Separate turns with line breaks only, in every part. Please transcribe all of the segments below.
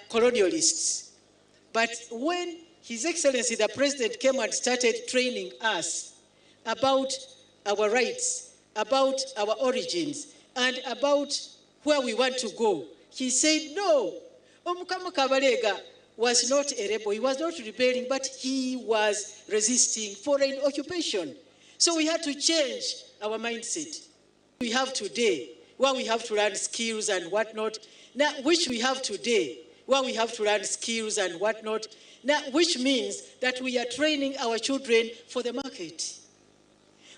colonialists. But when His Excellency the President came and started training us about our rights, about our origins, and about where we want to go, he said, no, Omukama Kabalega was not a rebel, he was not rebelling, but he was resisting foreign occupation. So we had to change our mindset. We have today, where we have to learn skills and whatnot, now, which we have today, where we have to learn skills and whatnot, now, which means that we are training our children for the market.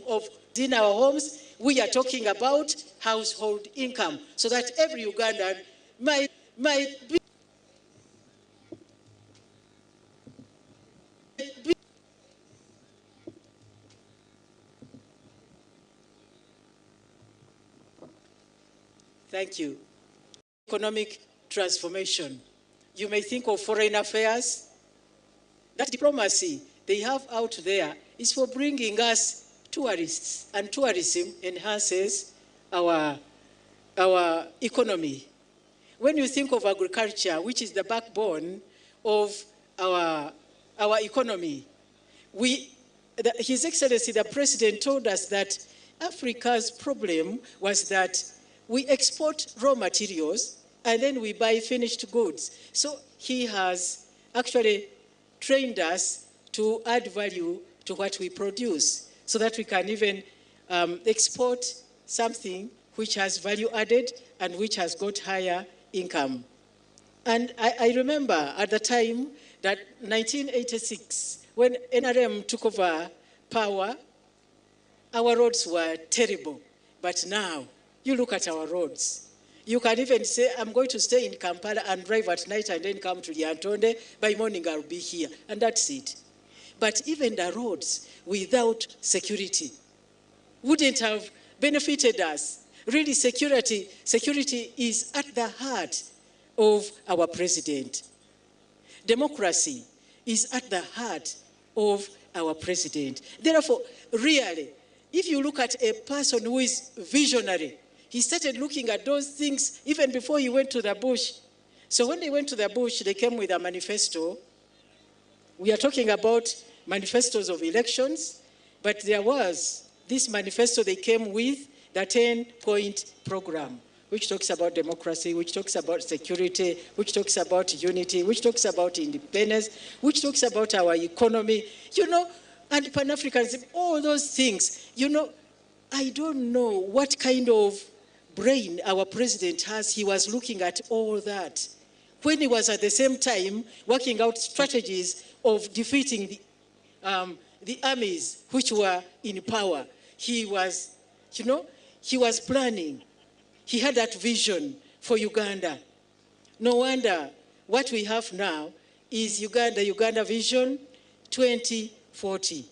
Of in our homes, we are talking about household income, so that every Ugandan might be. Thank you. Economic transformation. You may think of foreign affairs. That diplomacy they have out there is for bringing us tourists, and tourism enhances our economy. When you think of agriculture, which is the backbone of our economy, His Excellency the President told us that Africa's problem was that we export raw materials and then we buy finished goods. So he has actually trained us to add value to what we produce, so that we can even export something which has value added and which has got higher income. And I remember at the time that 1986, when NRM took over power, our roads were terrible. But now, you look at our roads. You can even say, I'm going to stay in Kampala and drive at night and then come to Lyantonde. By morning, I'll be here. And that's it. But even the roads without security wouldn't have benefited us. Really, security is at the heart of our president. Democracy is at the heart of our president. Therefore, really, if you look at a person who is visionary, he started looking at those things even before he went to the bush. So when they went to the bush, they came with a manifesto. We are talking about manifestos of elections, but there was this manifesto they came with, the 10-point program, which talks about democracy, which talks about security, which talks about unity, which talks about independence, which talks about our economy, you know, and Pan-Africanism, all those things. You know, I don't know what kind of brain our president has. He was looking at all that when he was at the same time working out strategies of defeating the armies which were in power. He was, you know, he was planning. He had that vision for Uganda. No wonder what we have now is Uganda, Uganda Vision 2040.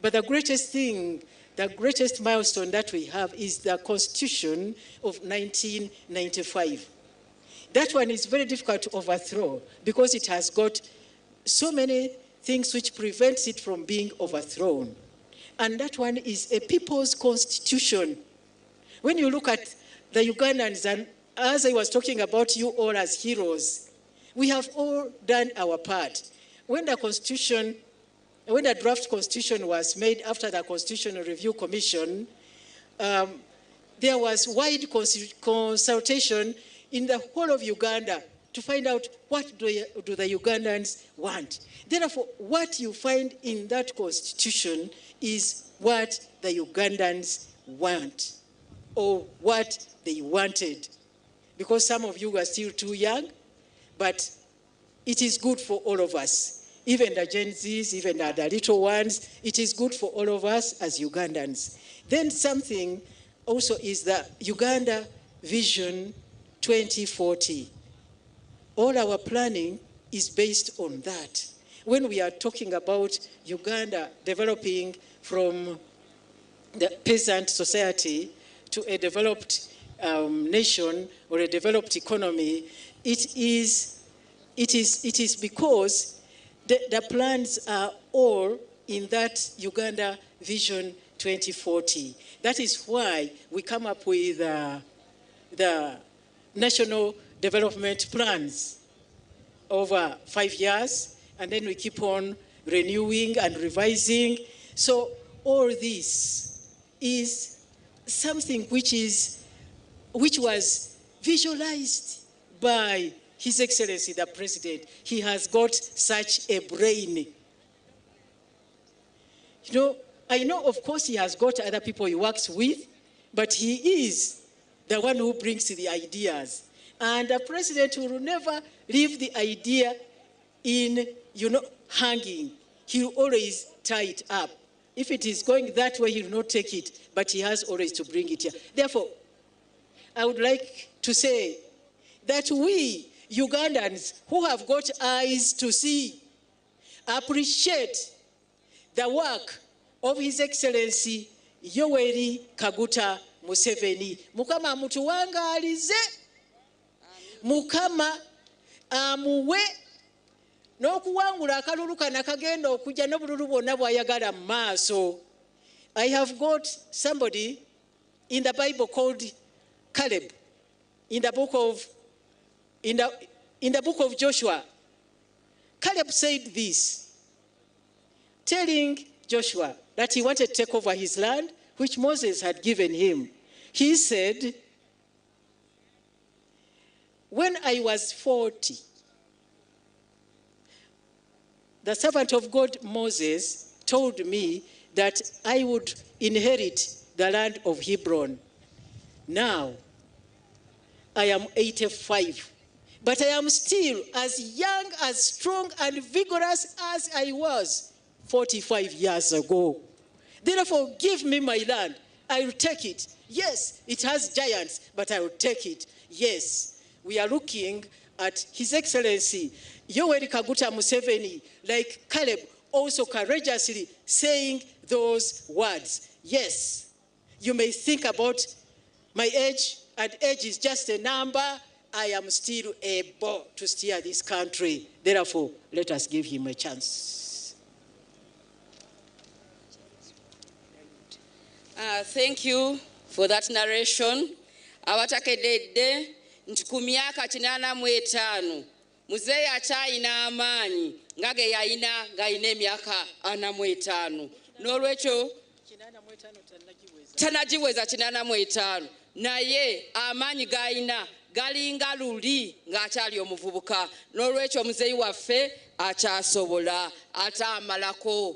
But the greatest thing, the greatest milestone that we have is the Constitution of 1995. That one is very difficult to overthrow because it has got so many things which prevents it from being overthrown. And that one is a people's constitution. When you look at the Ugandans, and as I was talking about you all as heroes, we have all done our part. When the constitution, when the draft constitution was made after the Constitutional Review Commission, there was wide consultation in the whole of Uganda to find out what do the Ugandans want. Therefore, what you find in that constitution is what the Ugandans want, or what they wanted. Because some of you are still too young, but it is good for all of us. Even the Gen Zs, even the little ones, it is good for all of us as Ugandans. Then something also is the Uganda Vision 2040. All our planning is based on that. When we are talking about Uganda developing from the peasant society to a developed nation or a developed economy, it is because the plans are all in that Uganda Vision 2040. That is why we come up with the national development plans. over 5 years, and then we keep on renewing and revising. So all this is something which was visualized by His Excellency the President. He has got such a brain. You know, I know, of course, he has got other people he works with, but he is the one who brings the ideas. And the president will never leave the idea in, you know, hanging. He will always tie it up. If it is going that way, he will not take it, but he has always to bring it here. Therefore, I would like to say that we, Ugandans, who have got eyes to see, appreciate the work of His Excellency Yoweri Kaguta Museveni. Mukama amutuwangaalize, Mukama amuwe n'okuwangula akalulu kano akagenda okujja n'obululu bwonna bw'ayagala mu maaso. I have got somebody in the Bible called Caleb, in the book of Joshua. Caleb said this, telling Joshua that he wanted to take over his land, which Moses had given him. He said, when I was 40, the servant of God Moses told me that I would inherit the land of Hebron. Now, I am 85, but I am still as young, as strong, and vigorous as I was 45 years ago. Therefore, give me my land. I will take it. Yes, it has giants, but I will take it. Yes, we are looking at His Excellency Yoweri Kaguta Museveni, like Caleb, also courageously saying those words. Yes, you may think about my age, and age is just a number. I am still able to steer this country. Therefore, let us give him a chance.
Thank you for that narration. Abatakedde nti ku myaka 85 muzeeyi akyayina amaanyi nga ge yayina ng'ayina emyaka 45. N'olwekyo tanagiweza 85, naye amaanyi g'ayina galinga luli ng'akyali omuvubuka. N'olwekyo muzeeyi waffe akyasobola ate amalako.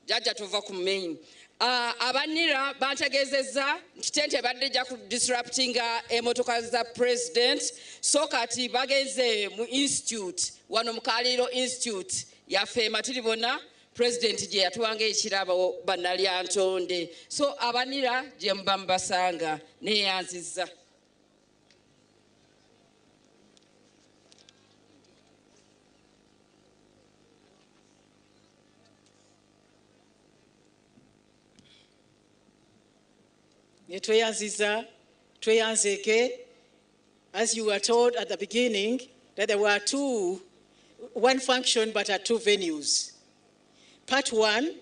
Jjajja tuva ku main. Abanira bantegeezezza nti tente ebadde ejja ku disruptinga emmotoka za president, so kati bagenze mu institute wano mu Kaliiro Institute yaffe Matiribona, president gye yatuwanga ekirabo Bannalyantonde. So abanira gye muba mubasanga neeyanzizza.
Tweyanziza, tweyanzeke. As you were told at the beginning, that there were one function but at two venues. Part one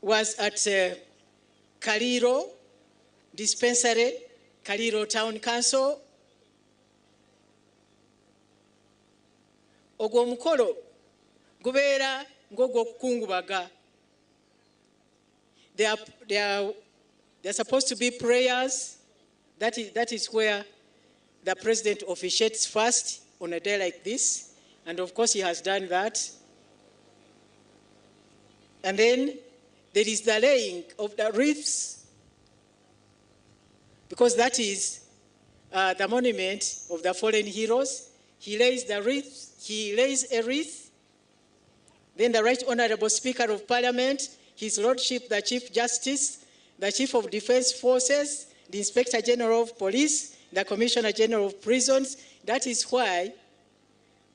was at Kaliro Dispensary, Kaliro Town Council. Ogwo omukolo gubeera ng'ogw'okukungubaga. There are supposed to be prayers. That is where the president officiates first on a day like this. And of course, he has done that. And then there is the laying of the wreaths, because that is the monument of the fallen heroes. He lays the wreath, he lays a wreath. Then the Right Honorable Speaker of Parliament, His Lordship the Chief Justice, the Chief of Defense Forces, the Inspector General of Police, the Commissioner General of Prisons. That is why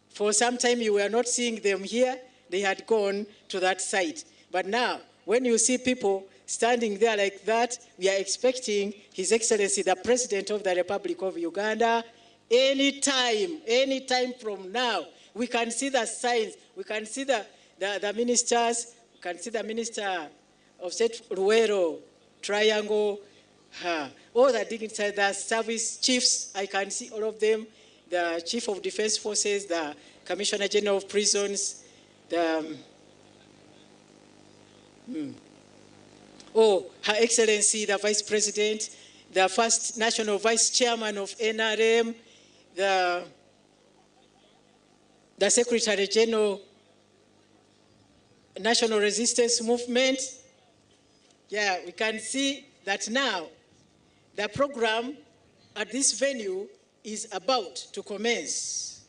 for some time you were not seeing them here. They had gone to that site. But now, when you see people standing there like that, we are expecting His Excellency, the President of the Republic of Uganda, anytime, anytime from now. We can see the signs, we can see the ministers, we can see the Minister of State Luwero, Triangle, all the dignitaries, the service chiefs, I can see all of them. the Chief of Defense Forces, the Commissioner General of Prisons, the Her Excellency, the Vice President, the first National Vice Chairman of NRM, the Secretary General, National Resistance Movement. Yeah, we can see that now the program at this venue is about to commence.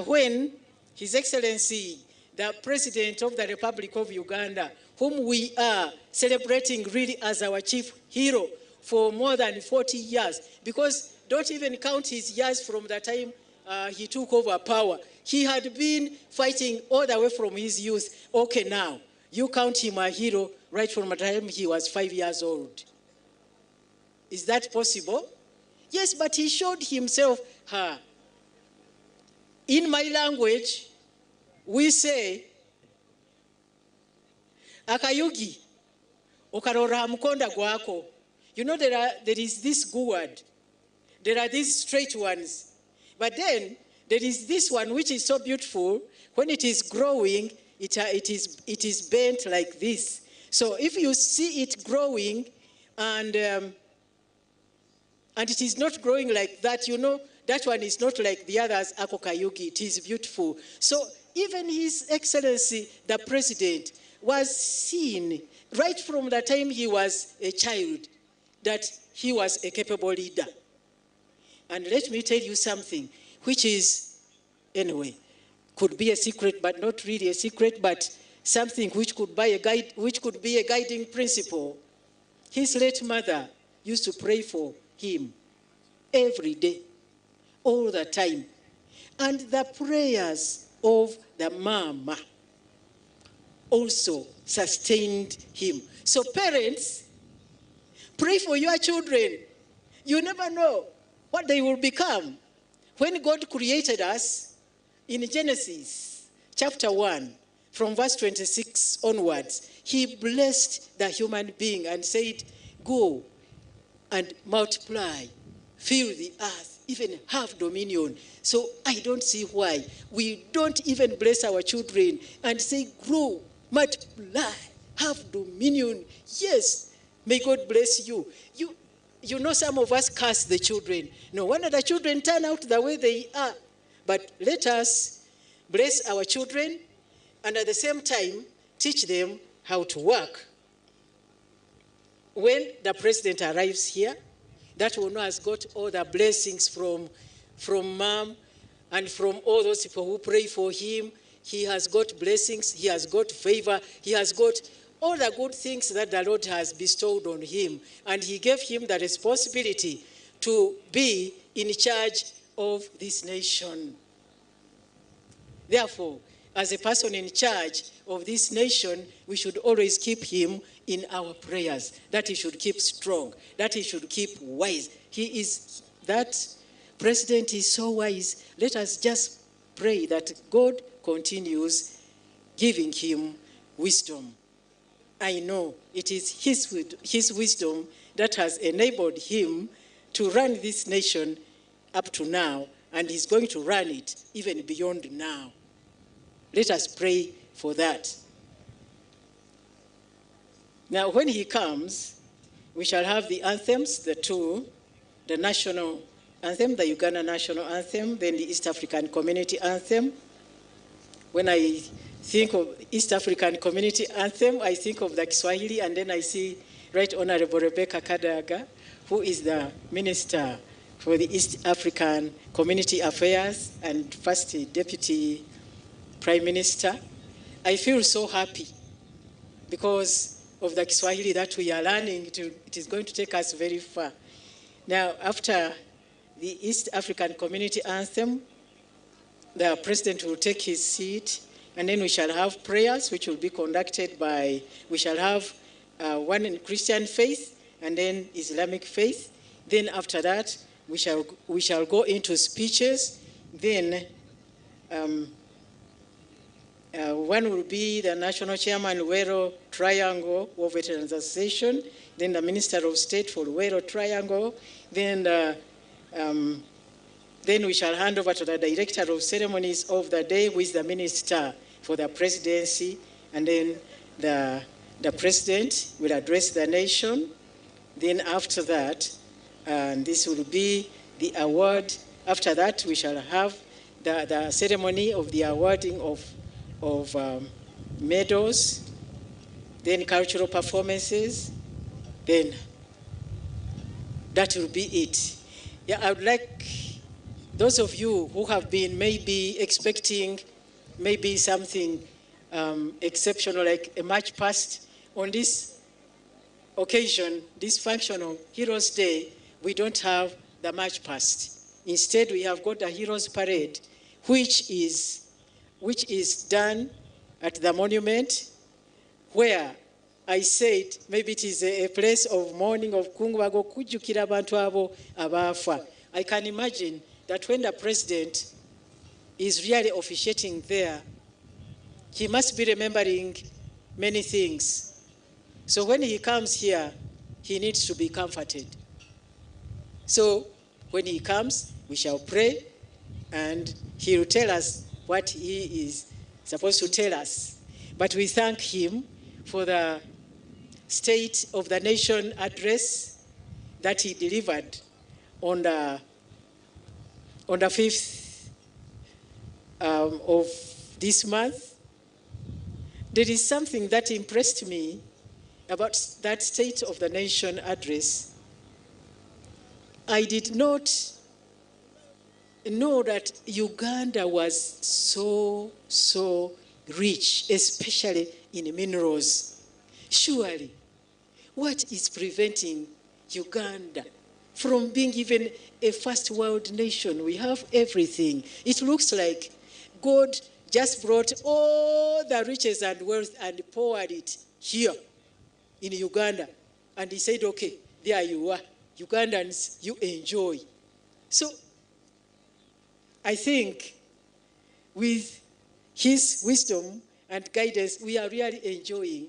When His Excellency, the President of the Republic of Uganda, whom we are celebrating really as our chief hero for more than 40 years, because don't even count his years from the time he took over power. He had been fighting all the way from his youth. Okay, now, you count him a hero right from the time he was 5 years old. Is that possible? Yes, but he showed himself. In my language, we say, akayugi, okarora mukonda gwako. You know, there is this gourd. There are these straight ones. But then, there is this one which is so beautiful. When it is growing, it is bent like this. So if you see it growing and it is not growing like that, you know, that one is not like the others, ako kayugi. It is beautiful. So even His Excellency, the President, was seen right from the time he was a child that he was a capable leader. And let me tell you something, which is, anyway, could be a secret, but not really a secret, but something which could be a guide, which could be a guiding principle. His late mother used to pray for him every day, all the time. And the prayers of the mama also sustained him. So parents, pray for your children. You never know what they will become. When God created us, in Genesis chapter 1, from verse 26 onwards, he blessed the human being and said, go and multiply, fill the earth, even have dominion. So I don't see why we don't even bless our children and say, grow, multiply, have dominion. Yes, may God bless you. You know, some of us curse the children. No wonder the children turn out the way they are. But let us bless our children and at the same time teach them how to work. When the president arrives here, that one has got all the blessings from mom and from all those people who pray for him. He has got blessings, he has got favor, he has got all the good things that the Lord has bestowed on him. And he gave him the responsibility to be in charge of this nation. Therefore, as a person in charge of this nation, we should always keep him in our prayers, that he should keep strong, that he should keep wise. That president is so wise. Let us just pray that God continues giving him wisdom. I know it is his wisdom that has enabled him to run this nation up to now, and he's going to run it even beyond now. Let us pray for that. Now, when he comes, we shall have the anthems, the two, the national anthem, the Uganda national anthem, then the East African Community anthem. When I think of East African Community anthem, I think of the Kiswahili, and then I see Right Honorable Rebecca Kadaga, who is the Minister for the East African Community Affairs and First Deputy Prime Minister. I feel so happy because of the Kiswahili that we are learning. It is going to take us very far. Now, after the East African Community anthem, the president will take his seat, and then we shall have prayers, which will be conducted by, we shall have one in Christian faith and then Islamic faith. Then after that, we shall go into speeches. Then One will be the National Chairman, Luwero Triangle War Veterans Association, then the Minister of State for Luwero Triangle, then we shall hand over to the Director of Ceremonies of the day, who is the Minister for the Presidency, and then the President will address the nation. Then after that, and this will be the award. After that, we shall have the ceremony of the awarding of medals, then cultural performances, then that will be it. Yeah, I would like those of you who have been maybe expecting maybe something exceptional, like a march past on this occasion, this function of Heroes Day, we don't have the march past. Instead, we have got the Heroes Parade, which is done at the monument, where I said maybe it is a place of mourning, of kungubago, kujjukira abantu abo abaafa. I can imagine that when the president is really officiating there, he must be remembering many things. So when he comes here, he needs to be comforted. So when he comes, we shall pray, and he will tell us what he is supposed to tell us. But we thank him for the State of the Nation address that he delivered on the 5th of this month. There is something that impressed me about that State of the Nation address. I did not know that Uganda was so rich, especially in minerals. Surely, what is preventing Uganda from being even a first world nation? We have everything. It looks like God just brought all the riches and wealth and poured it here in Uganda. And he said, okay, there you are. Ugandans, you enjoy. So I think with his wisdom and guidance, we are really enjoying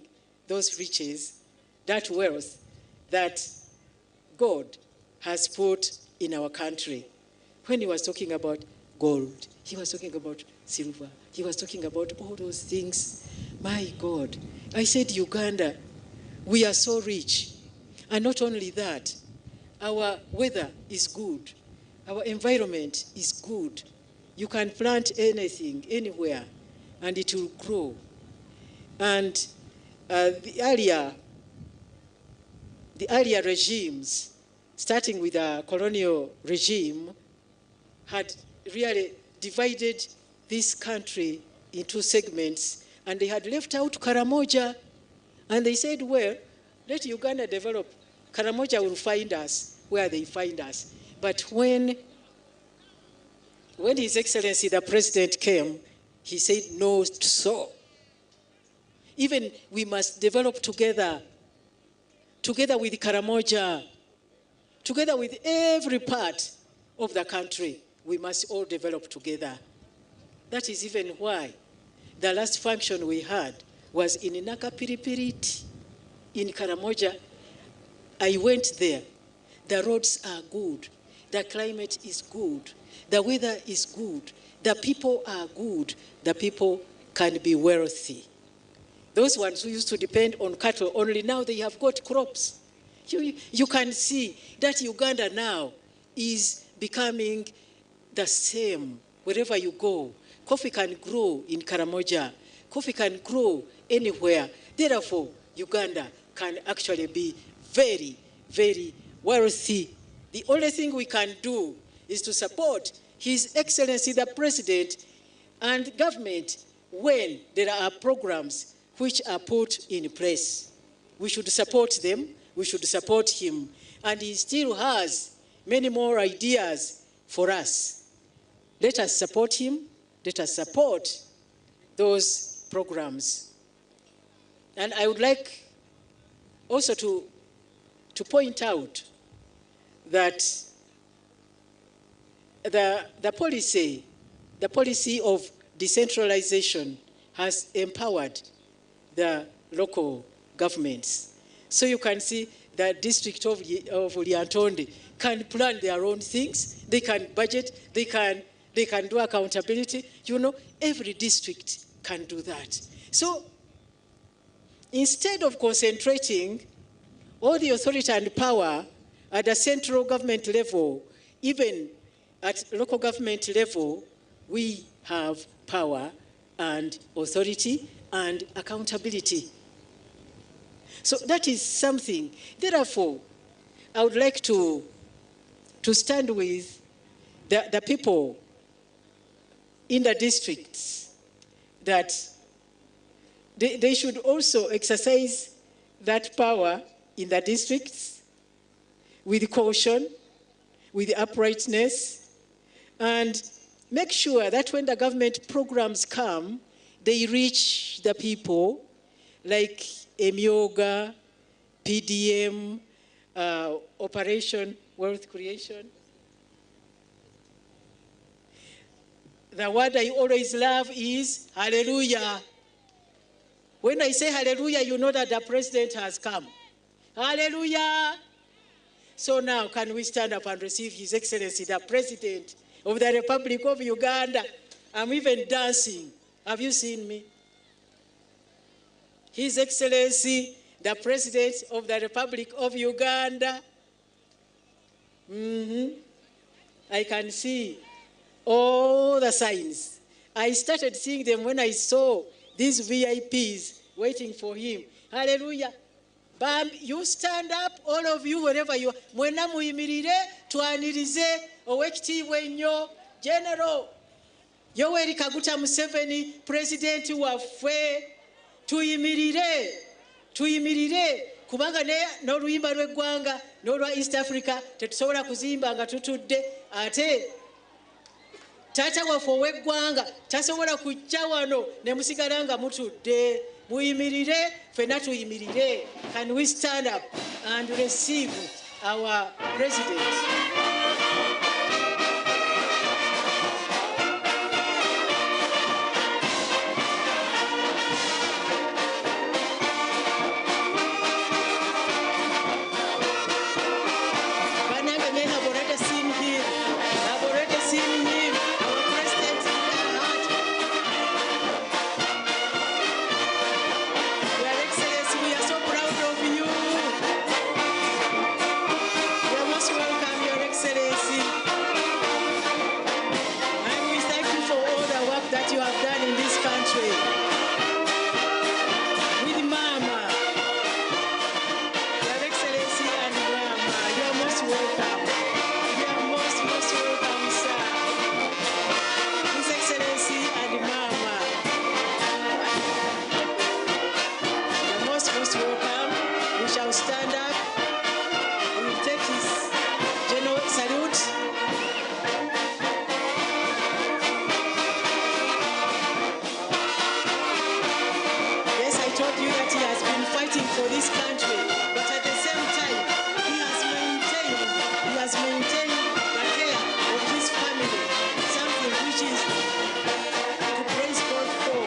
those riches, that wealth that God has put in our country. When he was talking about gold, he was talking about silver, he was talking about all those things. My God, I said, Uganda, we are so rich. And not only that, our weather is good. Our environment is good. You can plant anything, anywhere, and it will grow. And the earlier regimes, starting with the colonial regime, had really divided this country into segments, and they had left out Karamoja. And they said, well, let Uganda develop. Karamoja will find us where they find us. But when His Excellency the President came, he said, no, so. Even we must develop together, together with Karamoja, together with every part of the country. We must all develop together. That is even why the last function we had was in Nakapiripirit, in Karamoja. I went there. The roads are good. The climate is good. The weather is good. The people are good. The people can be wealthy. Those ones who used to depend on cattle only, now they have got crops. You can see that Uganda now is becoming the same wherever you go. Coffee can grow in Karamoja. Coffee can grow anywhere. Therefore, Uganda can actually be very, very wealthy. The only thing we can do is to support His Excellency the President and government when there are programs which are put in place. We should support them, we should support him, and he still has many more ideas for us. Let us support him, let us support those programs. And I would like also to point out that the policy of decentralization has empowered the local governments. So you can see the district of Lyantonde can plan their own things, they can budget, they can do accountability. You know, every district can do that. So instead of concentrating all the authority and power at the central government level, even at local government level, we have power and authority and accountability. So that is something. Therefore, I would like to stand with the people in the districts that they should also exercise that power in the districts with caution, with uprightness, and make sure that when the government programs come, they reach the people, like Emyooga, PDM, Operation Wealth Creation. The word I always love is hallelujah. When I say hallelujah, you know that the president has come. Hallelujah. So now, can we stand up and receive His Excellency, the President of the Republic of Uganda? I'm even dancing. Have you seen me? His Excellency, the President of the Republic of Uganda. I can see all the signs. I started seeing them when I saw these VIPs waiting for him. Hallelujah. Bam, you stand up, all of you, wherever you are. Mwena muyimirire, twanirize, owekitiibwa ennyo, General Yoweri Kaguta Museveni, President waffe, tuyimirire, tuyimirire, kubanga n'oluyimba lw'eggwanga n'olwa East Africa tetusobola kuzimba nga tutudde, ate taata waffe ow'eggwanga tasobola kujja wano ne musigala nga mutudde. Muyimirire, ffenna tuyimirire. Can we stand up and receive our president? Banange may have already seen him. I've already seen him. Our president in their heart. Your Excellency, we are so proud of you. You are most welcome, Your Excellency. And we thank you for all the work that you have done in this country. With Mama. Your Excellency and Mama, you are most welcome. You are most, most welcome, sir. His Excellency and Mama. You are most, most welcome. We shall stand up. We will take his general salute. Yes, I told you that he has been fighting for this country, but at the same time, he has maintained the care of his family, something which is to praise God for.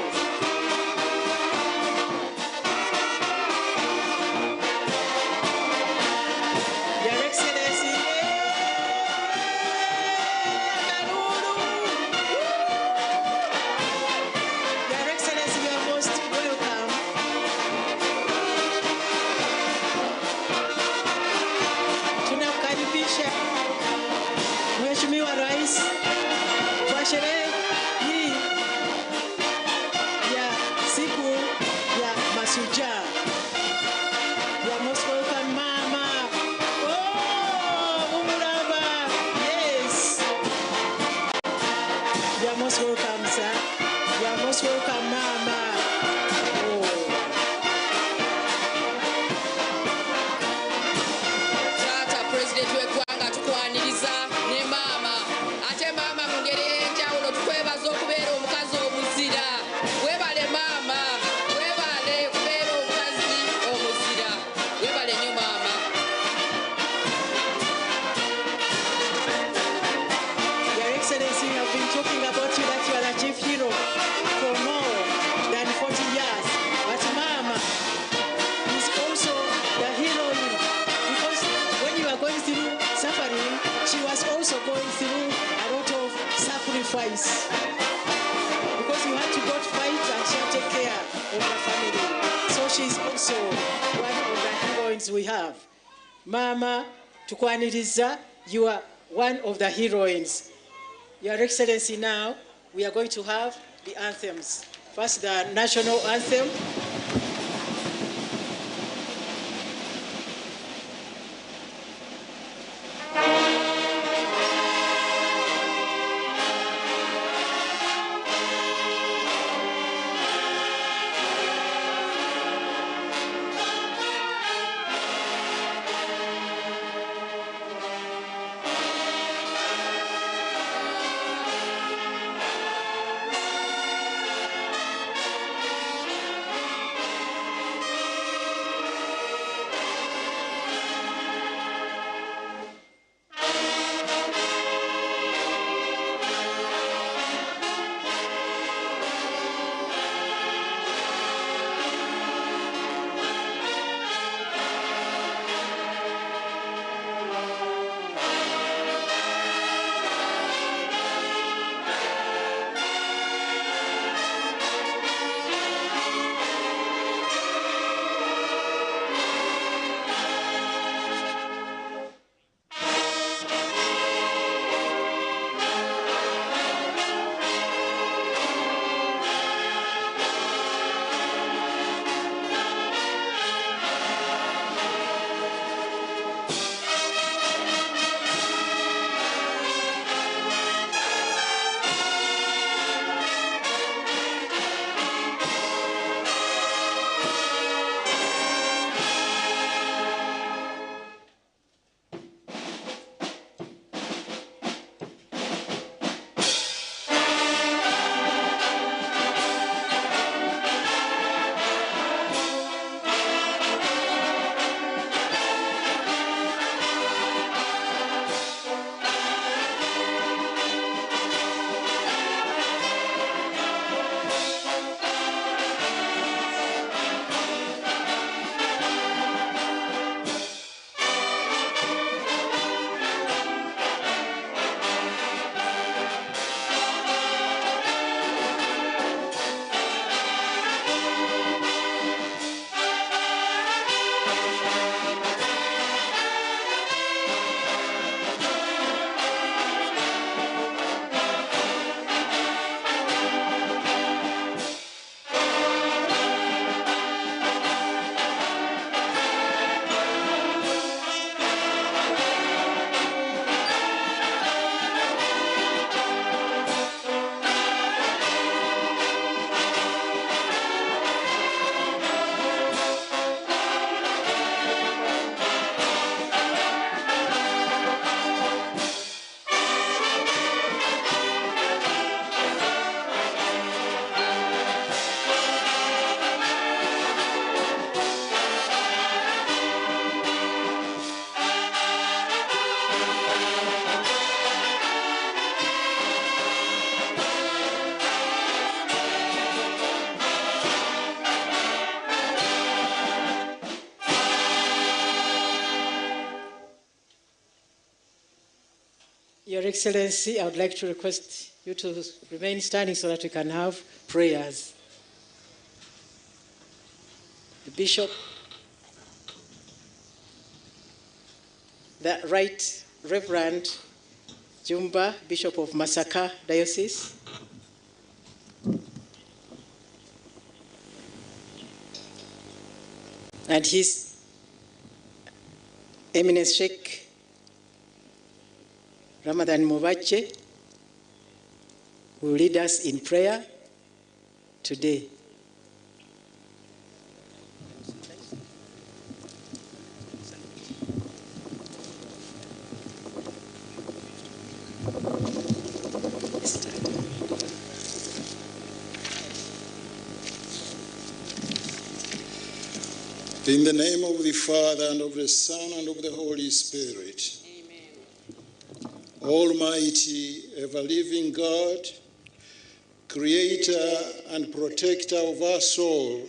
Your Excellency, Your Excellency, you are most welcome. Tunakukaribisha Mheshimiwa Rais kwa sherehe hii ya siku ya Mashujaa. You are most welcome, Mama. Oh, Mumuraba. Yes. You are most welcome, sir. You are most welcome, Mama. Oh.
Taata pulezidenti w'eggwanga tukwaniriza ne maama, ate maama mu ngeri ey'enjawulo tukwebaza okubeera omukazi omuzira. Weebale maama, weebale kubeera omukazi omuzira. Weebale nnyo maama.
Your Excellency, we have been talking about you, that you are the chief hero for more than also going through a lot of sacrifice because you had to go to fight and she had to take care of the family. So she's also one of the heroines we have. Mama Tukwaniriza, you are one of the heroines. Your Excellency, now we are going to have the anthems. First, the national anthem. Your Excellency, I would like to request you to remain standing so that we can have prayers. The Bishop, the Right Reverend Jumba, Bishop of Masaka Diocese, and His Eminence Sheikh Ramadan Mubajje will lead us in prayer today.
In the name of the Father, and of the Son, and of the Holy Spirit.
Amen.
Almighty, ever-living God, creator and protector of our soul,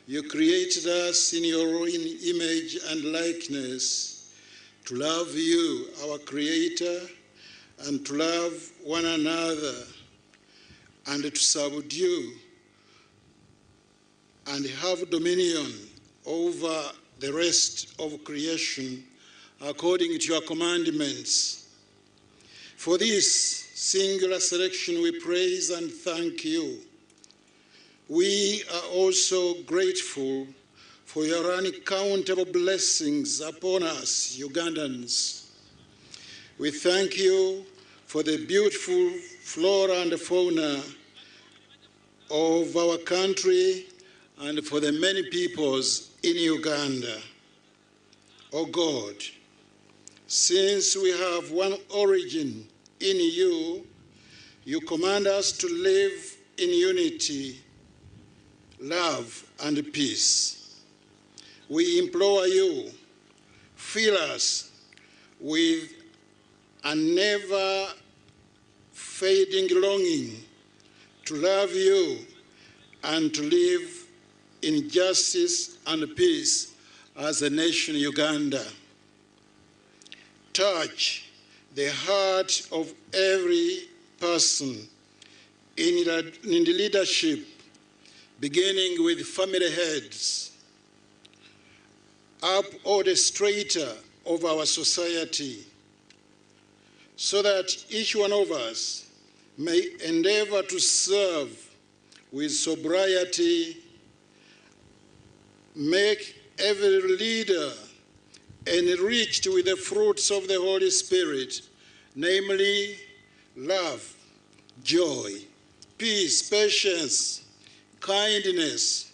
you created us in your own image and likeness to love you, our Creator, and to love one another, and to subdue and have dominion over the rest of creation according to your commandments. For this singular selection, we praise and thank you. We are also grateful for your uncountable blessings upon us, Ugandans. We thank you for the beautiful flora and fauna of our country and for the many peoples in Uganda. O God, since we have one origin in you, you command us to live in unity, love, and peace. We implore you, fill us with a never fading longing to love you and to live in justice and peace as a nation, Uganda. Touch the heart of every person in the leadership, beginning with family heads, up all the strata of our society, so that each one of us may endeavor to serve with sobriety, make every leader enriched with the fruits of the Holy Spirit, namely love, joy, peace, patience, kindness,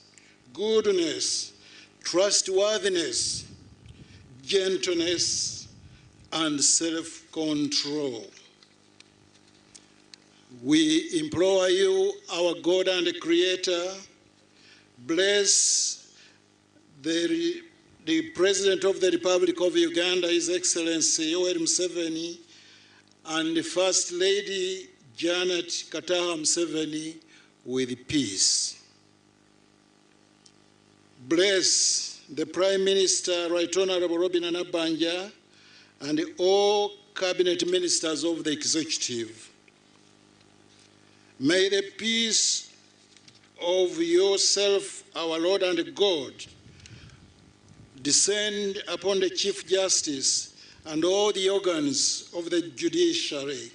goodness, trustworthiness, gentleness, and self-control. We implore you, our God and Creator, bless the President of the Republic of Uganda, His Excellency Yoweri Museveni, and the First Lady Janet Kataha Museveni with peace. Bless the Prime Minister, Right Honorable Robinah Nabbanja, and all cabinet ministers of the executive. May the peace of yourself, our Lord and God, descend upon the Chief Justice and all the organs of the judiciary.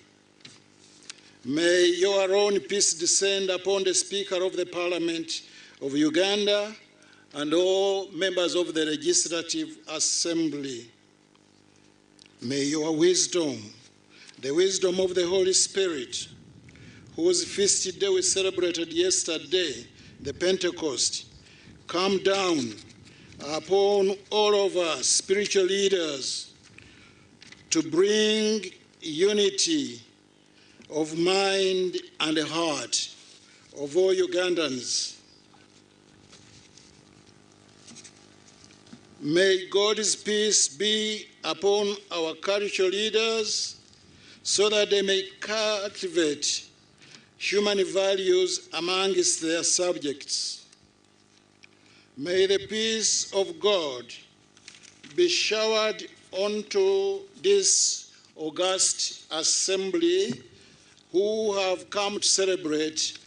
May your own peace descend upon the Speaker of the Parliament of Uganda and all members of the Legislative Assembly. May your wisdom, the wisdom of the Holy Spirit, whose feast day we celebrated yesterday, the Pentecost, come down upon all of us, spiritual leaders, to bring unity of mind and heart of all Ugandans. May God's peace be upon our cultural leaders so that they may cultivate human values amongst their subjects. May the peace of God be showered onto this august assembly who have come to celebrate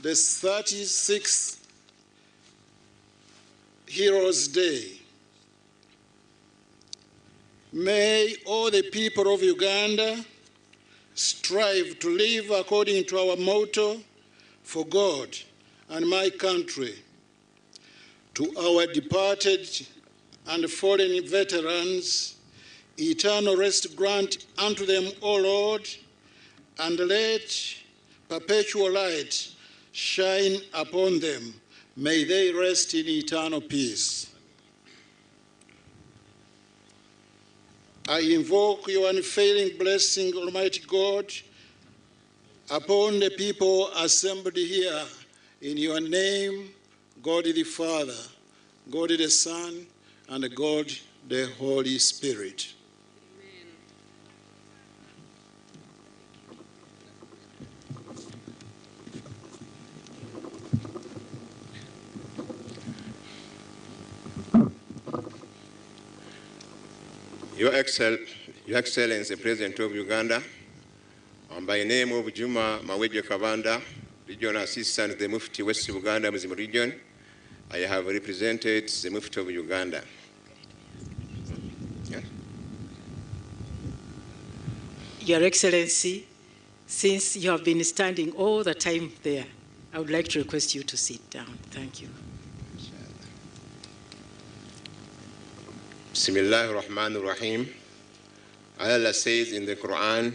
the 36th Heroes' Day. May all the people of Uganda strive to live according to our motto, for God and my country. To our departed and fallen veterans, eternal rest grant unto them, O Lord, and let perpetual light shine upon them. May they rest in eternal peace. I invoke your unfailing blessing, Almighty God, upon the people assembled here in your name, God the Father, God the Son, and God the Holy Spirit.
Amen.
Your Your Excellency, President of Uganda, and by name of Juma Mawejje Kabanda, Regional Assistant to the Mufti West Uganda Muslim Region, I have represented the Mufti of Uganda. Yeah.
Your Excellency, since you have been standing all the time there, I would like to request you to sit down. Thank you.
Bismillah ar-Rahman ar-Rahim. Allah says in the Quran,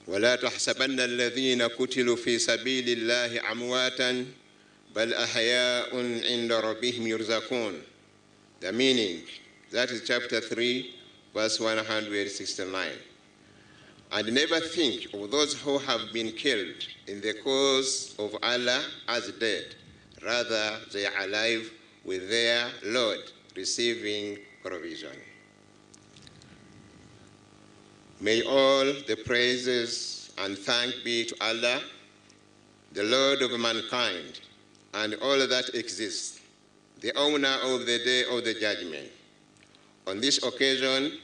وَلَا تَحْسَبَنَّ الَّذِينَ قُتِلُوا فِي سَبِيلِ اللَّهِ أَمْوَاتًا بَلْ أَحْيَاءٌ عِندَ رَبِّهِمْ يُرْزَقُونَ. The meaning, that is chapter 3, verse 169. And never think of those who have been killed in the cause of Allah as dead. Rather, they are alive with their Lord, receiving provision. May all the praises and thanks be to Allah, the Lord of mankind, and all that exists, the owner of the day of the judgment. On this occasion,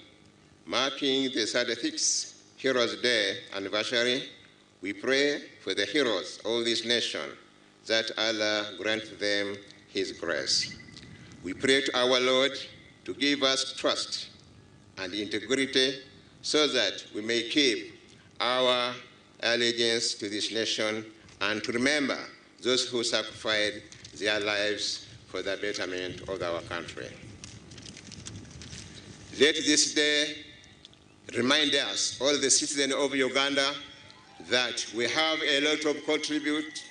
marking the 36th Heroes Day anniversary, we pray for the heroes of this nation that Allah grant them His grace. We pray to our Lord to give us trust and integrity so that we may keep our allegiance to this nation and to remember those who sacrificed their lives for the betterment of our country. Let this day remind us, all the citizens of Uganda, that we have a lot of contribute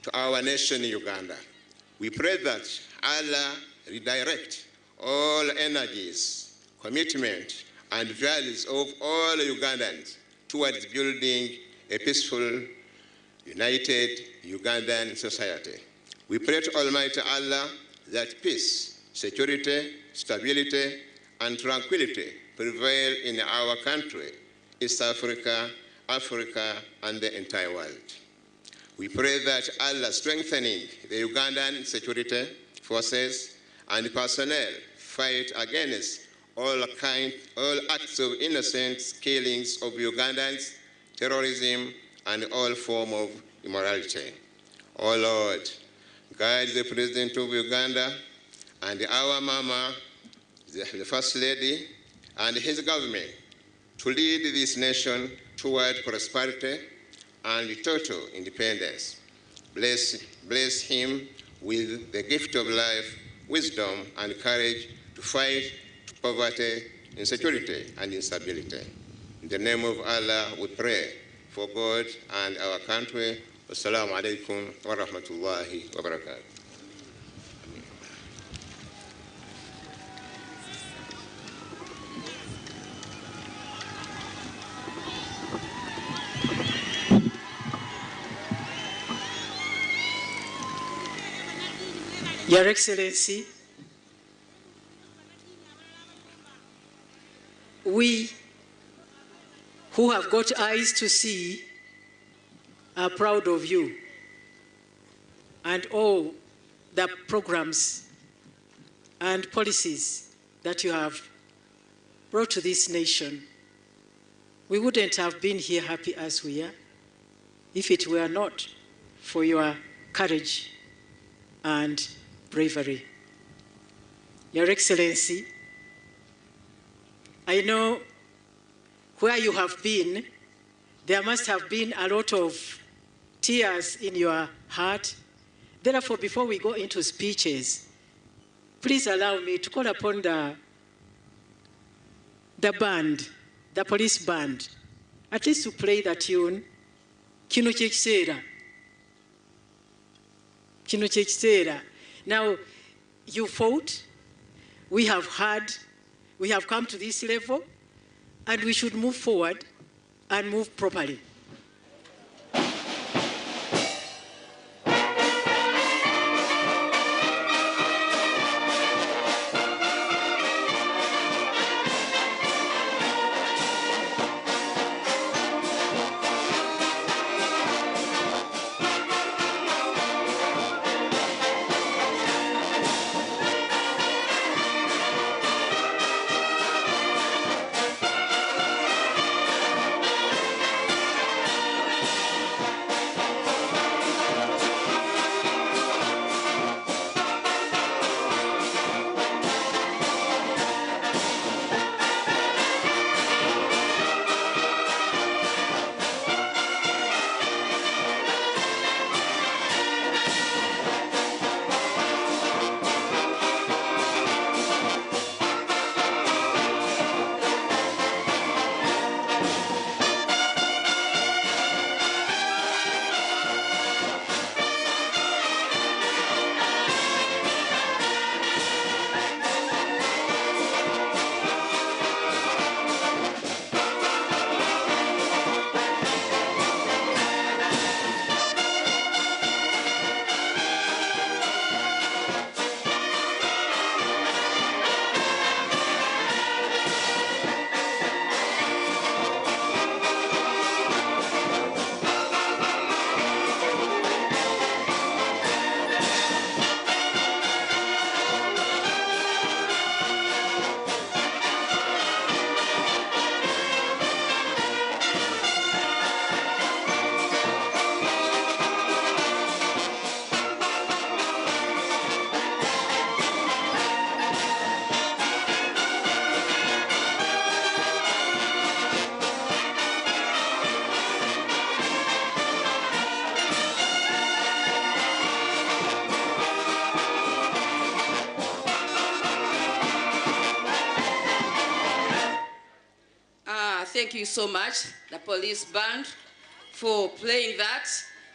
to our nation, Uganda. We pray that Allah redirect all energies, commitment, and values of all Ugandans towards building a peaceful, united Ugandan society. We pray to Almighty Allah that peace, security, stability, and tranquility prevail in our country, East Africa, Africa, and the entire world. We pray that Allah strengthening the Ugandan security forces and personnel fight against all acts of innocent killings of Ugandans, terrorism, and all form of immorality. O Lord, guide the President of Uganda and our Mama, the First Lady, and his government to lead this nation toward prosperity and total independence. Bless him with the gift of life, wisdom, and courage to fight poverty, insecurity, and instability. In the name of Allah, we pray for God and our country. Assalamu alaikum wa rahmatullahi wa barakatuh.
Your Excellency, we who have got eyes to see are proud of you and all the programs and policies that you have brought to this nation. We wouldn't have been here happy as we are if it were not for your courage and bravery. Your Excellency, I know where you have been, there must have been a lot of tears in your heart. Therefore, before we go into speeches, please allow me to call upon the band, the police band, at least to play the tune, Kino kye kiseera. Kino kye kiseera. Now, you fought, we have had, we have come to this level, and we should move forward and move properly.
Thank you so much, the police band, for playing that.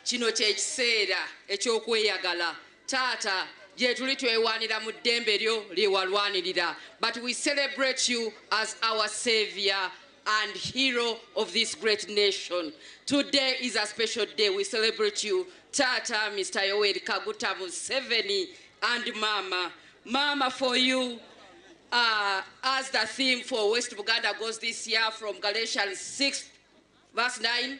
Kino kye kiseera ekyokweyagala. Taata, gye tuli twewaanira mu ddembe lyo lye walwanirira. But we celebrate you as our savior and hero of this great nation. Today is a special day. We celebrate you, Tata, Mr. Yoweri Kaguta Museveni, and Mama. Mama, for you, as the theme for West Buganda goes this year from Galatians 6, verse 9,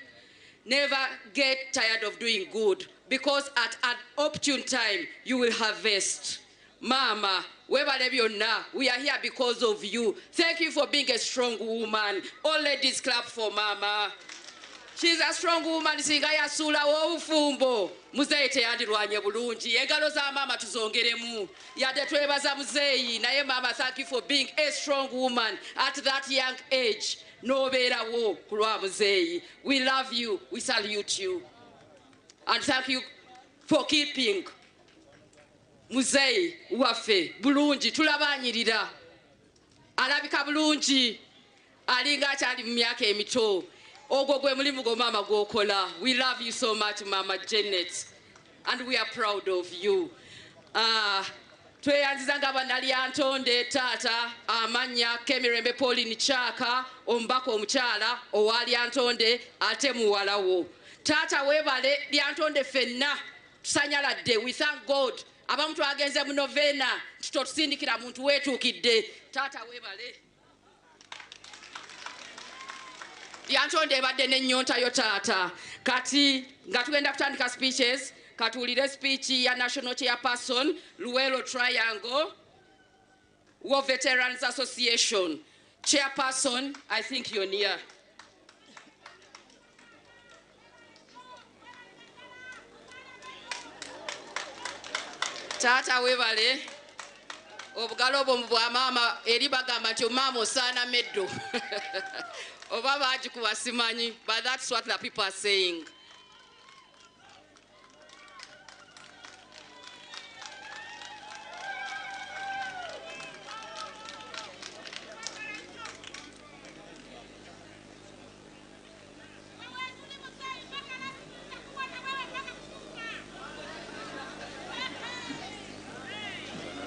never get tired of doing good, because at an opportune time, you will harvest. Mama, webale byonna, we are here because of you. Thank you for being a strong woman. All ladies clap for Mama. She's a strong woman. Singa yasuulawo obufumbo. Muzeeyi teyandirwanye bulungi. Engalo za maama tuzongeremu. Yadde twebaza muzeeyi, naye maama, thank you for being a strong woman at that young age. N'obeerawo ku lwa muzeeyi. We love you. We salute you. And thank you for keeping muzeeyi waffe bulungi. Tulabanyirira. Alabika bulungi. Alinga akyali mu myaka emito. Ogwo gwe mulimu gwo maama gw'okola. We love you so much, Mama Janet, and we are proud of you. Tweyanziza nga Bannalyantonde, taata amannya Kemirembe Pauline Kyaka, omubaka omukyala owa Lyantonde ate muwala wo. Taata weebale Lyantonde ffenna tusanyaladde. We thank God. Abamu twagenze mu novena tutotusindikira muntu weetuukidde. Taata weebale. Lyantonde ebadde n'ennyonta yo taata. Kati nga tugenda kutandika speeches, katuwulire speech ya National Chairperson Luwero Triangle War Veterans Association. Chairperson, I think you're near. Taata weebale. Obugalo obwo bwa maama eri bagamba nti maama osaana meddo. Oba baagikuba simanyi, but that's what the people are saying.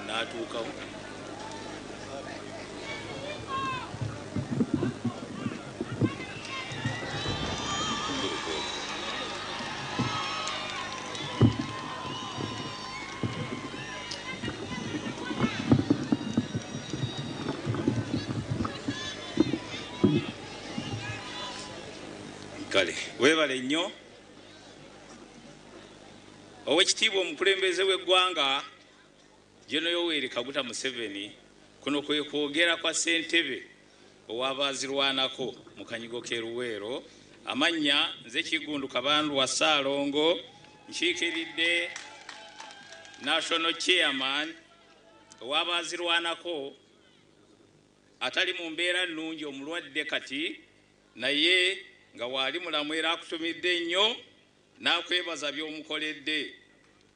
N'atuukawo. Kale, weebale nnyo. Oweekitiibwa omukulembeze w'eggwanga General Yoweri Kaguta Museveni, kuno kwe kwogera kwa ssentebe ow'abaazirwanako mu kanyigo k'e Luweero. Amannya nze Kiggundu Kabandwa Ssaalongo, nkiikiridde National Chairman ow'abaazirwanako atali mu mbeera nnungi, omulwadde kati, naye nga waali mulamu era akutumidde nnyo n'akwebaza by'omukoledde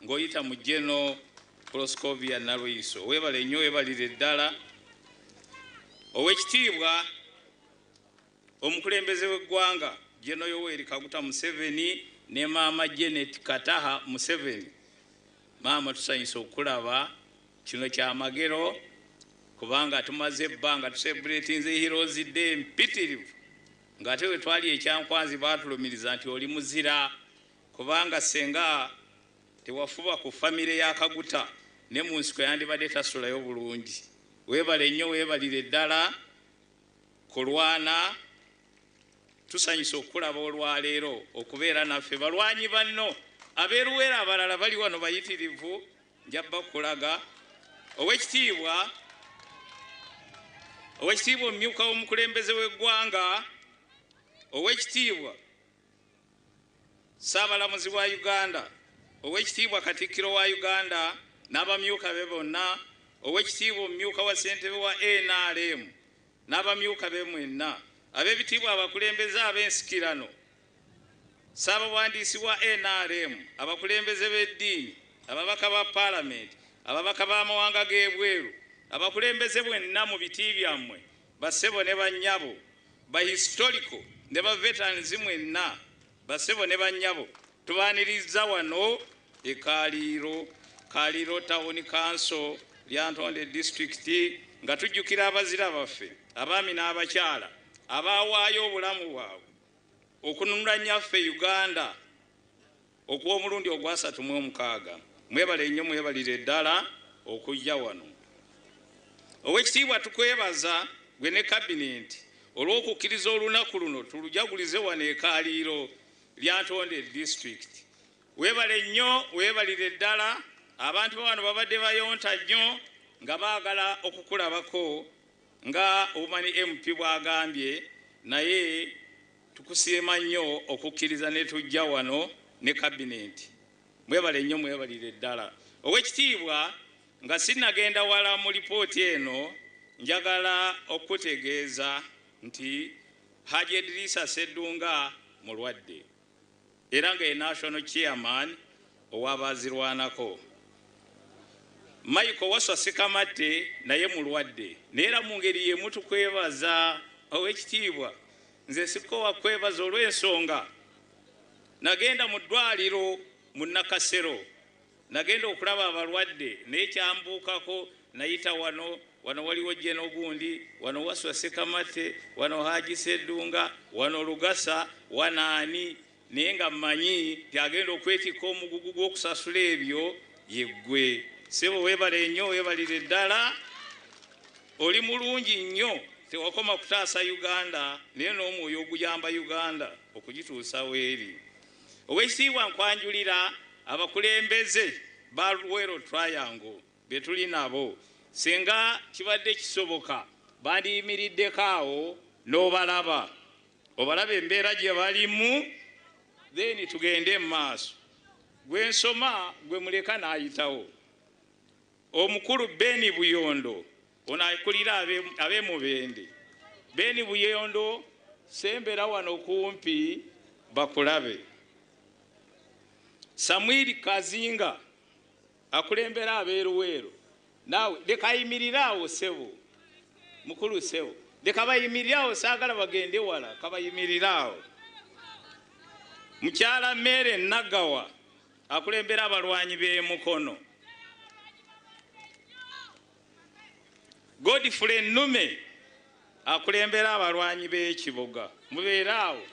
ng'oyita mu General Proscovia Nalweyiso. Weebale nnyo, weebalire ddala. Oweekitiibwa omukulembeze w'eggwanga General Yoweri Kaguta Museveni ne Maama Janet Kataha Museveni. Maama, tusanyusa okulaba kino kyamagero, kubanga tumaze ebbanga tusebuletinze Heroes Day mpitirivu, ng'ate we twali ekyankwanzi baatulumiriza nti oli muzira, kubanga senga tewafuba ku famire ya Kaguta ne mu nsiko yandibadde tasulayo bulungi. Weebale nnyo, weebalire ddala kulwana. Tusanyusa okulaba olwaleero okubeera naffe balwanyi banno abeeruweera abalala bali wano bayitirivu, nja bakulaga. Oweekitiibwa omumyuka w'omukulembeze w'eggwanga, oweekitiibwa Ssaabalamuzi wa Uganda, oweekitiibwa Katikkiro wa Uganda n'abamyuka be bonna, oweekitiibwa omumyuka wa ssentebe wa NRM n'abamyuka be mwenna, ab'ebitiibwa abakulembeze ab'ensikirano, Ssaabawandiisi wa NRM, abakulembeze b'eddiini, ababaka ba paalamenti, ababaka b'amawanga g'ebweru, abakulembeze bwenna mu biti byammwe, bassebo ne bannyabo, Ba historical ne ba veterans mwenna, basebo ne bannyabo, tubaaniriza wano e Kaliiro, Kaliiro Town Council, Lyantonde District, nga tujjukira abazira baffe, abaami n'abakyala abaawaayo obulamu bwabwe okununula nnyaffe Uganda okw'omulundi ogwasatu mu omukaaga. Mwebale nnyo, mwebalire ddala okujja wano. Oweekitiibwa, tukwebaza gwe ne kabineeti olw'okukkiriza olunaku luno tulujagulize wano e Kaliiro, Lyantonde District. Weebale nnyo, weebalire ddala. Abantu bano babadde bayonta nnyo nga baagala okukulabako nga obumanyi MP bw'agambye, naye tukusiima nnyo okukkiriza ne tujja wano ne kabineeti. Mwebale nnyo, mwebalire ddala. Oweekitiibwa, nga sinnagenda wala mu lipooti eno, njagala okutegeeza nti Haji Edrisa Seddunga mulwadde era nga ye national chairman ow'abazirwanako. Michael Waswa Sekamatte naye mulwadde, naye era mu ngeri y'emu tukwebaza. Oweekitiibwa, nze sikowa kwebaza olw'ensonga nagenda mu ddwaliro mu Nakasero, nagenda okulaba abalwadde, naye kyambuukako nayita wano, wano waliwo Jeno gundi, wano Waswa Sekamatte, wano Haji Seddunga, wano Lugasa, wanaani, naye nga mmanyi nti agenda okwetikka omugugu gw'okusasula ebyo yeggwe. Ssebo, weebale nnyo, weebalire ddala, oli mulungi nnyo. Tewakoma kutaasa Uganda, naye n'omwoyo oguyamba Uganda okugituusa weeri. Oweekitiibwa, nkwanjulira abakulembeze ba Luweero Triangle be tuli nabo. Singa kibadde kisoboka, bandiyimiriddeko awo n'obalaba, obalaba embeera gye balimu, then tugende mu maaso. Gwe nsoma gwe muleka n'ayitawo. Omukulu Beni Buyondo, ono akulira ab'e Mubende. Beni Buyondo, sembera wano kumpi bakulabe. Samwiri Kazinga akulembera ab'eruweero, naawe leka ayimirire awo. Ssebo mukulu, ssebo, leka bayimirire awo, saagala bagende wala, kabayimirire awo. Mukyala Mere Nagawa akulembera abalwanyi b'emukono. Godfrey Nnume akulembera abalwanyi b'ekiboga, mubeere awo.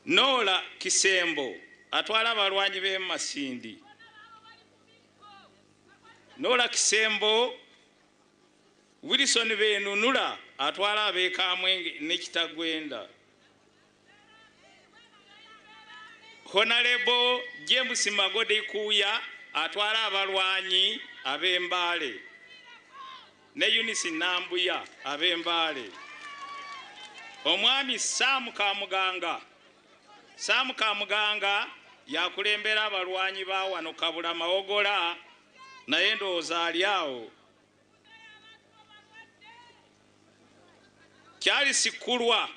Noola Kisembo atwala abalwanyi b'e Masindi. Noola Kisembo. Wilson Benunula atwala ab'e Kamwenge ne Kitagwenda. Honorable James Magode Kuya atwala abalwanyi ab'Embaale ne Eunice Nambuya ab'Embaale. Omwami Sam Kamuganga, Sam Kamuganga yakulembera abalwanyi ba wano Kabula Mawogola, naye ndowooza ali awo. Charles Kulwa,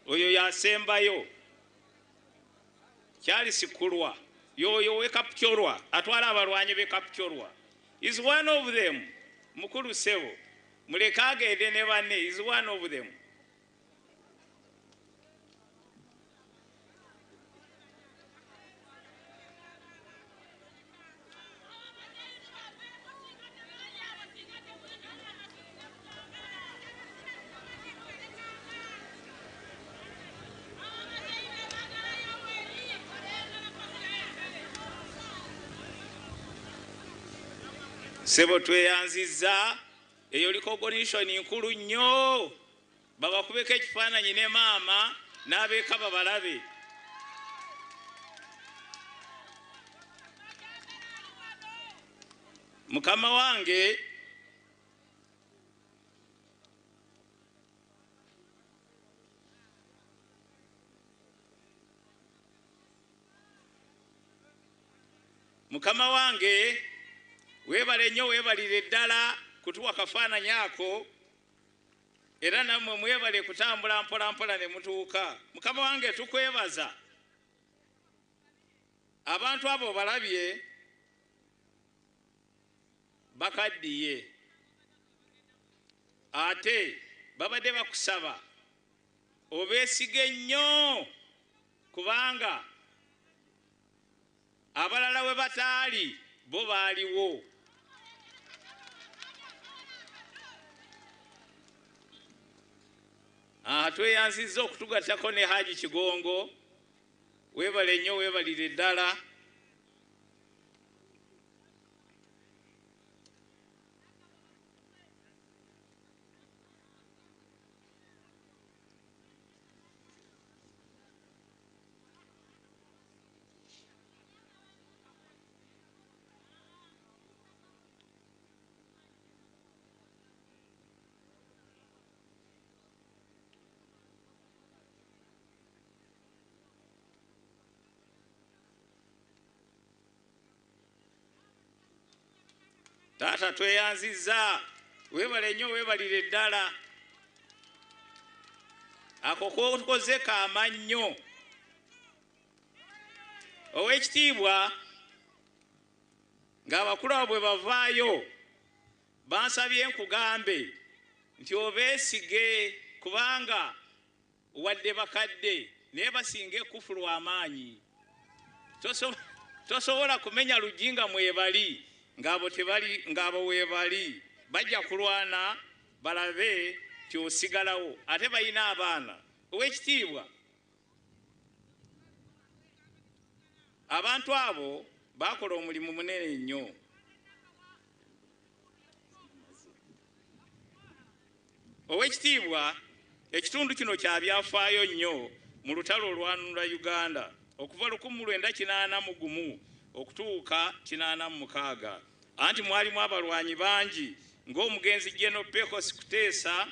oyo yasembayo. Charles Kulwa yoyo we Kapchorwa, atwala abalwanyi be Kapchorwa, is one of them. Mukulu sebo, muleke agende ne banne, is one of them. Sebo, tweyanzizza. Eyo recognition nkulu nnyo. Babakubeko ekifaananyi ne maama n'abeeka babalabe. Mukama wange, mukama wange, weebale nnyo, weebalire ddala kutuwa kafaananyi ako, era nammwe mwebale kutambula mpola mpola ne mutuuka. Mukama wange, tukwebaza. Abantu abo balabye bakaddiye. Ate babadde bakusaba obeesige nnyo, kubanga abalala we bataali bo baaliwo. Tweyanzizza okutugattako ne Haji Kigongo, weebale nnyo, weebalire ddala. Taata tweyanzizza, weebale nnyo, weebalire ddala. Ako k'otukoze kaama nnyo. Oweekitiibwa, ng'abakulu abo bwe bavaayo bansabye nkugambe nti obeesige, kubanga wadde bakadde naye basinga ekufulu amaanyi. Tosobola kumenya luggi nga mwebali, ng'abo tebali, ng'abo weebali bajja kulwana balabe nti osigalawo, ate balina abaana. Oweekitiibwa, abantu abo baakola omulimu munene nnyo. Oweekitiibwa, ekitundu kino kya byafaayo nnyo mu lutalo olwanunula Uganda okuva 1981 okutuuka 86. Anti mwalimu abalwanyi bangi ng'omugenzi General Pecos Kuteesa,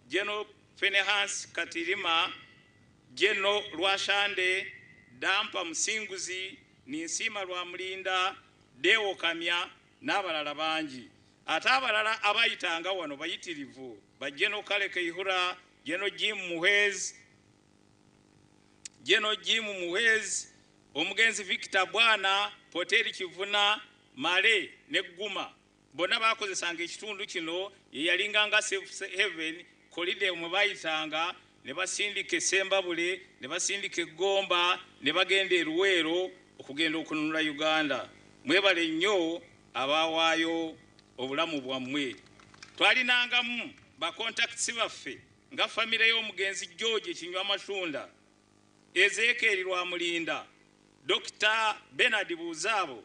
General Finehas Katirima, General Lwashande, Dampa Musinguzi, Ninsiima Lwamulinda, Deo Kamya n'abalala bangi. Ate abalala abayitanga wano bayitirivu, ba General Kale Kayihura, General Jim Muhwezi, General Jim Muhwezi, omugenzi Victor Bwana, Poteri Kivuna, Male ne Guma. Bonna baakozesanga ekitundu kino, ye yalinga nga safe haven, kolide mwe bayitanga, ne basindika e Ssembabule, ne basindika e Gomba, ne bagenda e Luweero okugenda okununula Uganda. Mwebale nnyo abaawaayo obulamu bwammwe. Twalinangamu ba contacts baffe nga famire y'omugenzi George Kinywa Matunda, Ezekiel Lwamulinda, Dr. Bernard Buuzaabo,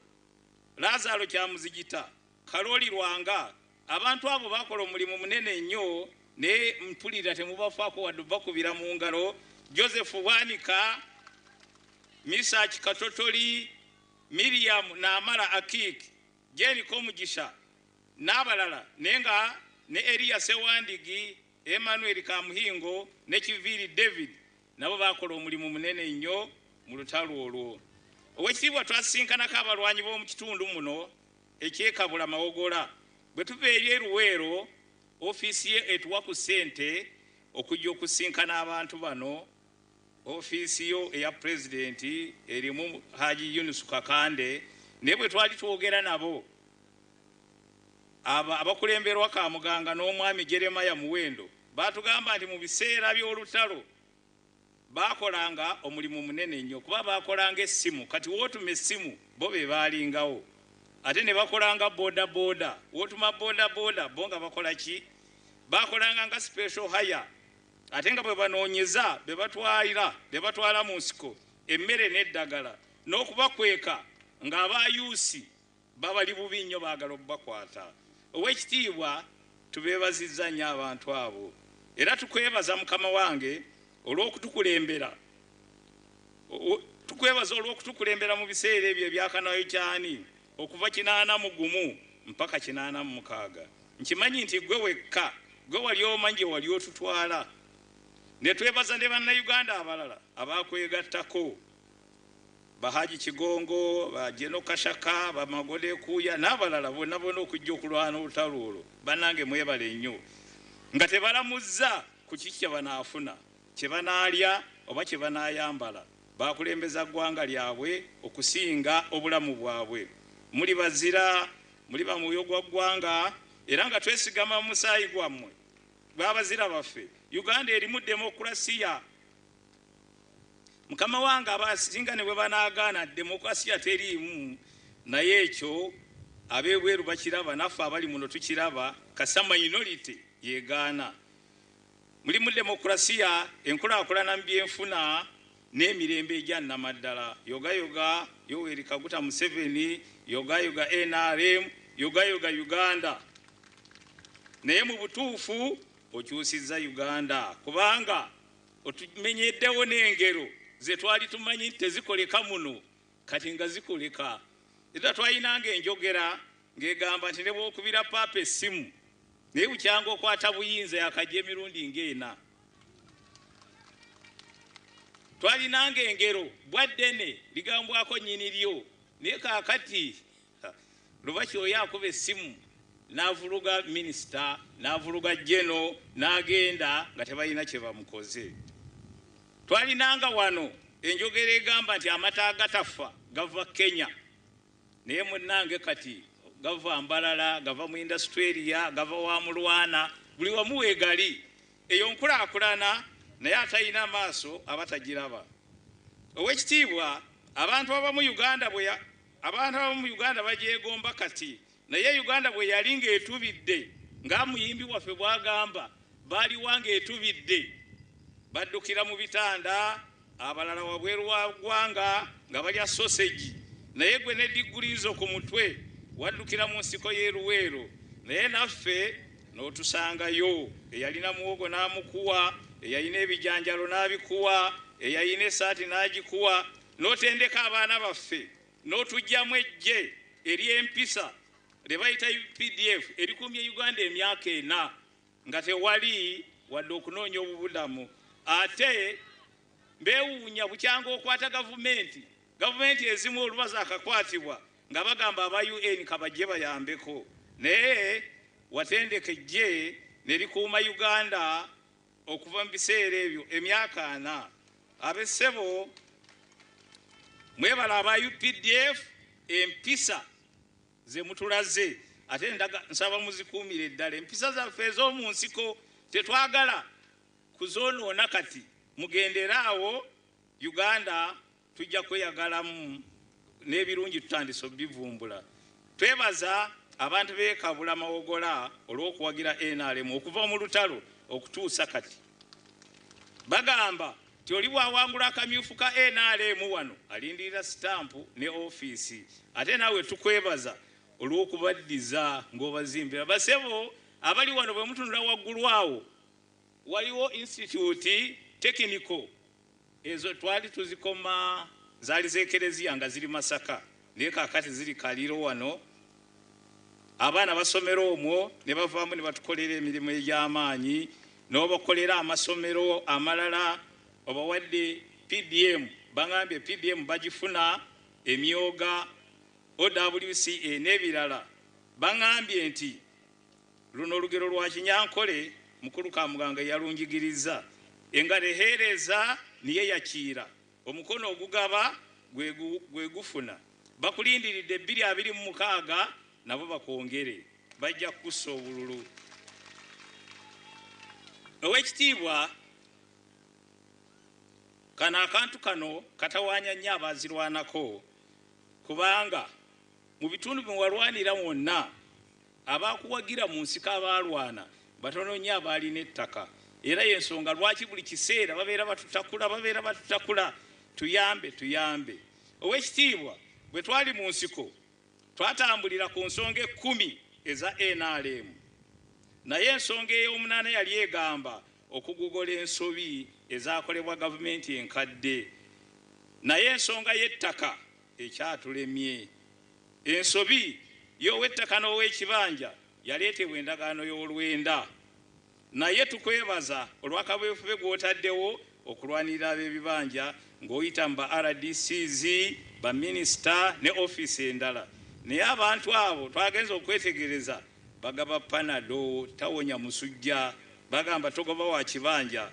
Lazaro Kyamuzigita, Kaloli Lwanga. Abantu abo bakola omulimu munene nnyo, naye mpulira temubafaako wadde bakubira mu ngalo. Joseph Bwanika, Misach Katotoli, Miriam Namala Akik, Jane Komugisha n'abalala, naye nga ne Elias Sewandigi, Emmanuel Kamuhingo ne Kiviri David nabo bakola omulimu munene nnyo mu lutalo olwo. Oweekitiibwa, twasisinkanako abalwanyi b'omu kitundu muno ekyekabula Mawogola. Bwe tuva eri e Luweero, ofiisi ye etuwa ku ssente okujja okusinkana abantu bano. Ofiisi yo eya pulezidenti erimu Haji Yunus Kakande, naye bwe twali twogera nabo abakulemberwa Kamuganga n'omwami Jeremiah Muwendo, baatugamba nti mu biseera by'olutalo baakolanga omulimu munene nnyo, kuba baakolanga essimu. Kati wootuma essimu bo be baalingawo, ate ne bakolanga boda boda. Wootuma boda boda bo nga bakola ki? Baakolanga nga special hire, ate nga bwe banoonyeza be batwala mu nsiko emmere n'eddagala n'okubakweka ng'abayuusi babali bubi nnyo, baagala okubakwata. Oweekitiibwa, tubeebazizza nnyo abantu abo, era tukwebaza mukama wange olw'okutukulembera. Tukwebaza olw'okutukulembera mu biseera ebyo ebyakanayo kyani okuva 81 mpaka 86. Nkimanyi nti gwe wekka gwe wali omanyi gye wali otutwala. Ne twebaza ne bannayuganda abalala abakwegattako, Bahaji Kigongo, ba Jeno Kashaka, ba Magode Kuya n'abalala bonna bonna okujja okulwana olutalo olwo. Bannange mwebale nnyo, nga tebalamuzza ku kiki kye banaafuna, kye banaalya oba kye banaayambala. Bakulembeza ggwanga lyabwe okusinga obulamu bwabwe. Muli bazira, muli ba mwoyo gwa ggwanga, era nga twesigama mu musaayi gwammwe. bw'abazira baffe. Uganda erimu demokulasiya. Mukama wange abasinga ne bwe banaagaana demokulasiya teriimu, naye ekyo ab'ebweru bakiraba, naffe abali muno tukiraba, kasa minority yegaana. Mulimu demokulasiya, enkulaakulana mu byenfuna n'emirembe egya nnamaddala. Yoga yoga Yoweri Kaguta Museveni, yoga yoga NRM, yoga yoga Uganda. Naye mu butuufu okyusizza Uganda, kubanga otumenyeddewo n'engero ze twali tumanyi tezikoleka muno, kati nga zikoleka. Era twalinanga enjogera ng'egamba nti ne bw'okubira paapa essimu, naye bukyanga okwata buyinza yakajja emirundi ng'ena. Twalinanga engero bwaddene ligambwako nnyini lyo, naye kaakati Lubaki oyo akuba essimu n'avuluga minisita, n'avuluga jeno, n'agenda nga tebalina kye bamukoze. Twalinanga wano enjogera egamba nti amata agatafa gava Kenya, naye munnange kati gava Mbalala, gava mu Industrialia, gava wa Mulwana, buli wamu weegali. Eyo nkulaakulana, naye atalina maaso aba tagiraba. Owekitiibwa, abantu abamu Uganda bwe abantu abamu Uganda bagyegomba kati, naye Uganda bwe yali ng'etubidde, nga muyimbi waffe bw'agamba, baaliwa ng'etubidde, baddukira mu bitanda, abalala wabweru wa ggwanga nga balya sausage, naye gwe ne diggulizo ku mutwe waddukira mu nsiko y'e Luweero, naye naffe n'otusangayo, eyalina muwogo n'amukuwa, eyalina ebijanjalo n'abikuwa, eyalina essaati n'agikuwa, n'otendeka abaana baffe, n'otuggyamu eggye ery'empisa lye bayita UPDF erikumye Uganda emyaka 4 nga tewali wadde okunoonya obubudamu. Ate mbeewuunya bukyanga okwata gavumenti, gavumenti ezimu oluba zaakakwatibwa nga bagamba aba UN kabajje bayambeko, naye watendeka eggye ne likuuma Uganda okuva mu biseera ebyo emyaka 4. Ab'essebo mwebala aba UPDF empisa ze mutulaze, ate nsaba muzikuumire ddala. Empisa zaffe ez'omu nsiko tetwagala kuzoonoona kati, mugendere awo Uganda tujja kweyagalamu n'ebirungi tutandise obivumbula. Twebaza abantu b'e Kabula Mawogola olw'okuwagira NRM okuva mu lutalo okutuusa kati. Bagamba nti oli bw'awangula akamyufu ka NRM wano alindirira sitampu ne ofiisi. Ate naawe tukwebaza olw'okubaddiza ng'obazimbira. Basebo abali wano bwe mutunula waggulu awo waliwo institute technical, ezo twali tuzikoma, zaali z'ekereziya nga ziri Masaka, naye kaakati ziri Kaliro wano. Abaana basomera omwo ne bavaamu ne batukolera emirimu egy'amaanyi, n'obakolera amasomero amalala, obawadde PDM, bangambye PDM bagifuna, emyoga, OWCA n'ebirala. Bangambye nti luno olugero lwa Kinyankole mukulu Kamuganga yalunjigiriza, engalo eheereza niye yakiira, omukono ogugaba gwe gufuna. Bakulindiridde 2026 nabo bakwongere, bajja kukussa obululu. Owekitiibwa, kano akantu kano katawaanya nnyo abazirwanako, kubanga mu bitundu bye walwanira wonna abakuwagira mu nsiko abaalwana batono nnyo abaalina ettaka. Era y'ensonga lwaki buli kiseera babeera batutakula, babeera batutakula, tuyambe tuyambe. Owekitiibwa, bwe twali mu nsiko twatambulira ku nsonga 10 eza NRM, naye ensonga ey'omunaana yali egamba okugugola ensobi ezaakolebwa gavumenti enkadde, naye ensonga y'ettaka ekyatulemye. Ensobi y'ow'ettaka n'ow'ekibanja yaleetebwa endagaano y'olwenda, naye tukwebaza olw'akaweefube gw'otaddewo okulwanirira ab'ebibanja ng'oyita mu ba RDCs, baminisita ne ofiisi endala. Naye abantu abo twagenze okwetegereza bagaba panado tawonya musujja, bagamba togoba wa kibanja,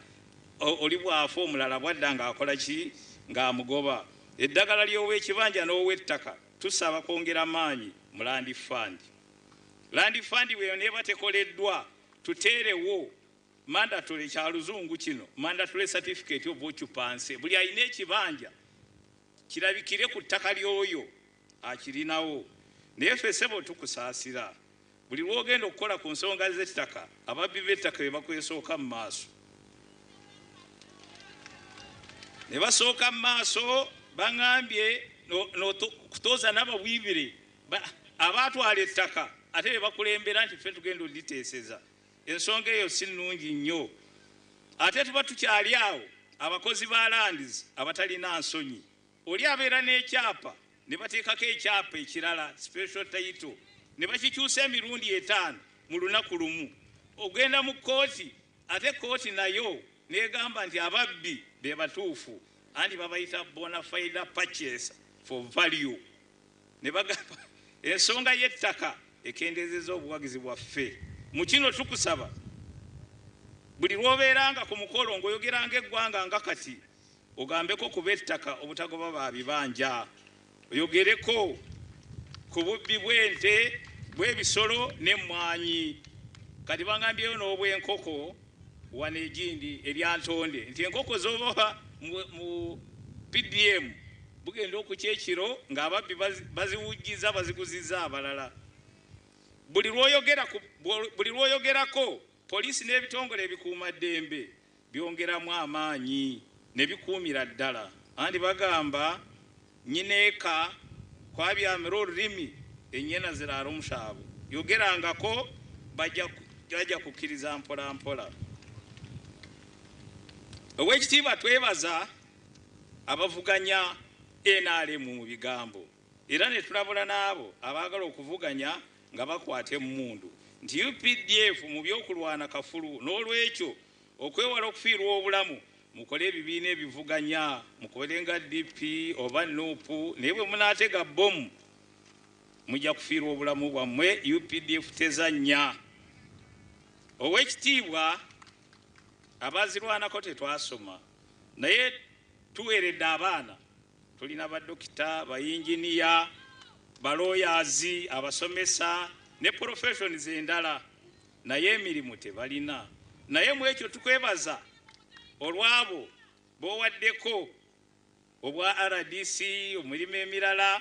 oli bw'afa omulala bwadda ng'akola ki, ng'amugoba. Eddagala ly'ow'ekibanja n'ow'ettaka tusaba kwongera maanyi mu land fund. Land fund bwe neeba tekoleddwa tuteerewo Mandatory kya luzungu kino, mandatory certificate of occupancy. Buli alina ekibanja kirabikire ku ttaka ly'oyo akirinawo. Naye ffe ssebo tukusaasira, buli lw'ogenda okukola ku nsonga z'ettaka, ababbi b'ettaka be bakwesooka mu maaso. Ne basooka mu maaso, baŋŋambye kutooza n'ababwibire abaatwala ettaka ate be bakulembera nti ffe tugenda oliteeseza. Ensonga eyo si nnungi nnyo. Ate tuba tukyali awo, abakozi ba lands abatalina nsonyi, oli abeera n'ekyapa ne bateekako ekyapa ekirala special title ne bakikyusa emirundi 5 mu lunaku lumu. Ogenda mu kkooti, ate kkooti nayo n'egamba nti ababbi be batuufu, anti babayita bona fide purchase for value. Ne bagamba ensonga y'ettaka ekendeezezza obuwagizi bwaffe. Mu kino tukusaba buli lw'obeeranga ku mukolo ng'oyogeranga eggwanga nga kati, ogambeko ku b'ettaka obutagoba ba bibanja, oyogereko ku bubbi bw'ente, bw'ebisolo n'emmwanyi. Kati bangambyeyo n'obw'enkoko wano egindi erya Ntonde nti enkoko z'oba mu PDM bugenda okukya ekiro ng'ababbi baziwujjiza, baziguzizza abalala. Buli lw'oyogerako poliisi n'ebitongole ebikuumaddembe byongeramu amaanyi ne bikuumira ddala. Anti bagamba nyineeka kwabyamira olulimi ennyena ziraara omushaabo. Yogerangako bajja kukkiriza mpola mpola. Oweekitiibwa twebaza abavuganya NRM mu bigambo, era ne tulabula n'abo abaagala okuvuganya nga bakwata emmundu nti UPDF mu by'okulwana kafulu. N'olwekyo okwewala okufiirwa obulamu, mukole ebibiina ebivuganya, mukole nga DP oba NUP, naye bwe munaatega bbomu mujja kufiirwa obulamu bwammwe. UPDF tezannya. Oweekitiibwa abazirwanako tetwasoma, naye tuweeredde abaana. Tulina badokita, bayinginiya, balooyazi, abasomesa ne professions endala, naye emirimu tebalina. Naye mu ekyo tukwebaza olw'abo b'owaddeko obwa RDC, emirimu emirala,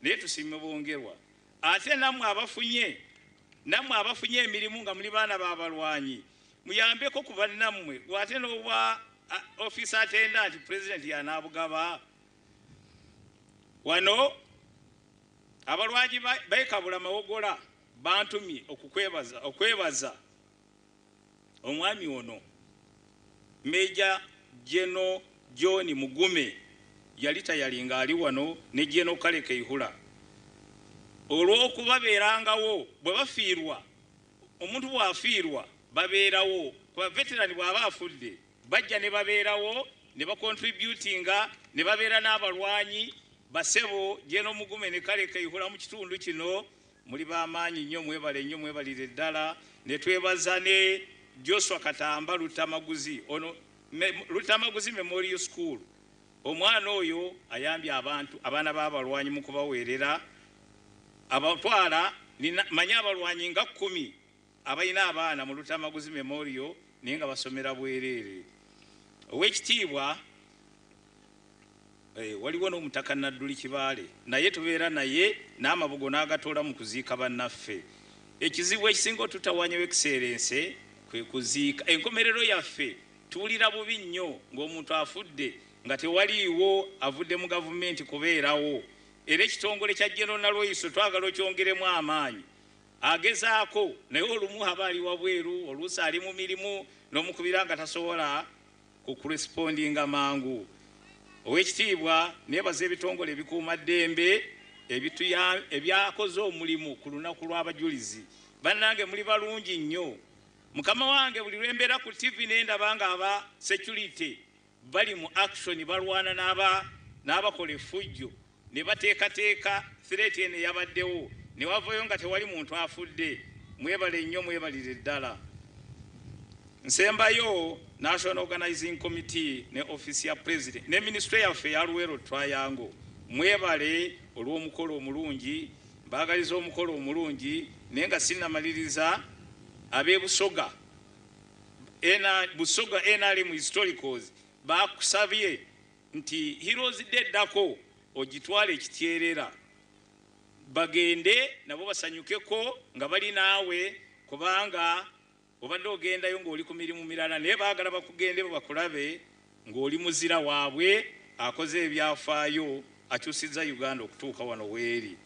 naye tusiime bongerwa. Ate nammwe abafunye emirimu nga muli baana b'abalwanyi, muyambeko ku bannammwe. Ate n'obwa office attendant president yanaabugaba. Wano abalwanyi baikabula Mawogola bantumye okwebaza omwami ono Major General John Mugume, yali tayalinga ali wano ne General Kale Kayihura, olw'okubabeerangawo bwe bafiirwa. Omuntu bw'afiirwa babeerawo, kuba veteran bw'aba afudde bajja ne babeerawo ne bacontributinga ne babeera n'abalwanyi. Basebo General Mugume ne Kale Kayihura mu kitundu kino muli b'amaanyi nnyo, mwebale nnyo, mwebalire ddala. Ne twebaza ne Joshua Katamba Lutamaguzi, ono Lutamaguzi Memorial School. Omwana oyo ayambye abantu, abaana b'abalwanyi mu kubaweerera, abatwala manye abalwanyi nga 10 abalina abaana mu Lutamaguzi Memorial naye nga basomera bwereere. Oweekitiibwa waliwo n'omutaka Nadduli Kibaale, naye tubeera naye n'amabugo n'agatoola mu kuziika bannaffe. Ekizibu ekisinga otutawaanya Excellency kwe kuziika. Enkomerero yaffe tuwulira bubi nnyo ng'omuntu afudde nga tewaliiwo avudde mu gavumenti kubeerawo. Era ekitongole kya General Nalweyiso twagala okyongeremu amaanyi. Agezaako naye olumu aba ali wabweru, oluusi ali mu mirimu n'omukubira nga tasobola kukurespondinga mangu. Oweekitiibwa neebaza ebitongole ebikuumaddembe ebyakoze omulimu ku lunaku lw'abajulizi. Bannange muli balungi nnyo. Mukama wange buli lwe mbeera ku TV ne ndaba nga aba security bali mu action, balwana n'abakola effujjo ne bateekateeka threat eno eyabaddewo, ne wavayo nga tewali muntu afudde. Mwebale nnyo, mwebalire ddala. Nsembayo National Organizing Committee ne office ya President ne ministry yaffe ya Luweero Triangle, mwebale olw'omukolo omulungi, mbaagaliza omukolo omulungi. Naye nga sinnamaliriza, ab'e Busoga Busoga NRM Historicals bakusabye nti Heroes Day eddako ogitwale ekityerera, bagende nabo basanyukeko nga bali naawe, kubanga obadde ogendayo ng'oli ku mirimu mirala, naye baagala bakugende bakulabe ng'oli muzira waabwe akoze ebyafaayo akyusizza Uganda okutuuka wano weeri.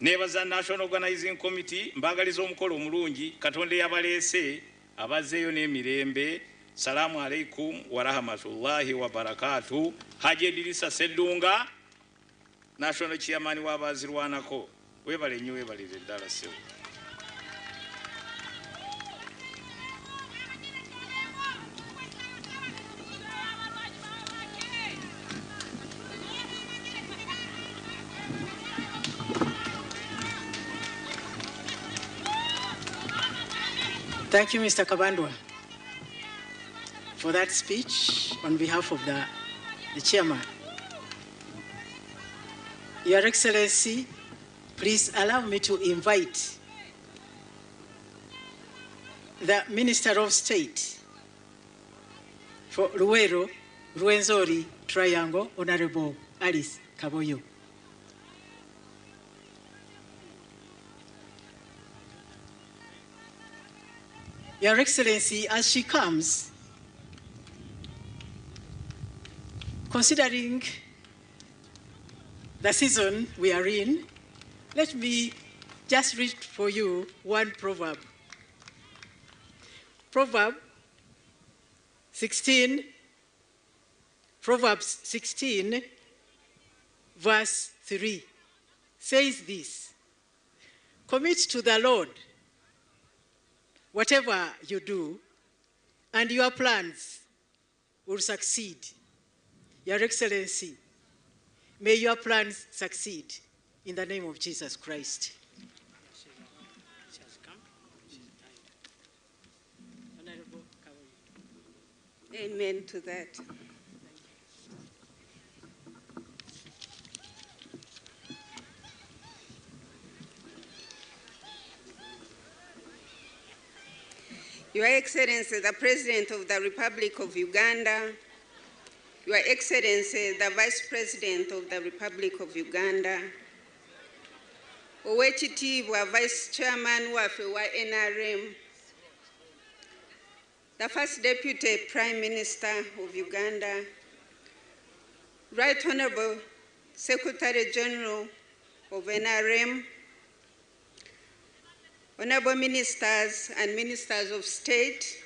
Neebaza National Organizing Committee, mbaagaliza omukolo omulungi, Katonda eyabaleese abazzeeyo n'emirembe. Salaamu alaikum warahmatullahi wabarakatuh. Haji Edirisa Seddunga, National Chairman w'abaazirwanako, weebale nnyo, weebalire ddala ssebo.
Thank you, Mr. Kabandwa, for that speech on behalf of the chairman. Your Excellency, please allow me to invite the Minister of State for Luwero, Rwenzori Triangle, Honorable Alice Kaboyo. Your Excellency, as she comes, considering the season we are in, let me just read for you one proverb. Proverb 16, Proverbs 16, verse 3 says this: commit to the Lord whatever you do, and your plans will succeed. Your Excellency, may your plans succeed in the name of Jesus Christ.
Amen to that. Your Excellency, the President of the Republic of Uganda, Your Excellency, the Vice President of the Republic of Uganda, Owekitiibwa Vice Chairman waffe wa NRM, the First Deputy Prime Minister of Uganda, Right Honorable Secretary General of NRM, Honorable Ministers and Ministers of State,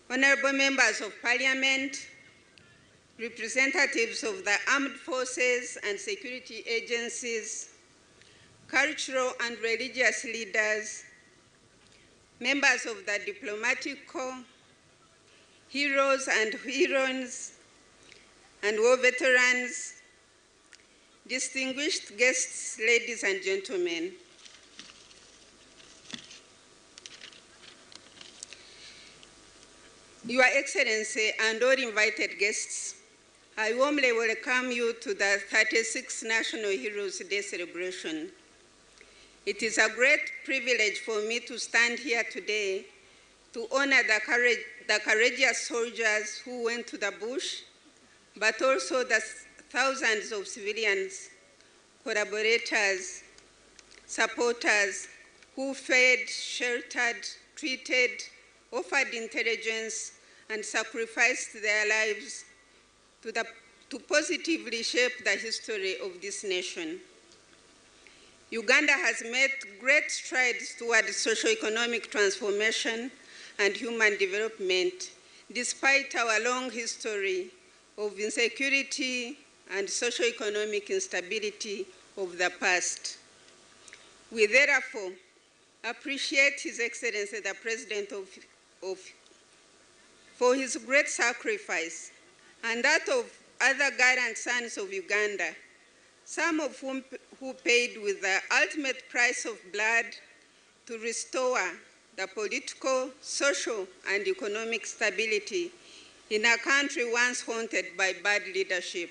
Honorable Members of Parliament, representatives of the armed forces and security agencies, cultural and religious leaders, members of the diplomatic corps, heroes and heroines, and war veterans, distinguished guests, ladies and gentlemen. Your Excellency and all invited guests, I warmly welcome you to the 36th National Heroes Day celebration. It is a great privilege for me to stand here today to honor the courageous soldiers who went to the bush, but also the thousands of civilians, collaborators, supporters who fed, sheltered, treated, offered intelligence, and sacrificed their lives to positively shape the history of this nation. Uganda has made great strides toward socioeconomic transformation and human development, despite our long history of insecurity and socioeconomic instability of the past. We therefore appreciate His Excellency the President for his great sacrifice and that of other gallant sons of Uganda, some of whom who paid with the ultimate price of blood to restore the political, social, and economic stability in a country once haunted by bad leadership.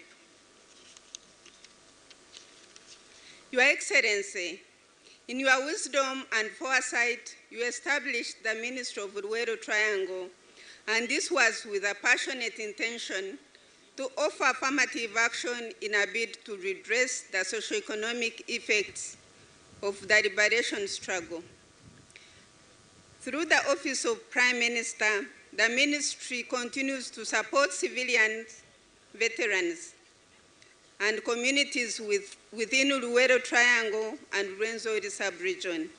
Your Excellency, In your wisdom and foresight, you established the Ministry of Luwero Triangle, and this was with a passionate intention to offer affirmative action in a bid to redress the socioeconomic effects of the liberation struggle. Through the Office of Prime Minister, the ministry continues to support civilians, veterans, and communities within Luwero Triangle and Rwenzori sub-region.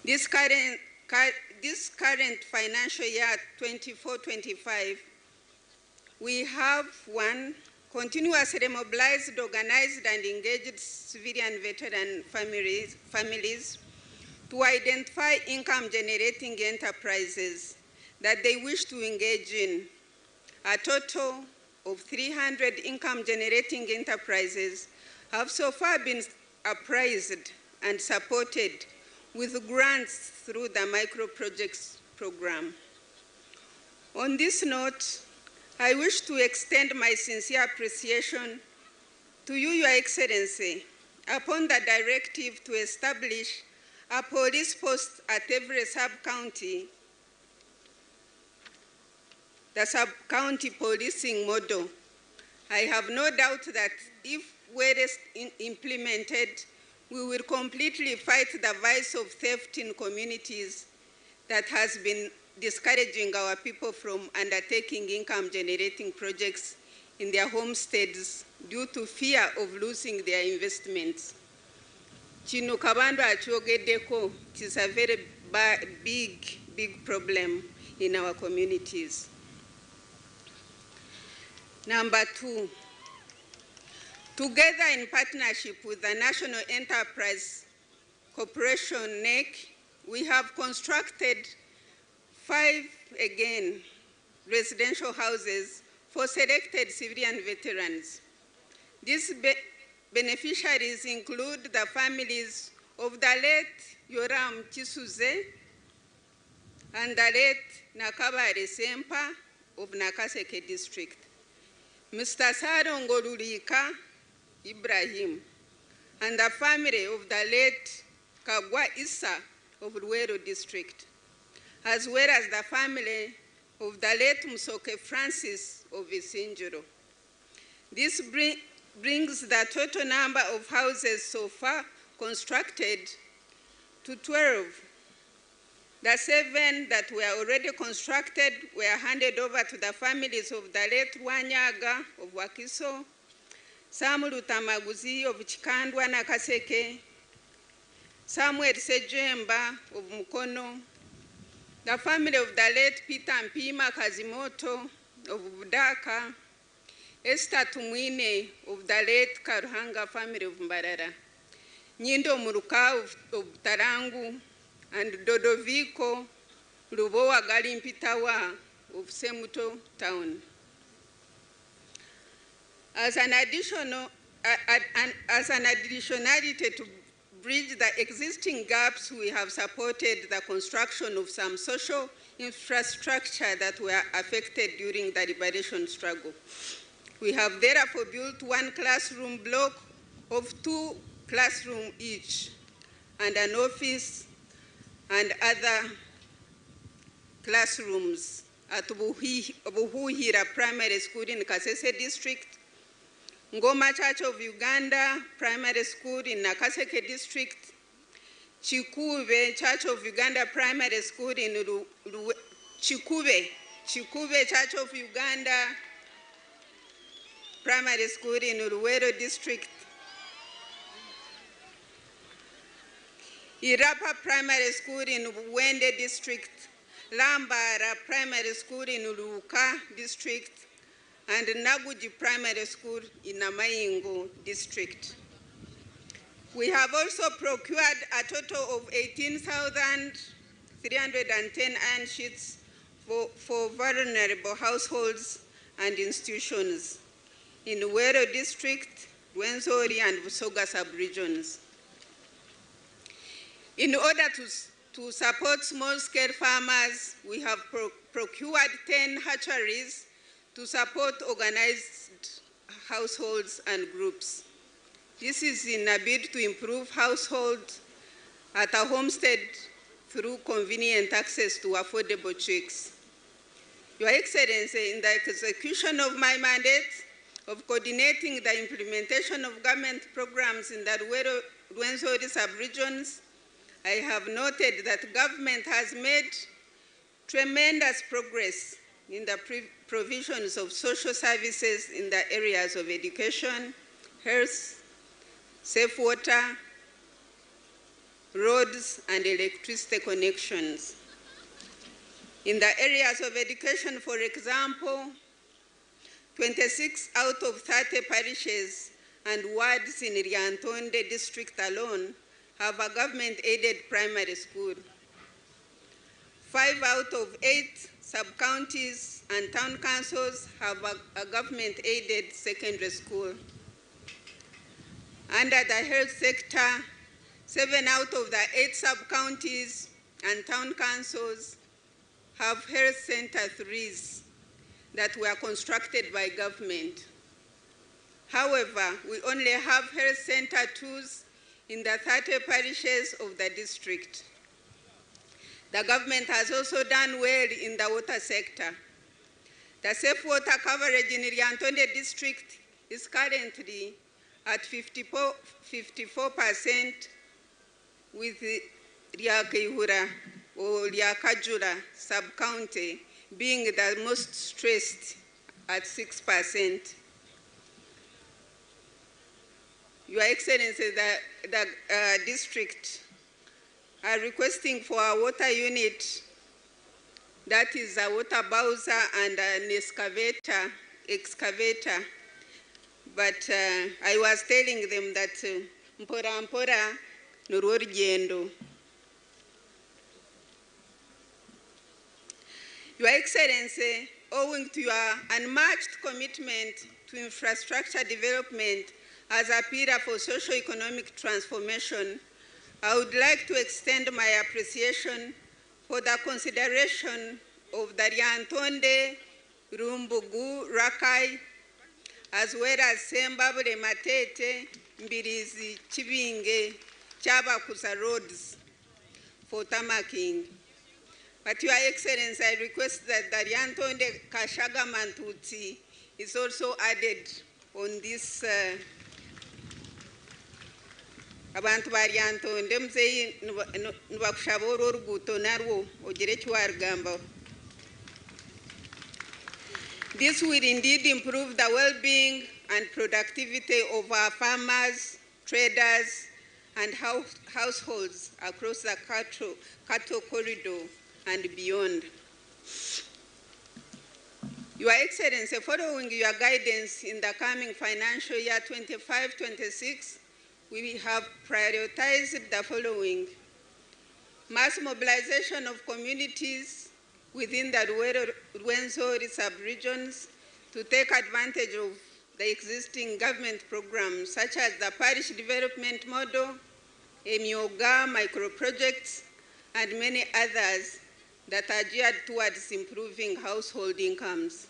This current financial year, 24-25, we have one, continuously mobilized, organized, and engaged civilian veteran families to identify income-generating enterprises that they wish to engage in. A total of 300 income-generating enterprises have so far been appraised and supported with grants through the Micro Projects program. On this note, I wish to extend my sincere appreciation to you, Your Excellency, upon the directive to establish a police post at every sub-county, the sub-county policing model. I have no doubt that if well implemented, we will completely fight the vice of theft in communities that has been discouraging our people from undertaking income-generating projects in their homesteads due to fear of losing their investments. Kino Kabando akyogeddeko, it is a very big, big problem in our communities. Number two, together in partnership with the National Enterprise Corporation, NEC, we have constructed 5, again, residential houses for selected civilian veterans. These beneficiaries include the families of the late Yoram Chisuze and the late Nakabare Sempa of Nakaseke District, Mr. Sarongo Lulika Ibrahim, and the family of the late Kagwa Issa of Luwero District, as well as the family of the late Musoke Francis of Isinjiro. This brings the total number of houses so far constructed to 12. The 7 that were already constructed were handed over to the families of the late Wanyaga of Wakiso, Samuel Tamaguzi of Chikandwa Nakaseke, Samuel Sejemba of Mukono, the family of the late Peter Mpima Kazimoto of Budaka, Esther Tumwine of the late Karuhanga family of Mbarara, Nyindo Muruka of Tarangu, and Dodoviko Lubowa Galimpitawa of Semuto Town. As an additionality to bridge the existing gaps, we have supported the construction of some social infrastructure that were affected during the liberation struggle. We have therefore built 1 classroom block of 2 classrooms each, and an office and other classrooms at Buhuhira Primary School in Kasese District, Ngoma Church of Uganda Primary School in Nakaseke District, Chikube Church of Uganda Primary School in Chikube Church of Uganda Primary School in Luwero District, Irapa Primary School in Wende District, Lambara Primary School in Luuka District, and Naguji Primary School in Namayingo District. We have also procured a total of 18,310 iron sheets for vulnerable households and institutions in Luwero District, Rwenzori, and Busoga sub-regions. In order to support small-scale farmers, we have procured 10 hatcheries to support organized households and groups. This is in a bid to improve household at a homestead through convenient access to affordable chicks. Your Excellency, in the execution of my mandate of coordinating the implementation of government programs in the Luwero Rwenzori sub-regions, I have noted that government has made tremendous progress in the provisions of social services in the areas of education, health, safe water, roads, and electricity connections. In the areas of education, for example, 26 out of 30 parishes and wards in Lyantonde district alone have a government-aided primary school. 5 out of 8 sub-counties and town councils have a government-aided secondary school. Under the health sector, 7 out of the 8 sub-counties and town councils have health center 3s that were constructed by government. However, we only have health center 2s in the 30 parishes of the district. The government has also done well in the water sector. The safe water coverage in Lyantonde district is currently at 54% with Ryakaihura or Ryakajura sub-county being the most stressed at 6%. Your Excellency, the district are requesting for a water unit, that is a water bowser and an excavator. But I was telling them that mpora mpora nurwo rugendo. Your Excellency, owing to your unmatched commitment to infrastructure development as a pillar for socio-economic transformation, I would like to extend my appreciation for the consideration of the Lyantonde, Rumbugu, Rakai, as well as Sembabule Matete, Mbirizi, Chibinge, Chabakusa roads for tarmacking. But Your Excellency, I request that the Lyantonde Kashaga Mantuti is also added on this. Abantu ba Lyantonde muzeyi nibakushaba orwo oruguuto narwo ogire eki warugamba. This will indeed improve the well-being and productivity of our farmers, traders, and households across the cattle corridor and beyond. Your Excellency, following your guidance in the coming financial year 25-26, we have prioritized the following: mass mobilization of communities within the Rwenzori sub-regions to take advantage of the existing government programs such as the Parish Development Model, Emyoga, micro-projects, and many others that are geared towards improving household incomes.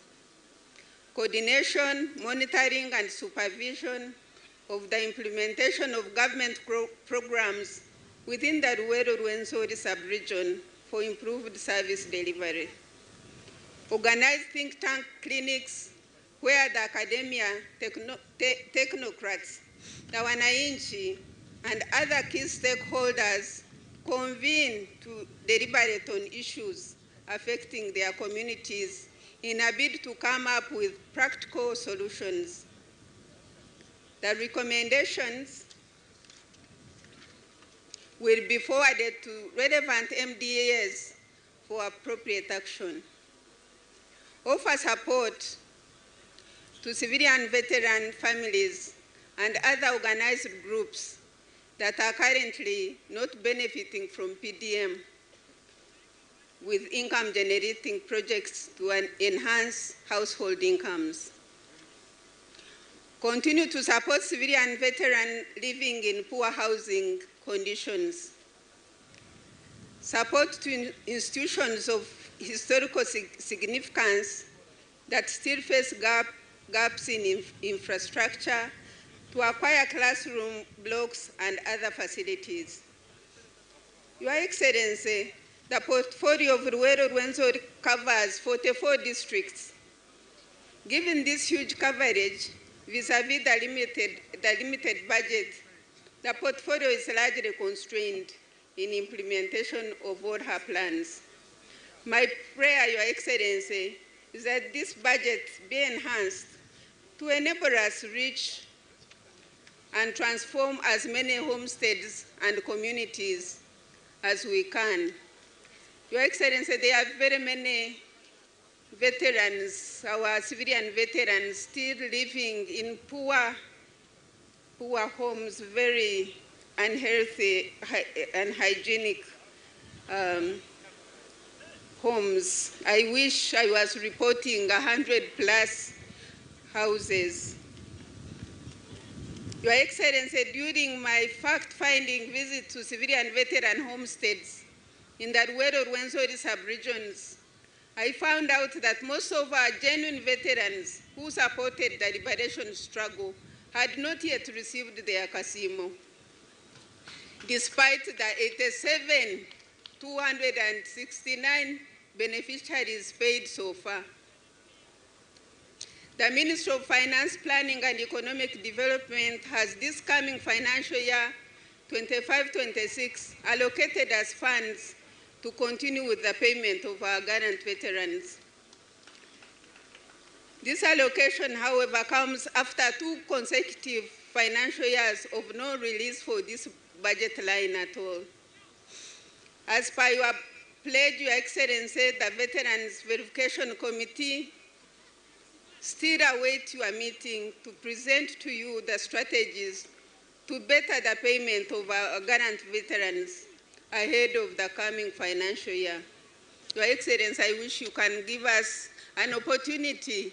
Coordination, monitoring, and supervision of the implementation of government programs within the Luwero Rwenzori sub-region for improved service delivery. Organize think tank clinics where the academia, technocrats, the wananchi, and other key stakeholders convene to deliberate on issues affecting their communities in a bid to come up with practical solutions. The recommendations will be forwarded to relevant MDAs for appropriate action. Offer support to civilian veteran families and other organized groups that are currently not benefiting from PDM with income-generating projects to enhance household incomes. Continue to support civilian veterans living in poor housing conditions. Support to institutions of historical significance that still face gaps in infrastructure to acquire classroom blocks and other facilities. Your Excellency, the portfolio of Luwero Rwenzori covers 44 districts. Given this huge coverage, vis-a-vis the limited budget, the portfolio is largely constrained in implementation of all her plans. My prayer, Your Excellency, is that this budget be enhanced to enable us reach and transform as many homesteads and communities as we can. Your Excellency, there are very many veterans, our civilian veterans, still living in poor, poor homes, very unhealthy and hygienic homes. I wish I was reporting 100 plus houses. Your Excellency, during my fact-finding visit to civilian veteran homesteads in the Luwero Rwenzori sub-regions, I found out that most of our genuine veterans who supported the liberation struggle had not yet received their Kasimo, despite the 87,269 beneficiaries paid so far. The Ministry of Finance, Planning and Economic Development has this coming financial year 25-26 allocated as funds to continue with the payment of our gallant veterans. This allocation, however, comes after 2 consecutive financial years of no release for this budget line at all. As per your pledge, Your Excellency, the Veterans Verification Committee still await your meeting to present to you the strategies to better the payment of our gallant veterans ahead of the coming financial year. Your Excellency, I wish you can give us an opportunity.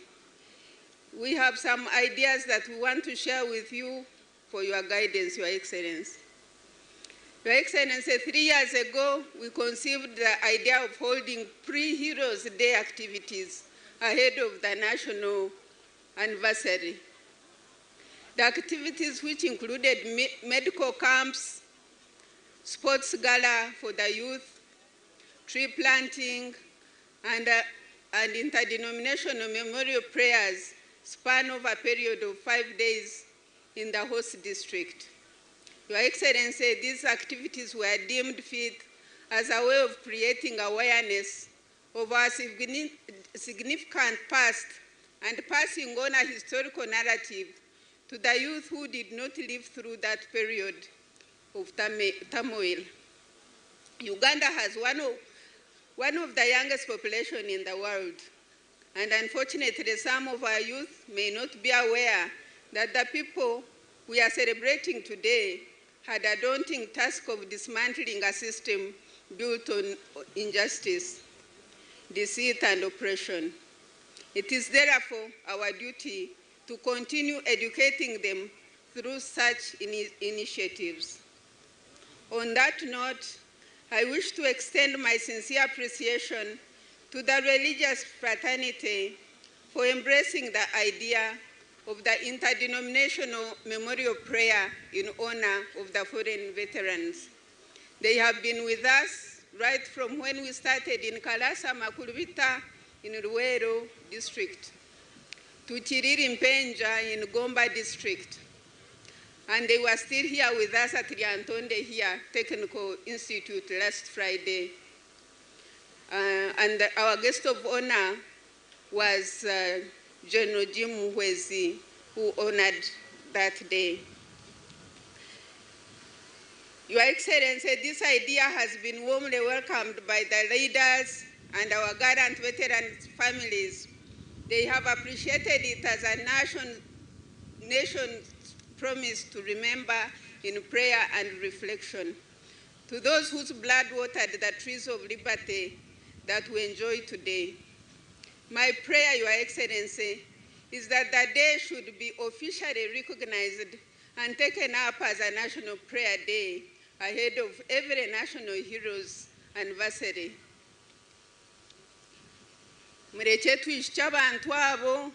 We have some ideas that we want to share with you for your guidance, Your Excellency. Your Excellency, 3 years ago, we conceived the idea of holding pre-Heroes Day activities ahead of the national anniversary. The activities, which included medical camps, sports gala for the youth, tree planting, and interdenominational memorial prayers, span over a period of 5 days in the host district. Your Excellency, these activities were deemed fit as a way of creating awareness of our significant past and passing on a historical narrative to the youth who did not live through that period of turmoil. Uganda has one of the youngest population in the world, and unfortunately some of our youth may not be aware that the people we are celebrating today had a daunting task of dismantling a system built on injustice, deceit, and oppression. It is therefore our duty to continue educating them through such initiatives. On that note, I wish to extend my sincere appreciation to the religious fraternity for embracing the idea of the interdenominational memorial prayer in honor of the foreign veterans. They have been with us right from when we started in Kalasa Makulubita in Luwero district, to Chiriri Mpenja in Gomba district. And they were still here with us at Lyantonde here, Technical Institute, last Friday. And our guest of honor was General Jim Muhwezi, who honored that day. Your Excellency, this idea has been warmly welcomed by the leaders and our gallant veteran families. They have appreciated it as a nation's promise to remember in prayer and reflection. To those whose blood watered the trees of liberty that we enjoy today. My prayer, Your Excellency, is that the day should be officially recognized and taken up as a national prayer day ahead of every national hero's anniversary. Mureke twishe abantu abo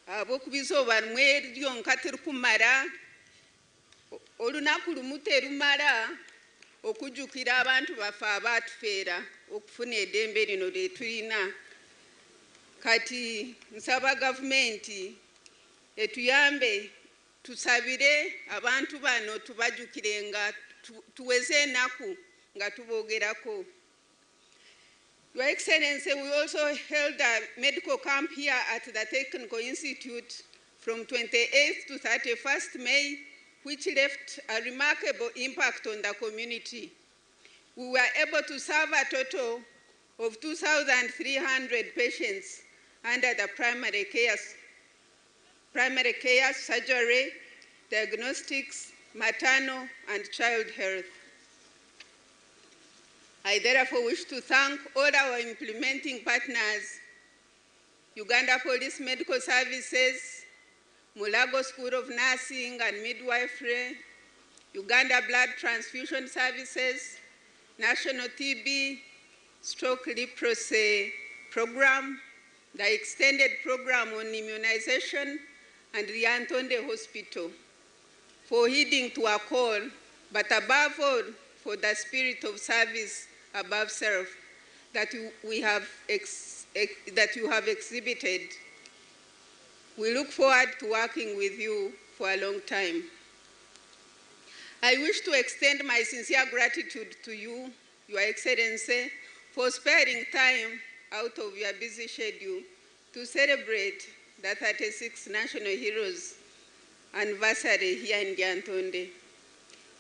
abo kubizoba rimwe ryonka tirikumara olunaku lumu terumara. Okujjukira abantu baffe abaatufeera okufuna eddembe lino lye tulina. Kati nsaba gavumenti etuyambe tusabire abantu bano tubajjukire nga tuweze ennaku nga tuboogerako. Your Excellency, we also held a medical camp here at the Technical Institute from 28th to 31st May, which left a remarkable impact on the community. We were able to serve a total of 2,300 patients under the primary care, surgery, diagnostics, maternal, and child health. I therefore wish to thank all our implementing partners, Uganda Police Medical Services, Mulago School of Nursing and Midwifery, Uganda Blood Transfusion Services, National TB, Stroke Leprosy Program, the Extended Program on Immunization, and the Lyantonde Hospital for heeding to our call, but above all, for the spirit of service above self that you have exhibited. We look forward to working with you for a long time. I wish to extend my sincere gratitude to you, Your Excellency, for sparing time out of your busy schedule to celebrate the 36th National Heroes Anniversary here in Lyantonde.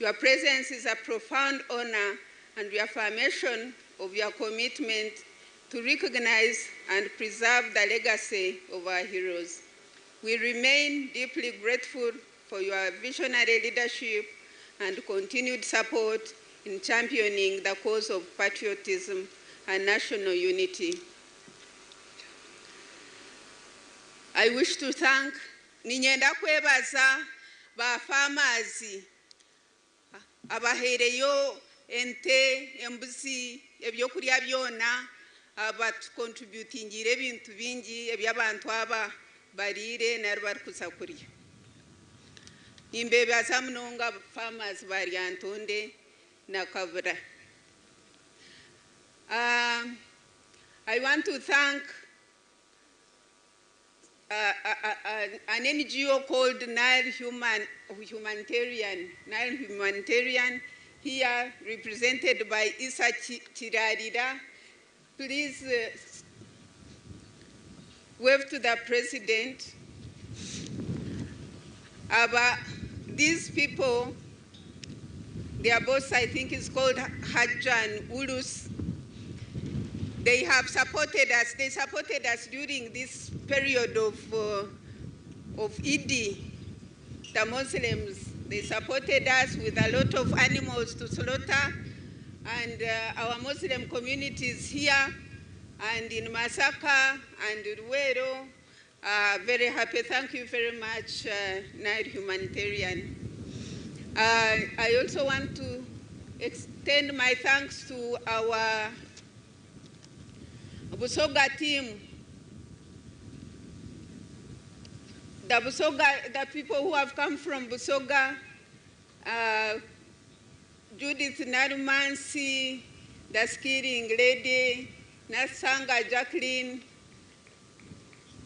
Your presence is a profound honor and reaffirmation of your commitment to recognize and preserve the legacy of our heroes. We remain deeply grateful for your visionary leadership and continued support in championing the cause of patriotism and national unity. I wish to thank, ninyenda kwebaza ba farmers abaheereyo ente, embuzi, ebyokulya byona, abatucontributingire ebintu bingi eby'abantu aba bariire nari barikuza kurya. Nimbebaza munonga farmers ba Lyantonde na Kabura. I want to thank an NGO called Nile Humanitarian, Nile Humanitarian, here represented by Isa Chirarira. Please wave to the president. Aba, these people, their boss, I think, is called Hajan Ulus. They have supported us. They supported us during this period of Eid, the Muslims. They supported us with a lot of animals to slaughter, and our Muslim communities here and in Masaka and Luweero are very happy. Thank you very much, Nile Humanitarian. I also want to extend my thanks to our Busoga team. The Busoga, the people who have come from Busoga, Judith Narumansi, the skilling lady, Nasanga Jacqueline,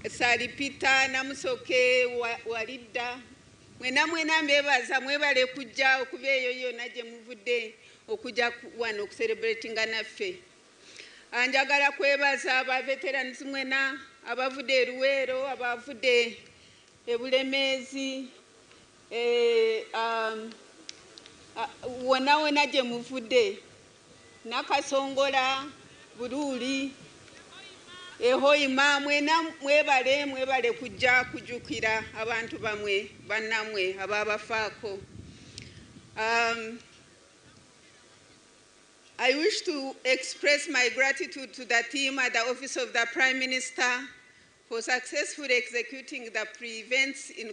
Salipita, Namusoke, Walida. Mwena mwena mbebaza mwebale kujja okuva eyo yonna gye muvudde okujja wano okucelebratinga naffe. Njagala kwebaza aba veterans mwena abavudde e Luweero, abavudde e Bulemeezi, wonna wonna gye muvudde, Nakasongola, Buruuli, Ehoima, mwena mwebale mwebale kujja kujjukira abantu bamwe bannamwe ababafaako. I wish to express my gratitude to the team at the Office of the Prime Minister for successfully executing the pre-events in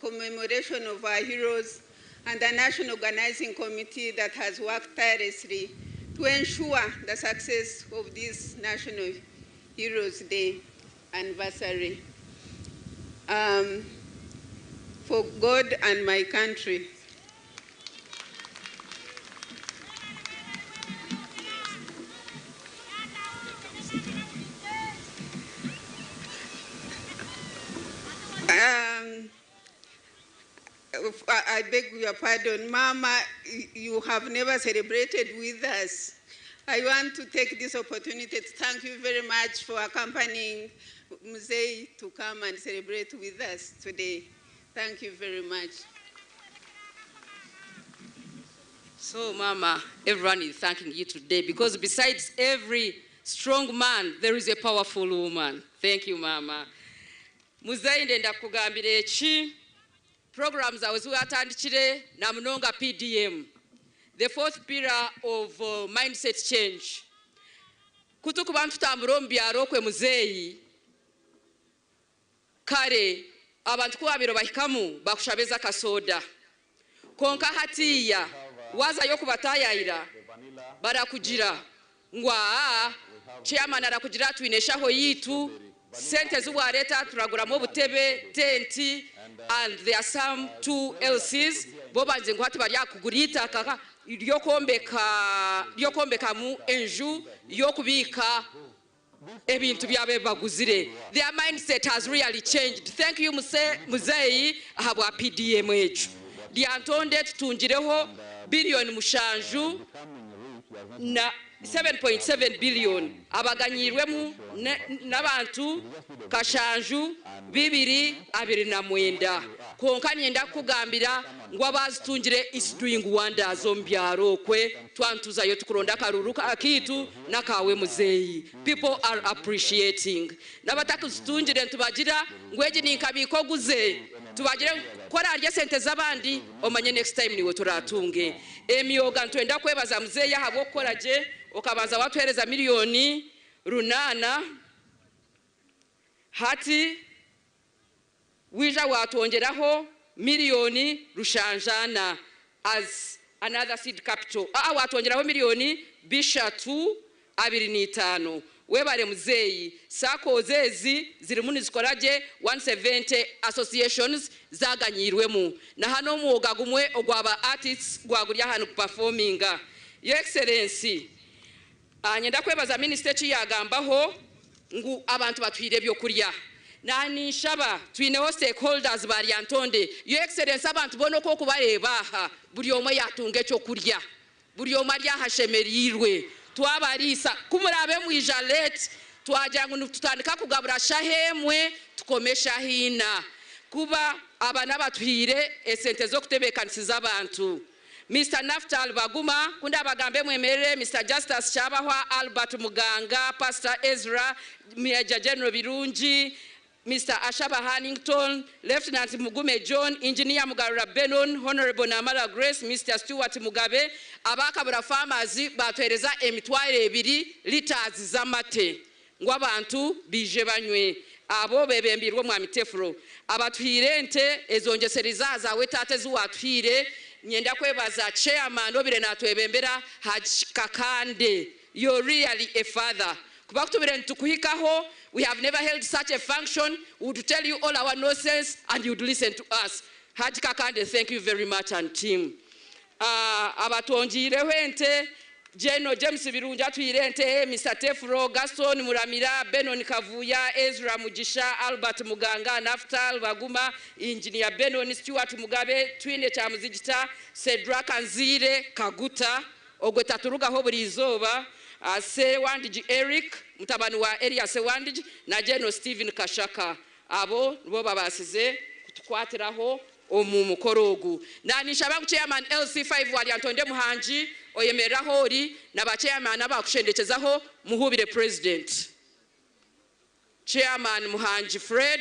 commemoration of our heroes and the National Organizing Committee that has worked tirelessly to ensure the success of this National Heroes Day anniversary. For God and my country. I beg your pardon, Mama, you have never celebrated with us. I want to take this opportunity to thank you very much for accompanying Mzee to come and celebrate with us today. Thank you very much.
So, Mama, everyone is thanking you today because besides every strong man, there is a powerful woman. Thank you, Mama. Muzeyi ndenda kugambira eki programs zawe ziwatandikire na munonga PDM, the fourth pillar of mindset change. Kutukuba ntutambura omu byaro kwe muzeyi kare abantu kubabiro bahikamu bakushabeza kasoda konka hatiya wazayo kubatayayira barakugira ngwa chairman arakugira twineshaho yitu sente zuwareta turaguramo butebe tenti and there are some 2 LCs bo banze ngo hati bari akugurita kaka ryo mu enju yo kubika ebintu byabe baguzire. Their mindset has really changed. Thank you Muzeyi ahabwa PDM ejo Lyantonde tutungireho billion mushanju na 7.7 billion abaganyirwemu n'abantu kashanju 229. Konka nyenda kugambira ngo abazitungire is doing wonders ombyaro kwe twantuzayo tukuronda karuruka akitu nakawe muzeyi. People are appreciating n'abatakuzitungire ntubagira ngweji ninkabiko guze tubagire kora arya sente z'abandi omanye next time niwe turatunge. Emyoga ntwenda kwebaza muzeyi ahabwo gukora je okabanza watuhereza miliyoni 8 hati wija watongeraho miliyoni 7 as another seed capital. Watongeraho miliyoni 325. Webare muzeyi sako zezi zirimu nizikoraje 170 associations zaganyirwemu na hano mwoga gumwe ogwaba artists gwagulya hano performinga. Your Excellency, nyenda kwebaza minister chiyagambaho ngu abantu batwire byo kurya nani nshaba twineho stakeholders ba Lyantonde. Your Excellency, abantu bono ko kubareba aha buri omwe yatunga cyo kurya, buri omwe ari ahashemerirwe twabarisa kumurabe mwija late twagira ngo tutandika kugabura shahemwe tukomesha hina kuba abana batwire esente zo kutebekanisiza abantu. Mr. Naftal Baguma kunda abagambe mwemerere, Mr. Justus Chabahwa, Albert Muganga, Pastor Ezra, Major General Birungi, Mr. Ashaba Hannington, Lieutenant Mugume John, Engineer Mugarura Benon, Honorable Namara Grace, Mr. Stewart Mugabe, abakabura farmers batwereza emitwaro 2 liters z'amate ngo abantu bije banywe abo bebembirwe mwami Tefro abatwire ente ezongeseriza zawe tate zuwatwire. Nyenda kwebaza chairman obire natwebembera Haji Kakande, you're really a father. Kubakutubire ntukuhikaho, we have never held such a function. We would tell you all our nonsense and you'd listen to us. Haji Kakande, thank you very much and team. Abatonjireho ente Jeno James Birungi atwire ente, Mr. Tefro, Gaston Muramira, Benon Kavuya, Ezra Mugisha, Albert Muganga, Naftal Baguma, Engineer Benon Stewart Mugabe, Twine Chamuzigita, Cedra Kanzire Kaguta, ogwe taturugaho buri izoba, Sewandiji Eric, mutabani wa Elia Sewandiji na Jeno Steven Kashaka. Abo nibo babasize kutukwatiraho omu mukorogu. Na nishaba chairman LC5 wa Lyantonde Muhangi oyemeraho ori na ba chairman abakushendekezaho muhubire president. Chairman Muhangi Fred,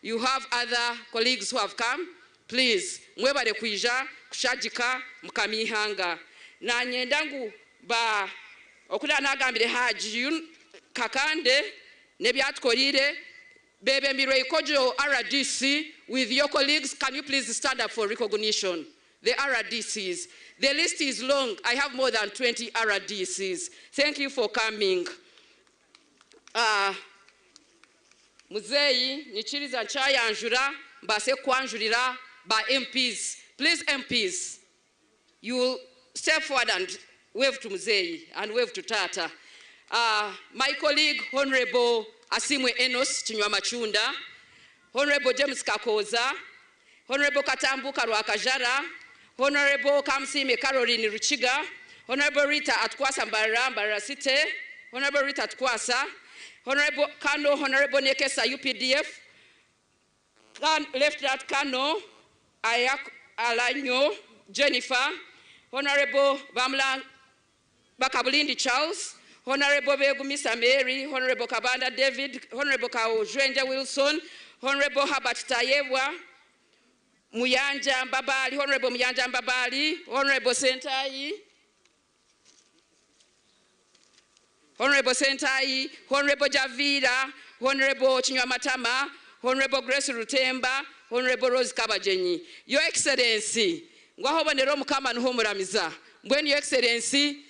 you have other colleagues who have come. Please, mwebare kuija kushajika mukamihanga. Na nyendangu ba okula nagambire Haji Kakande nebyatkorire bebembirwe ikojo RDC with your colleagues. Can you please stand up for recognition? The RDCs. The list is long. I have more than 20 RDCs. Thank you for coming. Muzeyi, nichiriza nchayanjura, mbase kwanjurira ba MPs. Please, MPs, you will step forward and wave to Muzeyi and wave to Tata. My colleague, Honorable Asimwe Enos Chinywamachunda, Honorable James Kakoza, Honorable Katambuka Rwakajara, Honorable Kamsime Caroline Ruchiga, Honorable Rita Atkwasa Mbarara, Mbarara City, Honorable Rita Atkwasa, Honorable Kano, Honorable Nekesa UPDF, Lieutenant Kano, Ayak Alanyo, Jennifer, Honorable Bamla Bakabulindi Charles, Honorable Begumisa Mary, Honorable Kabanda David, Honorable Kaujwenja Wilson, Honorable Herbert Tayebwa, Muyanja Mbabali, Honorable Muyanja Mbabali, Honorable Sentai, Honorable Sentai, Honorable Javira, Honorable Chinywamatama, Honorable Grace Rutemba, Honorable Rose Kabajenyi. Your Excellency, ngwahobonera Omukama niho muramiza. Mbwenu Your Excellency,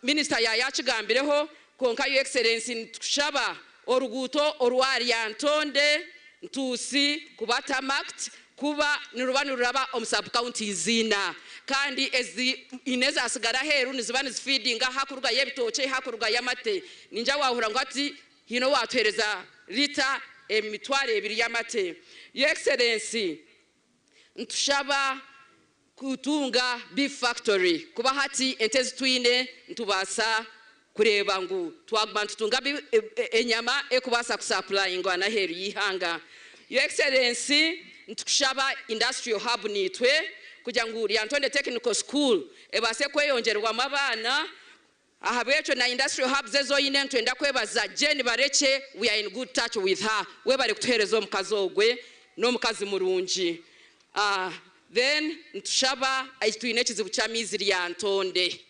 Minister yayakigambireho, konka Your Excellency nitukushaba oruguuto orwa Lyantonde Ntuusi kuba tarmacked, kuba niruba niruraba omu sub-county zina. Kandi ezi ineza asigara heru niziba nizifeedinga hakuruga y'ebitookye, hakuruga y'amate. Ninja wahura ngu ati hino watuhereza lita emitwaro ebiri y'amate. Your Excellency, ntushaba kutunga beef factory kuba hati ente zitwine ntubasa kureba ngu twaguma ntutunga enyama ekubasa kusupplyingwa na heru y'ihanga. Your Excellency, ntukushaba industrial hub nitwe kugira ngu Lyantonde Technical School ebase kweyongerwamu abaana. Ahabwekyo na industrial hub zezoine ntwenda kwebaza Jane Barekye, we are in good touch with her. Webale kutuhereza omukazi ogwe n'omukazi murungi. Then ntushaba twine ekizibu ky'amaizi Lyantonde.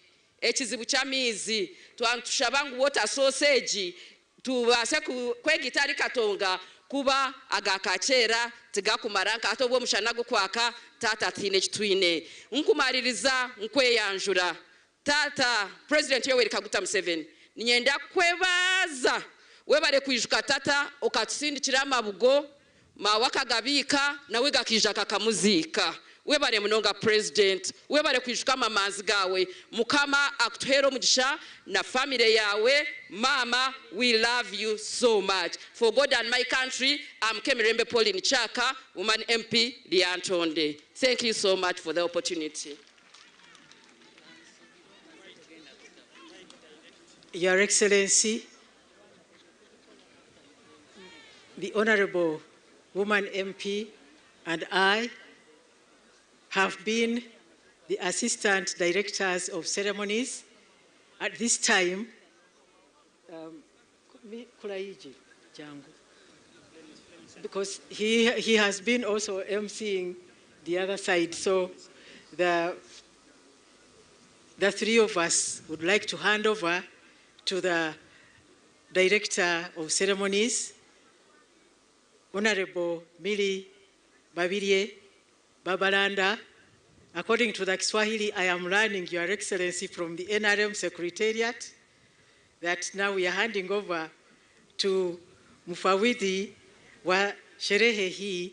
Ekizibu ky'amaizi ntushaba ngu water sausage tubase kwegita ari Katonga kuba agakakyera tigakumara nka obwo omushana gukwaka tata twine ekitwine. Nkumaririza nkweyanjura tata President Yoweri Kaguta Museveni, ninyenda kwebaza webale kwijuka tata okatusindikira amabugo mawe akagabika nawe gakija kakamuzika. Webale munonga President, webale kwijuka amamanzi gawe. Mukama akutuhere omugisha na family yawe. Mama, we love you so much. For God and my country, I'm Kemirembe Pauline Chaka, Woman MP Lyantonde. Thank you so much for the opportunity.
Your Excellency, the Honorable Woman MP and I have been the assistant directors of ceremonies. At this time, because he has been also emceeing the other side, so the three of us would like to hand over to the director of ceremonies, Honorable Millie Babirye Babalanda. According to the Kiswahili, I am learning, Your Excellency, from the NRM Secretariat, that now we are handing over to Mufawidhi wa sherehe hii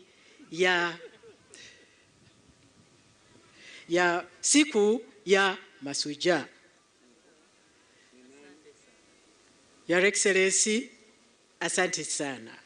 ya siku ya Mashujaa. Your Excellency, asante sana.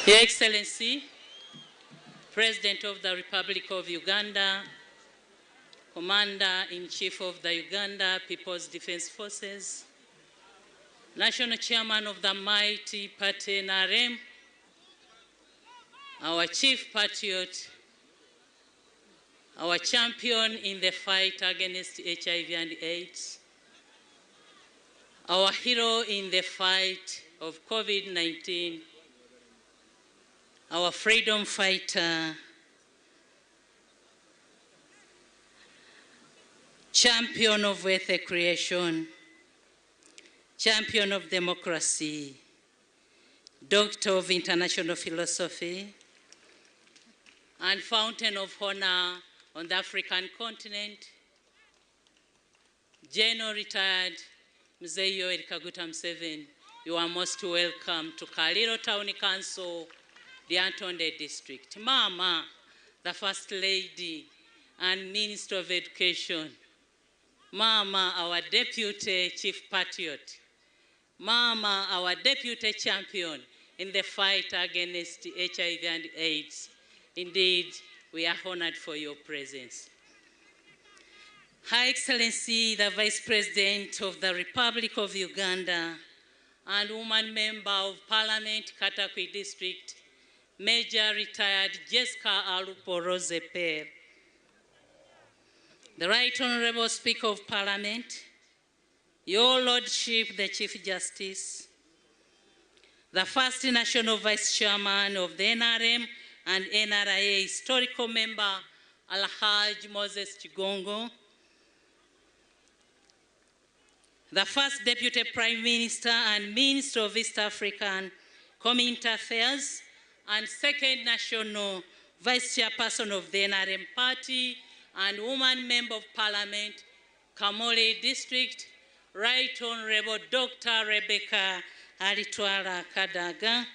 Your Excellency, President of the Republic of Uganda, Commander-in-Chief of the Uganda People's Defense Forces, National Chairman of the mighty party NRM, our Chief Patriot, our champion in the fight against HIV and AIDS, our hero in the fight of COVID-19, our freedom fighter, champion of wealth creation, champion of democracy, doctor of international philosophy, and fountain of honor on the African continent, General retired Mzee Yoweri Kaguta Museveni, you are most welcome to Kaliro Town Council, Lyantonde District. Mama, the First Lady and Minister of Education. Mama, our Deputy Chief Patriot. Mama, our Deputy Champion in the fight against HIV and AIDS. Indeed, we are honored for your presence. Her Excellency, the Vice President of the Republic of Uganda and Woman Member of Parliament, Katakwi District, Major Retired Jessica Alupo Roseper, the Right Honorable Speaker of Parliament, Your Lordship, the Chief Justice, the first National Vice Chairman of the NRM and NRA Historical Member, Alhaj Moses Kigongo, the first Deputy Prime Minister and Minister of East African Community Affairs, and second National Vice Chairperson of the NRM Party and Woman Member of Parliament, Kamuli District, Right Honorable Dr. Rebecca Alitwala Kadaga,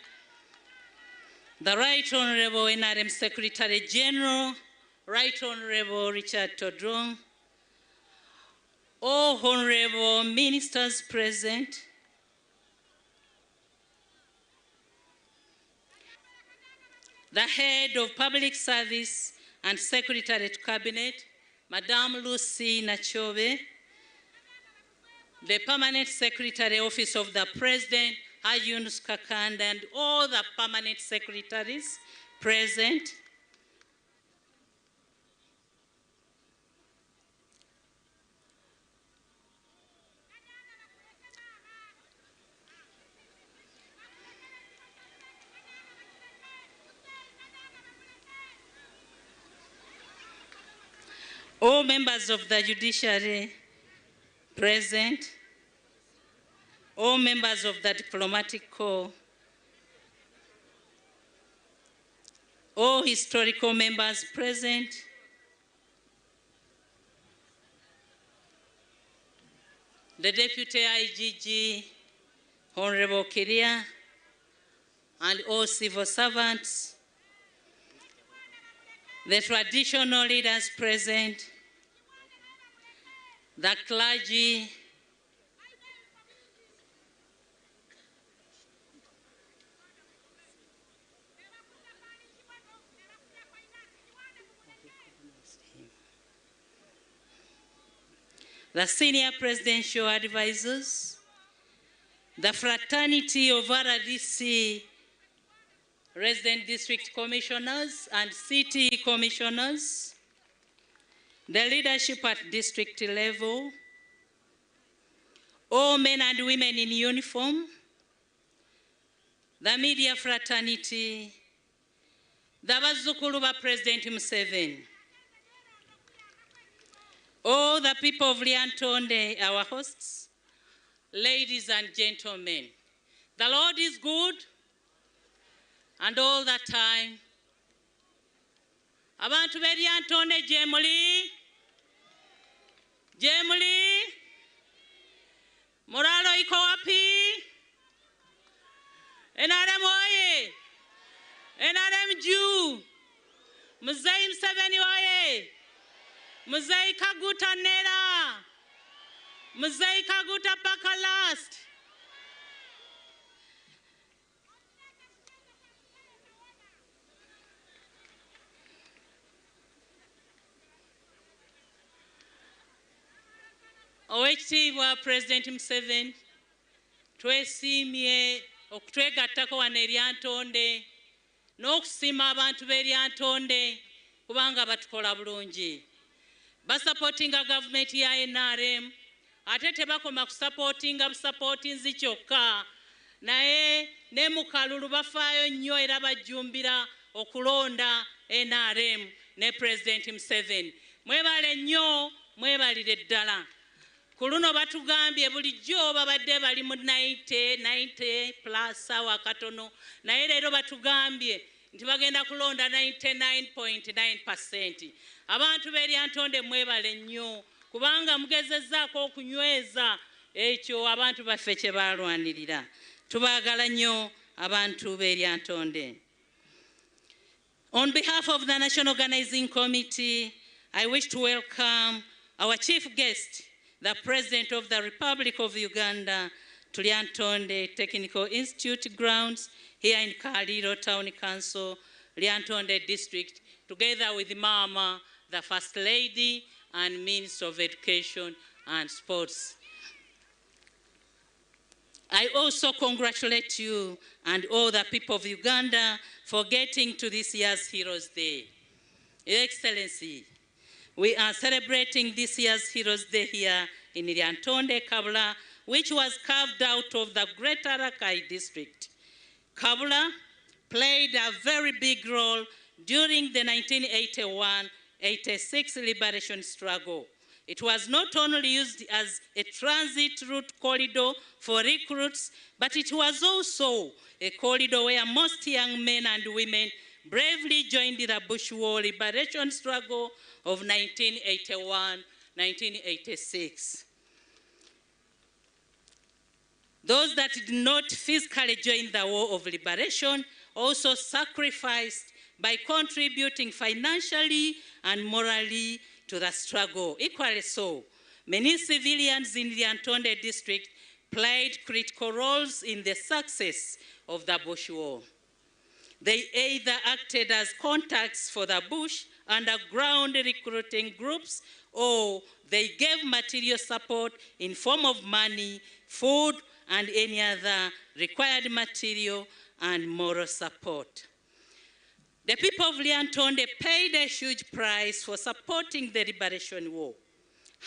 the Right Honorable NRM Secretary General, Right Honorable Richard Todwong, all honorable ministers present, the head of public service and secretary to cabinet, Madame Lucy Nakyobe, the permanent secretary office of the president, Yunus Kakanda, and all the permanent secretaries present, all members of the judiciary present, all members of the diplomatic corps, all historical members present, the Deputy IGG, Honorable Kiria, and all civil servants, the traditional leaders present, the clergy, the senior presidential advisors, the fraternity of RDC resident district commissioners and city commissioners, the leadership at district level, all men and women in uniform, the media fraternity, the Bazzukulu ba President Museveni, all the people of Lyantonde, our hosts, ladies and gentlemen, the Lord is good, and all the time. Abantu b'e Lyantonde gye muli? Gye muli? Moralo iko wapi? NRM oye! NRM juu! Mzee Museveni oye! Mzee Kaguta nera! Mzee Kaguta paka last! Oweekitiibwa President Museveni, twesiimye okutwegattako wano e Lyantonde n'okusiima abantu b'e Lyantonde kubanga batukola bulungi. Basapootinga gavumenti ya NRM, ate tebakoma kusapootinga busapootinzi kyokka, naye ne mu kalulu bafaayo nnyo era bajjumbira okulonda NRM ne President Museveni. Mwebale nnyo, mwebalire ddala. Ku luno batugambye bulijjo babadde bali mu 90 plus awo akatono, naye leero batugambye nti bagenda kulonda 99.9%. Abantu b'e Lyantonde mwebale nnyo kubanga mugezezzaako okunyweza ekyo abantu baffe kye balwanirira. Tubaagala nnyo abantu b'e Lyantonde. On behalf of the National Organizing Committee, I wish to welcome our chief guest, the President of the Republic of Uganda, to Lyantonde Technical Institute grounds here in Kaliro Town Council, Lyantonde District, together with Mama, the First Lady, and Minister of Education and Sports. I also congratulate you and all the people of Uganda for getting to this year's Heroes Day. Your Excellency, we are celebrating this year's Heroes Day here in Lyantonde, Kabula, which was carved out of the Greater Rakai district. Kabula played a very big role during the 1981-86 liberation struggle. It was not only used as a transit route corridor for recruits, but it was also a corridor where most young men and women bravely joined the Bush War liberation struggle of 1981-1986. Those that did not physically join the war of liberation also sacrificed by contributing financially and morally to the struggle. Equally so, many civilians in the Lyantonde district played critical roles in the success of the Bush War. They either acted as contacts for the Bush underground recruiting groups, or they gave material support in form of money, food, and any other required material and moral support. The people of Lyantonde paid a huge price for supporting the Liberation War.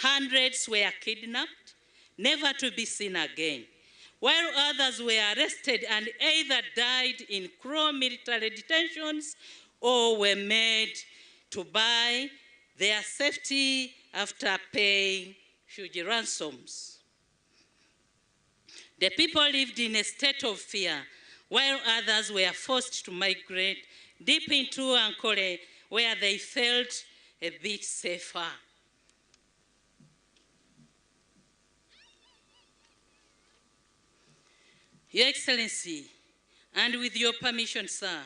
Hundreds were kidnapped, never to be seen again, while others were arrested and either died in cruel military detentions or were made to buy their safety after paying huge ransoms. The people lived in a state of fear, while others were forced to migrate deep into Ankole, where they felt a bit safer. Your Excellency, and with your permission, sir,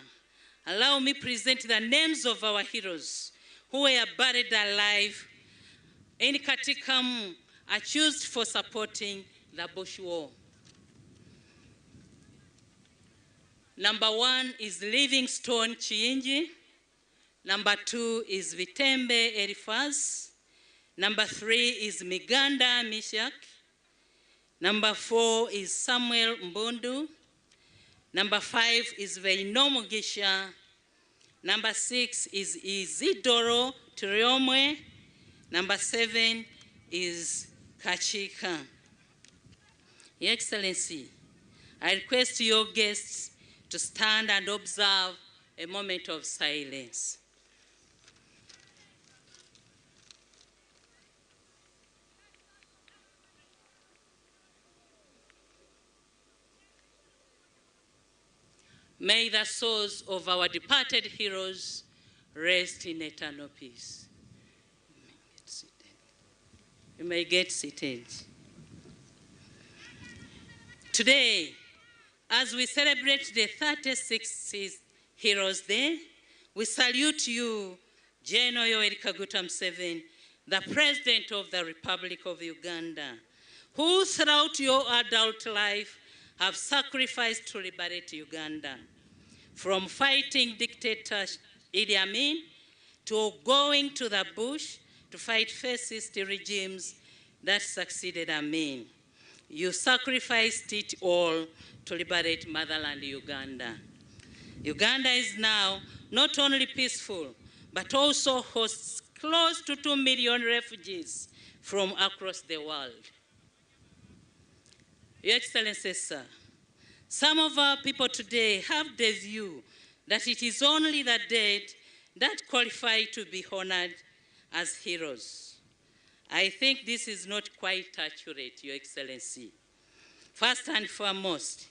allow me present the names of our heroes who were buried alive in Katikamu, accused for supporting the Bush War. Number 1 is Livingstone Chiinji. Number 2 is Vitembe Eliphaz. Number 3 is Miganda Mishak. Number 4 is Samuel Mbundu. Number 5 is Veino Mugisha. Number 6 is Isidoro Triomwe. Number 7 is Kachika. Your Excellency, I request your guests to stand and observe a moment of silence. May the souls of our departed heroes rest in eternal peace. You may get seated. Today, as we celebrate the 36th Heroes Day, we salute you, General Yoweri Kaguta Museveni, the President of the Republic of Uganda, who throughout your adult life have sacrificed to liberate Uganda. From fighting dictator Idi Amin to going to the bush to fight fascist regimes that succeeded Amin. You sacrificed it all to liberate motherland Uganda. Uganda is now not only peaceful, but also hosts close to 2 million refugees from across the world. Your Excellency, sir, some of our people today have the view that it is only the dead that qualify to be honored as heroes. I think this is not quite accurate, Your Excellency. First and foremost,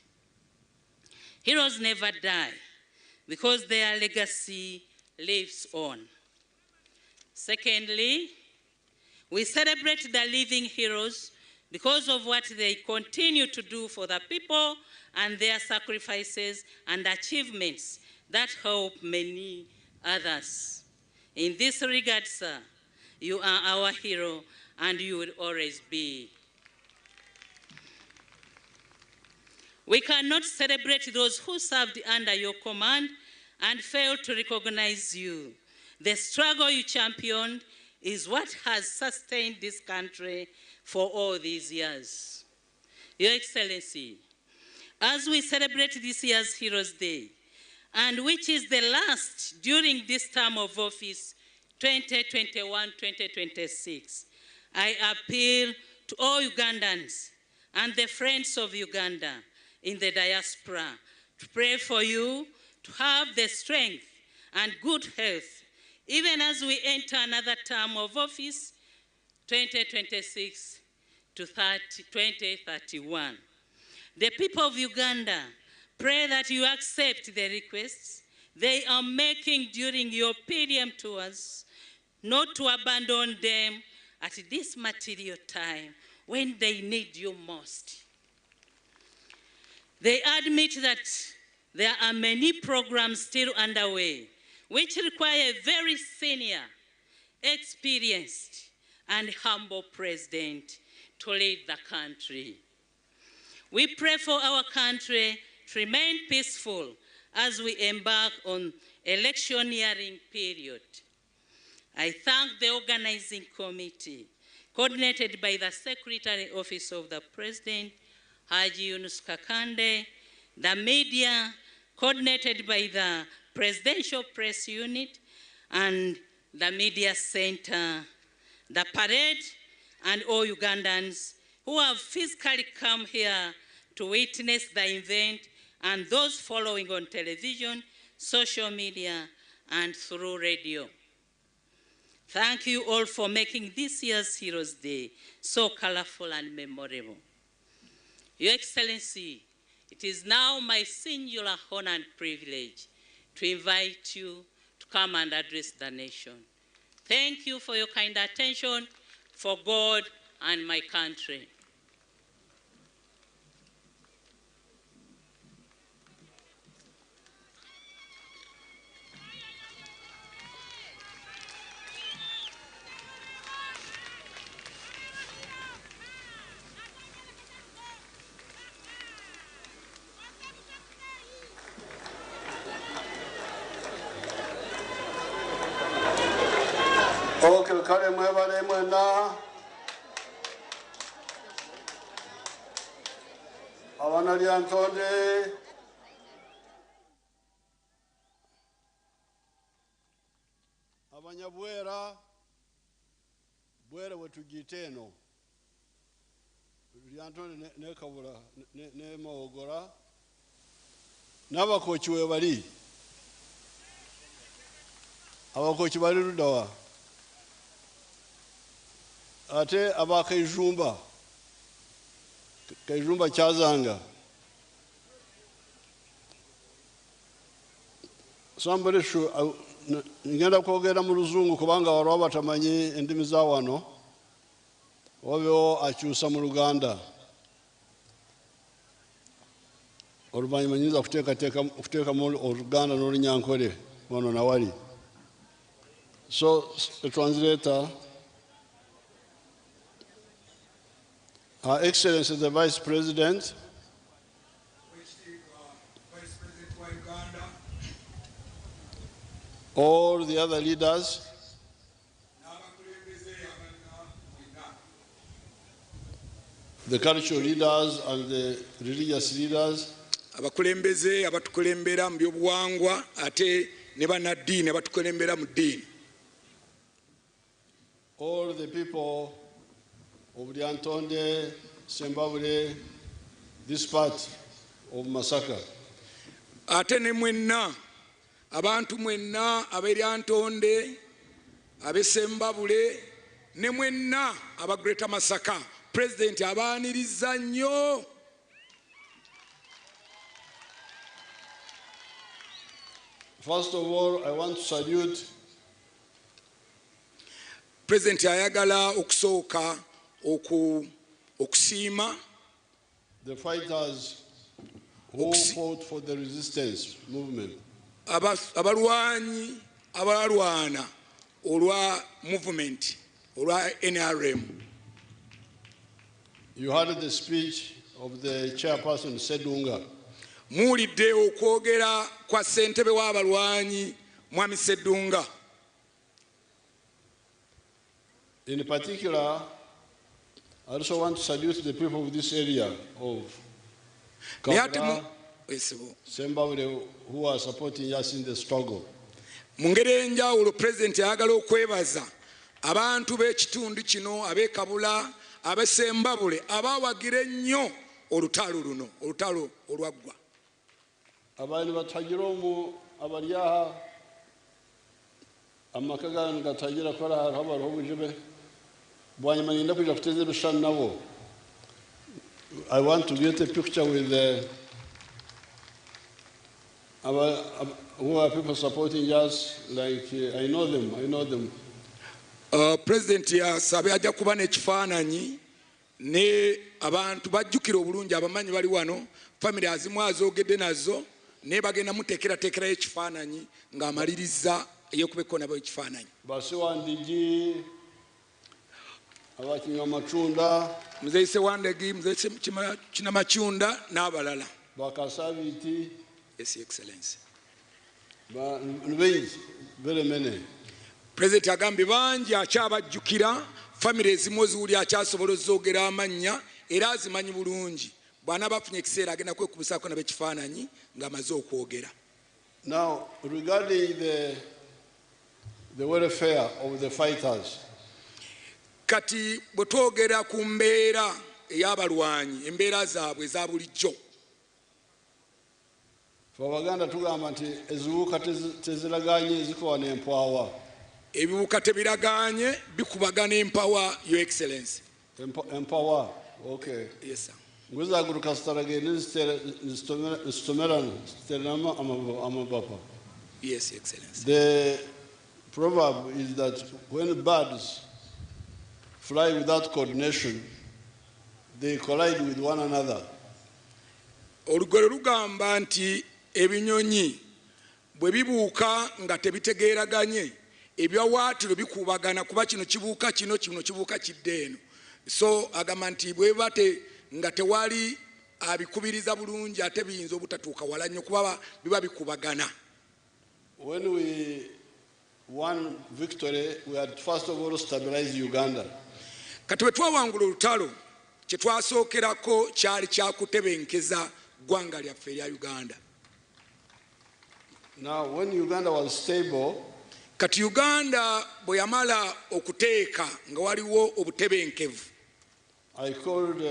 heroes never die, because their legacy lives on. Secondly, we celebrate the living heroes because of what they continue to do for the people and their sacrifices and achievements that help many others. In this regard, sir, you are our hero and you will always be. We cannot celebrate those who served under your command and fail to recognize you. The struggle you championed is what has sustained this country for all these years. Your Excellency, as we celebrate this year's Heroes Day, and which is the last during this term of office, 2021-2026, I appeal to all Ugandans and the friends of Uganda in the diaspora to pray for you to have the strength and good health, even as we enter another term of office, 2026 to 2031. The people of Uganda pray that you accept the requests they are making during your PDM tours, not to abandon them at this material time when they need you most. They admit that there are many programs still underway which require a very senior, experienced, and humble president to lead the country. We pray for our country to remain peaceful as we embark on electioneering period. I thank the organizing committee, coordinated by the Secretary Office of the President, Haji Yunus Kakande, the media, coordinated by the Presidential Press Unit and the Media Center, the parade, and all Ugandans who have physically come here to witness the event and those following on television, social media, and through radio. Thank you all for making this year's Heroes Day so colorful and memorable. Your Excellency, it is now my singular honor and privilege to invite you to come and address the nation. Thank you for your kind attention, for God and my country.
Okay, kale mwebale mwena abana Lyantonde abanyabwera bwera wetugite eno Lyantonde ne Kabula ne Mawogora n'abakochi we bali abakochi bali luddawa ate abakaijumba kaijumba kyazanga. Somebody should ngenda kwogera mu luzungu kubanga waliwo batamanyi endimi za wano wabewo akyusa mu Luganda oluvannyuma nyinza kuteekamu Oluganda n'Olunyankole wano nawali. So the translator, Her Excellency the Vice President, all the other leaders, the cultural leaders and the religious leaders,
abakulembeze abatukulembera mu byobuwangwa ate ne bannaddiini abatukulembera mu ddiini,
all the people of Lyantonde, Sembabule, this part of Masaka.
Ate ne mwenna abantu mwenna ab'e Lyantonde, ab'e Sembabule ne mwenna aba Greater Masaka, President abaaniriza nnyo.
First of all, I want to salute
Pulezidenti ayagala okusooka okusiima
the fighters who fought for the resistance movement.
Abalwanyi abalwana olwa movement olwa NRM.
You heard the speech of the chairperson Sedunga.
Muwulidde okwogera kwa ssentebe w'abalwanyi Mwami Seddunga.
In particular, I also want to salute the people of this area of
Naye ate
Kabula,
Esebo.
Sembabule, who are supporting us in the struggle.
Mu ngeri ey'enjawulo pulezidenti ayagala okwebaza abantu b'ekitundu kino ab'e Kabula, ab'e Sembabule abawagira ennyo olutalo luno, olutalo olwaggwa.
Abantu batagira omu abali aha amaka gano gatagira kora hariho abariho obujube bwanyuma ninda kwija kuteeza ebishushani nabo. I want to get a picture with the who are people supporting us, like, I know them, I know them.
President yasabe ajja kuba n'ekifaananyi ne abantu bajjukira obulungi abamanyi bali wano, family azimu azoogedde nazo naye bagenda muteekerateekerayo ekifaananyi ng'amaliriza ey'okubeko nabo ekifaananyi.
Basiwandigi, abakinywa amacunda,
Muzeeyi Sewandegi, Muzeeyi Kinamacunda n'abalala.
Bakasabiti.
Yes, Excellency.
Bingi, very many.
President agambye bangi akyabajjukira, family ezimu oziwuli akyasobola ozoogera amannya era azimanyi bulungi. Bw'anaaba afunye ekiseera agenda kwekubisaako nabo ekifaananyi ng'amaze okwogera.
Now, regarding the welfare of the fighters.
Kati bwe twogera ku mbeera ey'abalwanyi, embeera zaabwe eza bulijjo.
Ffe Abaganda tugamba nti eziwuka teziragaanye zikuba n'empwawa.
Ebiwuka tebiragaanye bikubagana empawa, Your Excellency.
Empawa, okay.
Yes, sir.
Nguzaguruka zitaragenda zitomerana, zitereramo amapapa.
Yes, Excellency.
The proverb is that when birds fly without coordination, they collide with one another.
Olugero lugamba nti ebinyonyi bwe bibuuka nga tebitegeeraganye, ebiwawaatiro bikubagana kuba kino kibuuka kino, kino kibuuka kidde eno. So agamba nti bwe biba nga tewali abikubiriza bulungi ate biyinza obutatuuka wala nnyo kuba biba bikubagana.
When we won victory, we had first of all stabilized Uganda.
Kati bwe twawangula olutalo, kye twasookerako kyali kya kutebenkeza ggwanga lyaffe erya Uganda.
Now, when Uganda was stable,
kati Uganda bwe yamala okuteeka nga waliwo obutebenkevu,
I called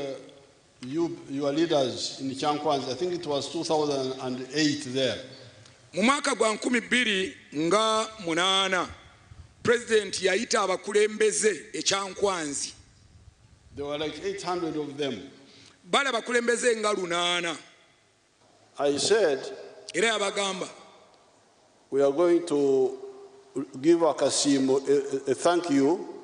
you, your leaders in Kyankwanzi. I think it was 2008 there.
Mu mwaka gwa 2008 pulezidenti yayita abakulembeze e Kyankwanzi.
There were like 800 of them.
Bali abakulembeze nga 800.
I said,
era yabagamba,
we are going to give Akasiimo a thank you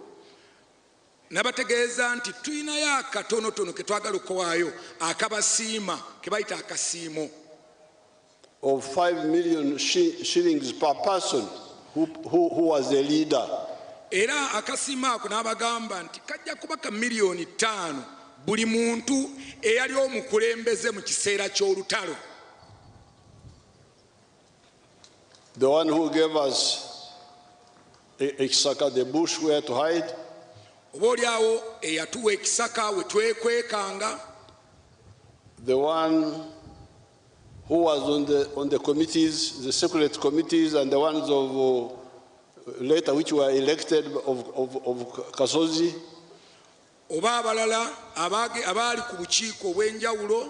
n'abategeeza nti tulinayo akatonotono ke twagala okuwaayo akabasiima ke bayita akasiimo
of 5 million shillings per person who was a leader.
Era akasiimo ako n'abagamba nti kajja kuba ka miliyoni 5 buli muntu eyali omukulembeze mu kiseera ky'olutalo.
The one who gave us Ekisaka, the bush where to hide,
oba oliawo eyatuwa ekisaka we twekwekanga,
the one who was on the committees, the secret committees, and the ones of later which were elected of Kasozi,
oba abalala abaali ku bukiiko obw'enjawulo,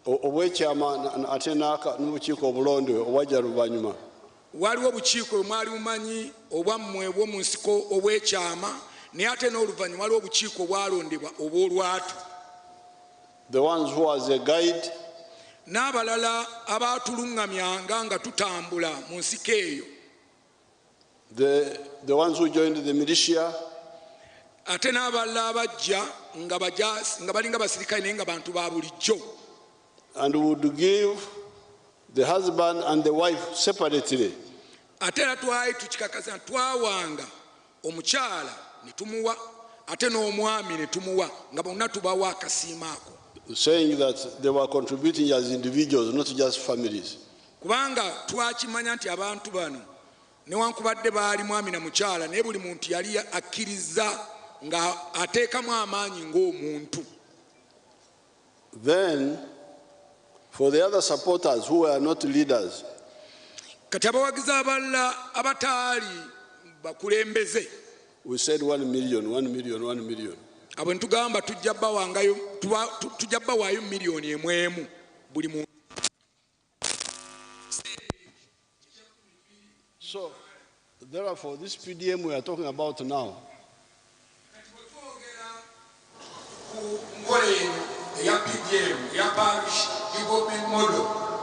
obwekyama ate n'obukiiko obulonde obwajja luvannyuma.
Waliwo obukiiko bwe mwali mumanyi obwammwe obw'omu nsiko obw'ekyama, naye ate n'oluvannyuma waliwo obukiiko obwalondebwa obw'olwatu.
The ones who was a guide,
N'abalala abaatuluŋŋamyanga nga tutambula mu nsiko eyo.
The ones who joined the militia.
Ate n'abalala abajja nga balinga basirikale naye nga bantu ba bulijjo.
And would give the husband and the wife separately.
Ate era twali tukikakasa twawanga omukyala ne tumuwa ate n'omwami ne tumuwa nga bonna tubawa akasiimo ako.
Saying that they were contributing as individuals, not just families.
Kubanga twakimanya nti abantu bano newankubadde baali mwami na mukyala naye buli muntu yali akkiriza nga ateekamu amaanyi ng'omuntu.
Then, for the other supporters who were not leaders,
kati abawagizi abalala abataali bakulembeze,
we said 1 million, 1 million, 1 million.
Abo ntugamba tujja bawaayo miliyoni emu emu buli muntu.
So, therefore, this PDM we are talking about now,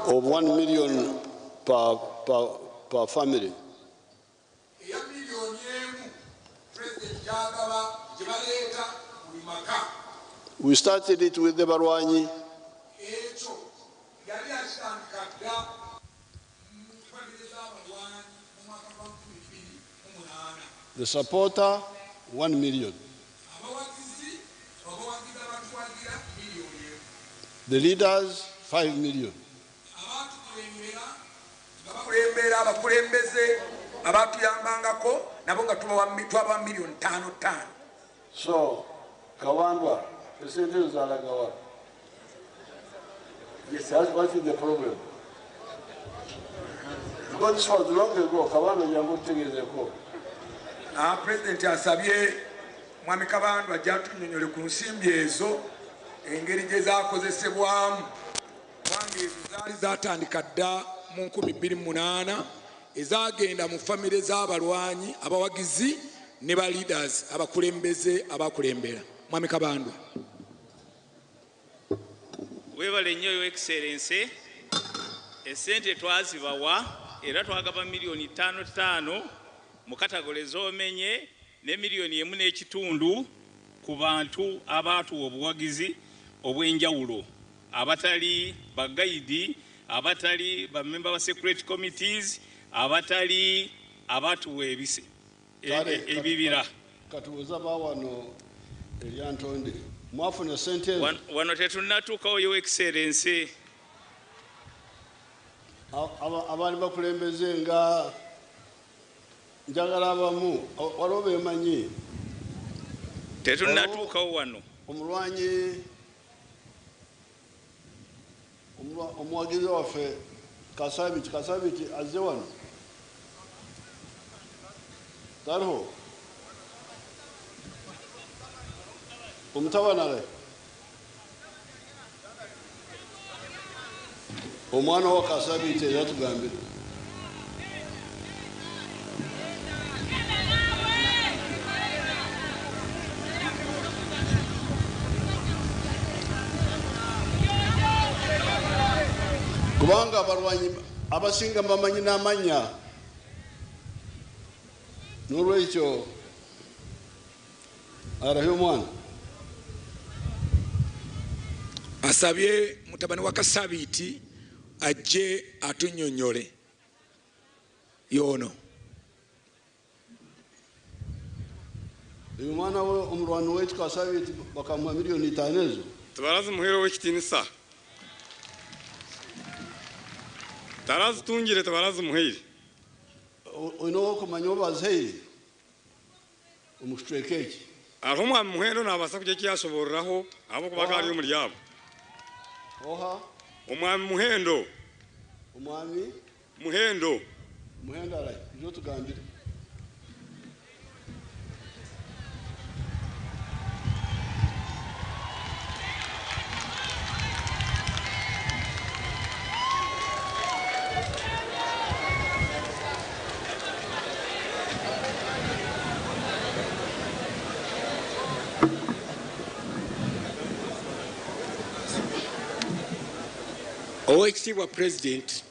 of 1 million per family, we started it with the Barwanyi. The supporter, 1 million. The leaders, 5 million. So, Kawandwa, President Zalagawa. Yes, what is the problem? Because this was long ago, Kawandwa Yangu.
President asabye Mwami Kabandwa ajja atunyonyole ku nsimbi ezo engeri gye zaakozesebwamu, kubanga ezo zaali zaatandika dda mu 2008 ezaagenda mu famire z'abalwanyi abawagizi ne ba leaders abakulembeze abakulembera. Mwami Kabandwa.
Weebale nnyo Your Excellency, essente twazibawa era twagaba miliyoni 5 mu katagole z'omenye ne miliyoni 1.5 ku bantu abaatuwa obuwagizi obw'enjawulo, abatali bagayidi, abatali bamemba ba secret committees, abatali abatuwa ebibira.
Katubuuza bawano eryantonde mwafuna sente ezo?
Wano tetunnatuukawo Your Excellency.
Abaali bakulembeze nga njagala abamu waliwo bemanyi.
Tetunnatuukawo wano.
Omulwanyi omuwagizi waffe Kasabiti azze wano. Tariho omutabani omwana wa Kasabiti yatugambire. Kubanga abalwanyi abasinga bamanyi n'amannya, n'olwekyo arahi omwana
asabye mutabani wa Kasabiti ajje atunyonyole yono.
Uyu mwana we omulwanyi wetu Kasabiti bakamuwa miliyoni 5 ezo.
Tubarazi muhero w'ekitiinisa. Tarazitungire tabarazimuheire.
Olina okumanya obaziheire omu kicweka eki.
Hariho omwami Muhendo naabaasa kugira eki yashobooreraho ahabw'okuba akaba ari omuri abo.
Oha?
Omwami Muhendo.
Omwami?
Muhendo.
Muhendo arahi? Ija otugambire.
Oweekitiibwa Pulezidenti,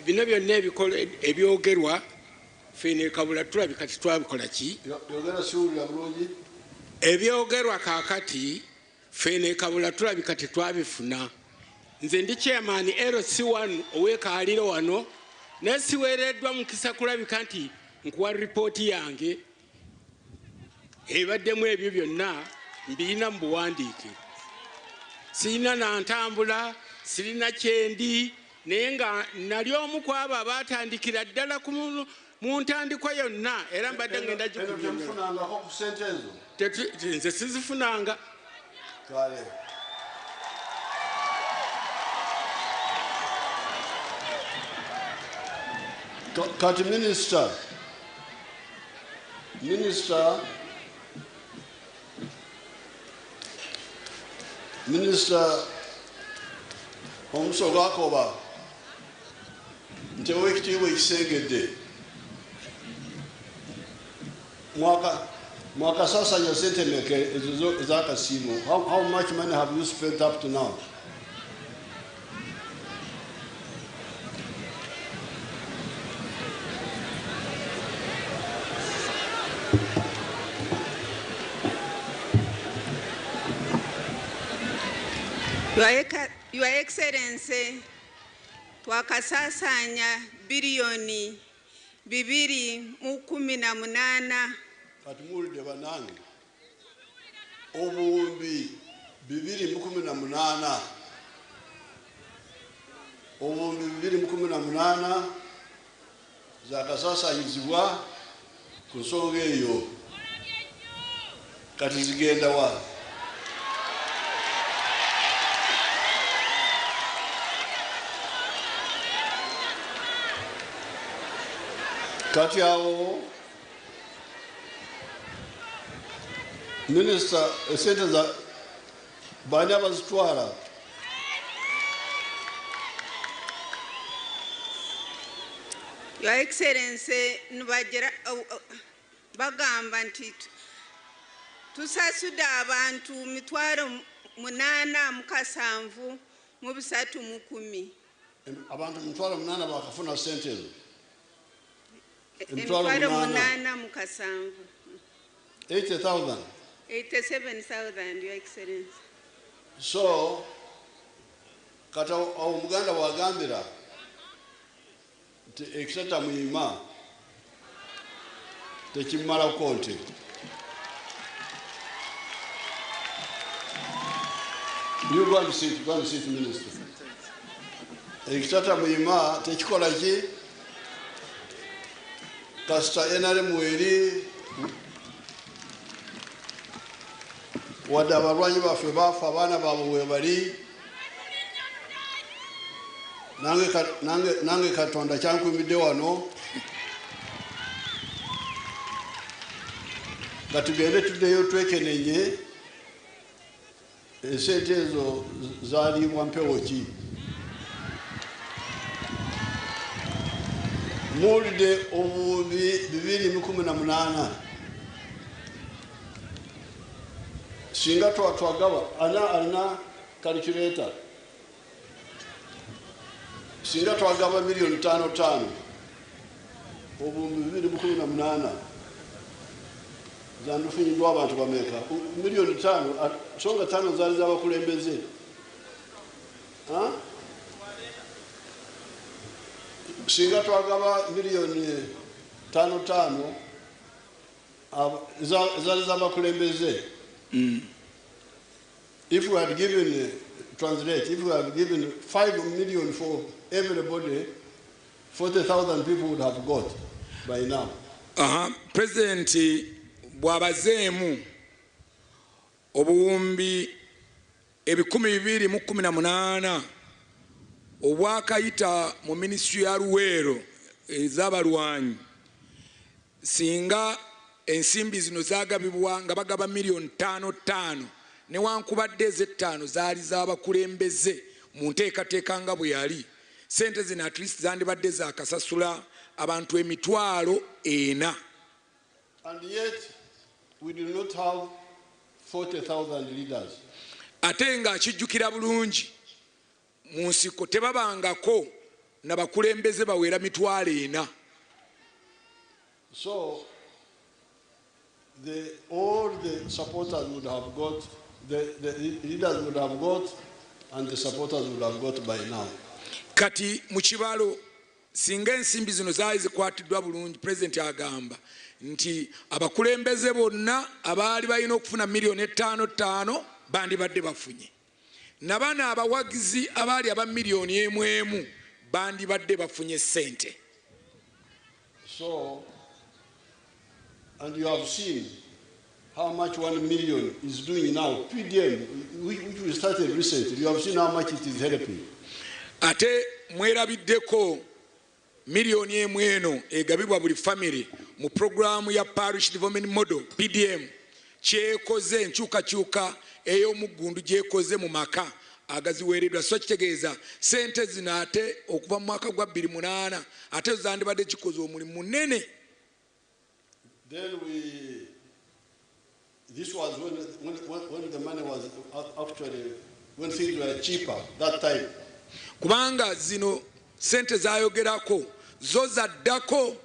bino byonna ebyogerwa ffene Kabula tulabika tetwabikola ki?
Yogera siwulira bulungi.
Ebyogerwa kaakati ffene Kabula tulabika tetwabifuna. Nze ndi chairman LC1 ow'e Kaliro wano, naye siweereddwa mukisa kulabika nti nkuwa ripooti yange ebaddemu ebyo byonna mbirina mu buwandiike. Sirina nantambula, sirina kyendi, naye nga nali omu ku abo abaatandikira ddala mu ntandikwa yonna, era mbadde ngenda
Eno temufunangako ku ssente ezo?
Nze sizifunanga.
Kale. Kati minisita omuso gwakoba nti owekitiibwa ekisengedde mwakasasanya sente meka ezo ezakasiimo? How much money have you spent up to now?
Your Excellency, twakasasanya biliyoni 218.
Kati muwulidde bannange, 218,000,000, 218,000 zakasasanyizibwa ku nsonga eyo. Kati zigenda wa? Kati awo minisita, esente za baani abazitwala?
Your Excellency, nibagira bagamba nti tusasudde abantu 873,310.
Abantu 800,000 bakafuna sente ezo? Emitwalo
Emitwalo
munaana.
87.
80,000.
87,000, Your Excellency.
So kati awo omuganda bwagambira nti ekisata muyima tekimumalako nte. You go and sit, go and sit, minister. Ekitata muyima tekikola ki? Kasita NRM eri, wadde abalwanyi baffe baafa, abaana baabwe we bali. Nange Katonda kyankumidde wano. Katugende tuddeyo twekenenye esente ezo zaliibwa mpewo ki. Muwulidde, 218,000. Singa twagaba, ana alina calculator? Singa twagaba miliyoni 5 5, 218,000 zandifunyiddwa abantu bameka? Miliyoni 5, so nga 5 zaali z'abakulembeze. Ha? Singa twagaba miliyoni 5 5 zaali z'abakulembeze. If we had given, translate, if we had given 5 million for everybody, 40,000 people would have got by now.
Aha, pulezidenti bw'abazeemu 218,000 obwakayita mu minisitule ya Luweero ez'abalwanyi, singa ensimbi zino zagabibwa nga bagaba miliyoni 5 5, newankubadde ez'ettaano zaali z'abakulembeze mu nteekateeka nga bwe yali, sente zino at least zandibadde zakasasula abantu 40,000.
And yet, we do not have 40,000 leaders.
Ate ng'akijjukira bulungi, mu nsiko tebabangako nabakulembeze bawera 400,000.
So all the supporters would have got, the leaders would have got, and the supporters would have got by now.
Kati mu kibalo singa ensimbi zino zaali zikwatiddwa bulungi, pulezidenti agamba nti abakulembeze bonna abaali balina okufuna 5,500,000 bandibadde bafunye, na bano abawagizi abaali aba 1,100,000 bandibadde bafunye ssente.
So, and you have seen how much 1 million is doing now. PDM, which we started recently, you have seen how much it is helping.
Ate mwerabiddeko 1,000,000 eno egabibwa buli family mu programu ya Parish Development Model PDM, kyekoze enkyukakyuka ey'omuggundu gyekoze mu maka agaziweereddwa. So kitegeeza ssente zino ate okuva mu mwaka gwa 2008 ate zandibadde kikoze omulimu munene.
Then this was when the money was actually, when things were cheaper that time.
Kubanga zino sente zayogerako zo zaddako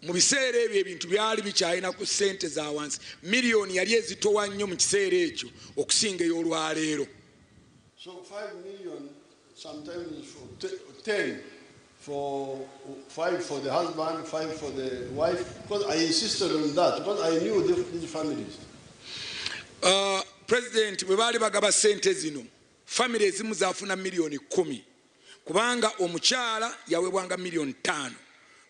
mu biseera ebyo ebintu byali bikyalina ku ssente za wansi. 1,000,000 yali ezitowa nnyo mu kiseera ekyo okusinga ey'olwaleero.
So 5 million sometimes for 10 for 5 for the husband, 5 for the wife, because I insisted on that because I knew these families.
President bwe baali bagaba ssente zino, family ezimu zaafuna 10,000,000 kubanga omukyala yaweebwanga 5,000,000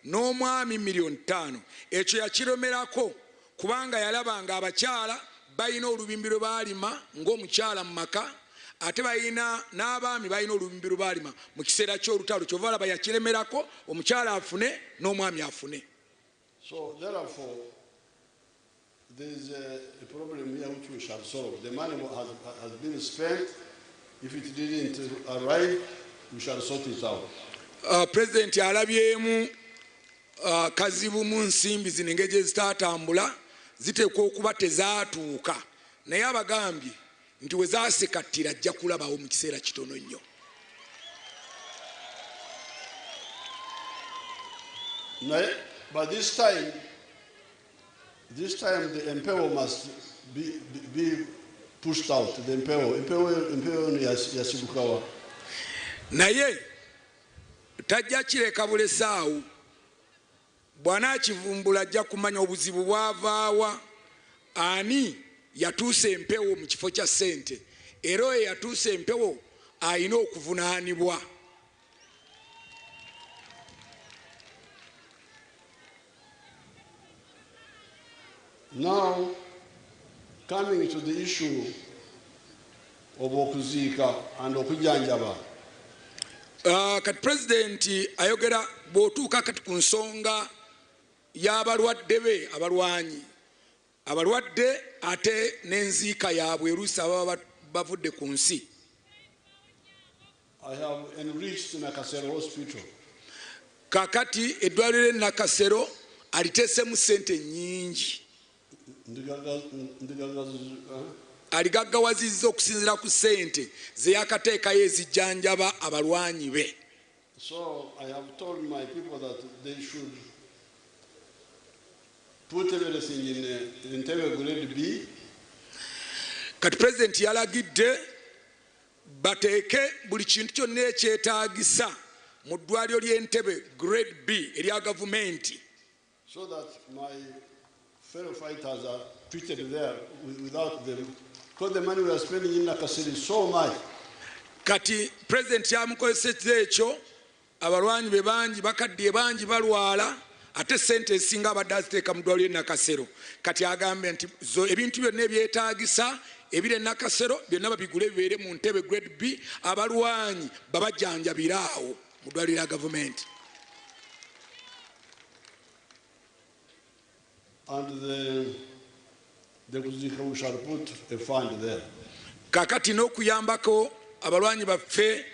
n'omwami 5,000,000. Ekyo yakiromerako kubanga yalabanga abakyala balina olubimbi lwe baalima ng'omukyala mu maka, ate balina n'abaami balina olubimbi lwe baalima mu kiseera ky'olutalo. Kyova olaba yakiremerako omukyala afune n'omwami afune.
So therefore there is a problem here which we shall solve. The money has been spent. If it didn't arrive, we shall sort it out.
President alabyemu kazibu mu nsimbi zino engeri ezitaatambula ziteekwa okuba tezaatuuka, naye abagambye nti we zaasekattira ajja kulabawo mu kiseera kitono nnyo.
Naye, but this time the empewo must be pushed out. The empewo yasibukawa.
Naye tajja kireka bulesaawo, bw'anaakivumbula ajja kumanya obuzibu bwavaawa, ani yatuusa empewo mu kifo kya ssente, era oyo yatuusa empewo alina okuvunaanibwa.
Now, coming to the issue of okuziika and okujjanjaba.
Kati pulezidenti ayogera bw'otuuka kati ku nsonga y'abalwadde be abalwanyi, abalwadde ate n'enziika yaabwe eruusi ababa bavudde ku nsi.
I have enriched Nakasero Hospital.
Kaakati eddwaliro e Nakasero aliteesemu ssente nnyingi. Aligaggawazizza okusinziira ku ssente ze yakateekayo ezijjanjaba abalwanyi be.
So I have told my people that they should put everything in Entebbe grade B.
Kati pulezidenti yalagidde bateeke buli kintu kyonna ekyetaagisa mu ddwaliro ly'Entebbe grade B erya gavumenti.
So that my fellow fighters are treated there without them, because the money we are spending in Nakasero is so much.
Kati president yamukozesezza ekyo, abalwanyi be bangi, bakaddiye bangi balwala, ate ssente ezisinga abadde aziteeka mu ddwaliro e Nakasero. Kati agambye nti zo ebintu byonna ebyetaagisa ebiri e Nakasero byonna babigule bibeere mu Ntebe grade B, abalwanyi babajjanjabire awo mu ddwaliro lya gavumenti.
And the Kuzika, we shall put a fund there.
Kakati n'okuyambako abalwanyi baffe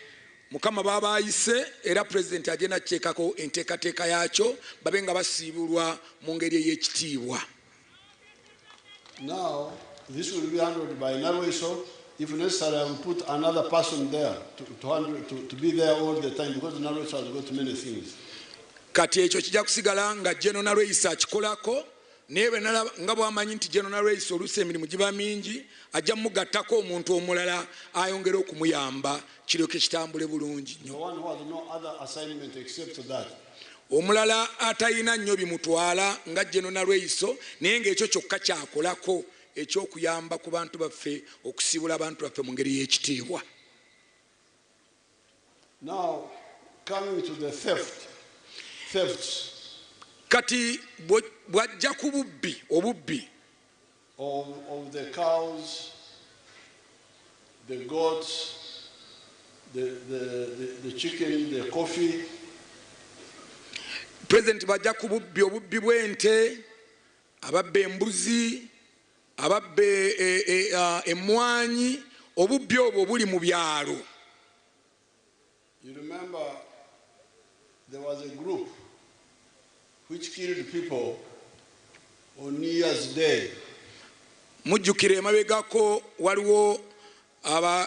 Mukama baabayise, era pulezidenti agenda kuteekako enteekateeka yaakyo babe nga basiibulwa mu ngeri ey'ekitiibwa.
Now, this will be handled by Nalweso. If necessary, I will put another person there to handle, to be there all the time because Nalweyiso has got many things.
Kati ekyo kijja kusigala nga General Nalweyiso akikolako, naye bwe nalaba nga bw'amanyi nti General Nalweyiso oluusi emirimu giba mingi, ajja mugattako omuntu omulala ayongere okumuyamba kiryoke kitambule bulungi
The
nnyo.
one who has no other assignment except that.
Omulala atalina nnyo bimutwala nga General Nalweyiso, naye ng'ekyo kyokka kyakolako ekyokuyamba ku bantu baffe, okusiibula abantu baffe mu ngeri y'ekitiibwa.
Now, coming to the thefts
Kati bw'ajja ku bubbi, obubbi
of the cows, the goats, the chicken, the coffee.
Pulezidenti bw'ajja ku bubbi, obubbi bw'ente, ababba embuzi, ababba emmwanyi, obubbi obwo buli mu byalo.
You remember there was a group which killed people on New Year's Day.
Mujjukira emabegako waliwo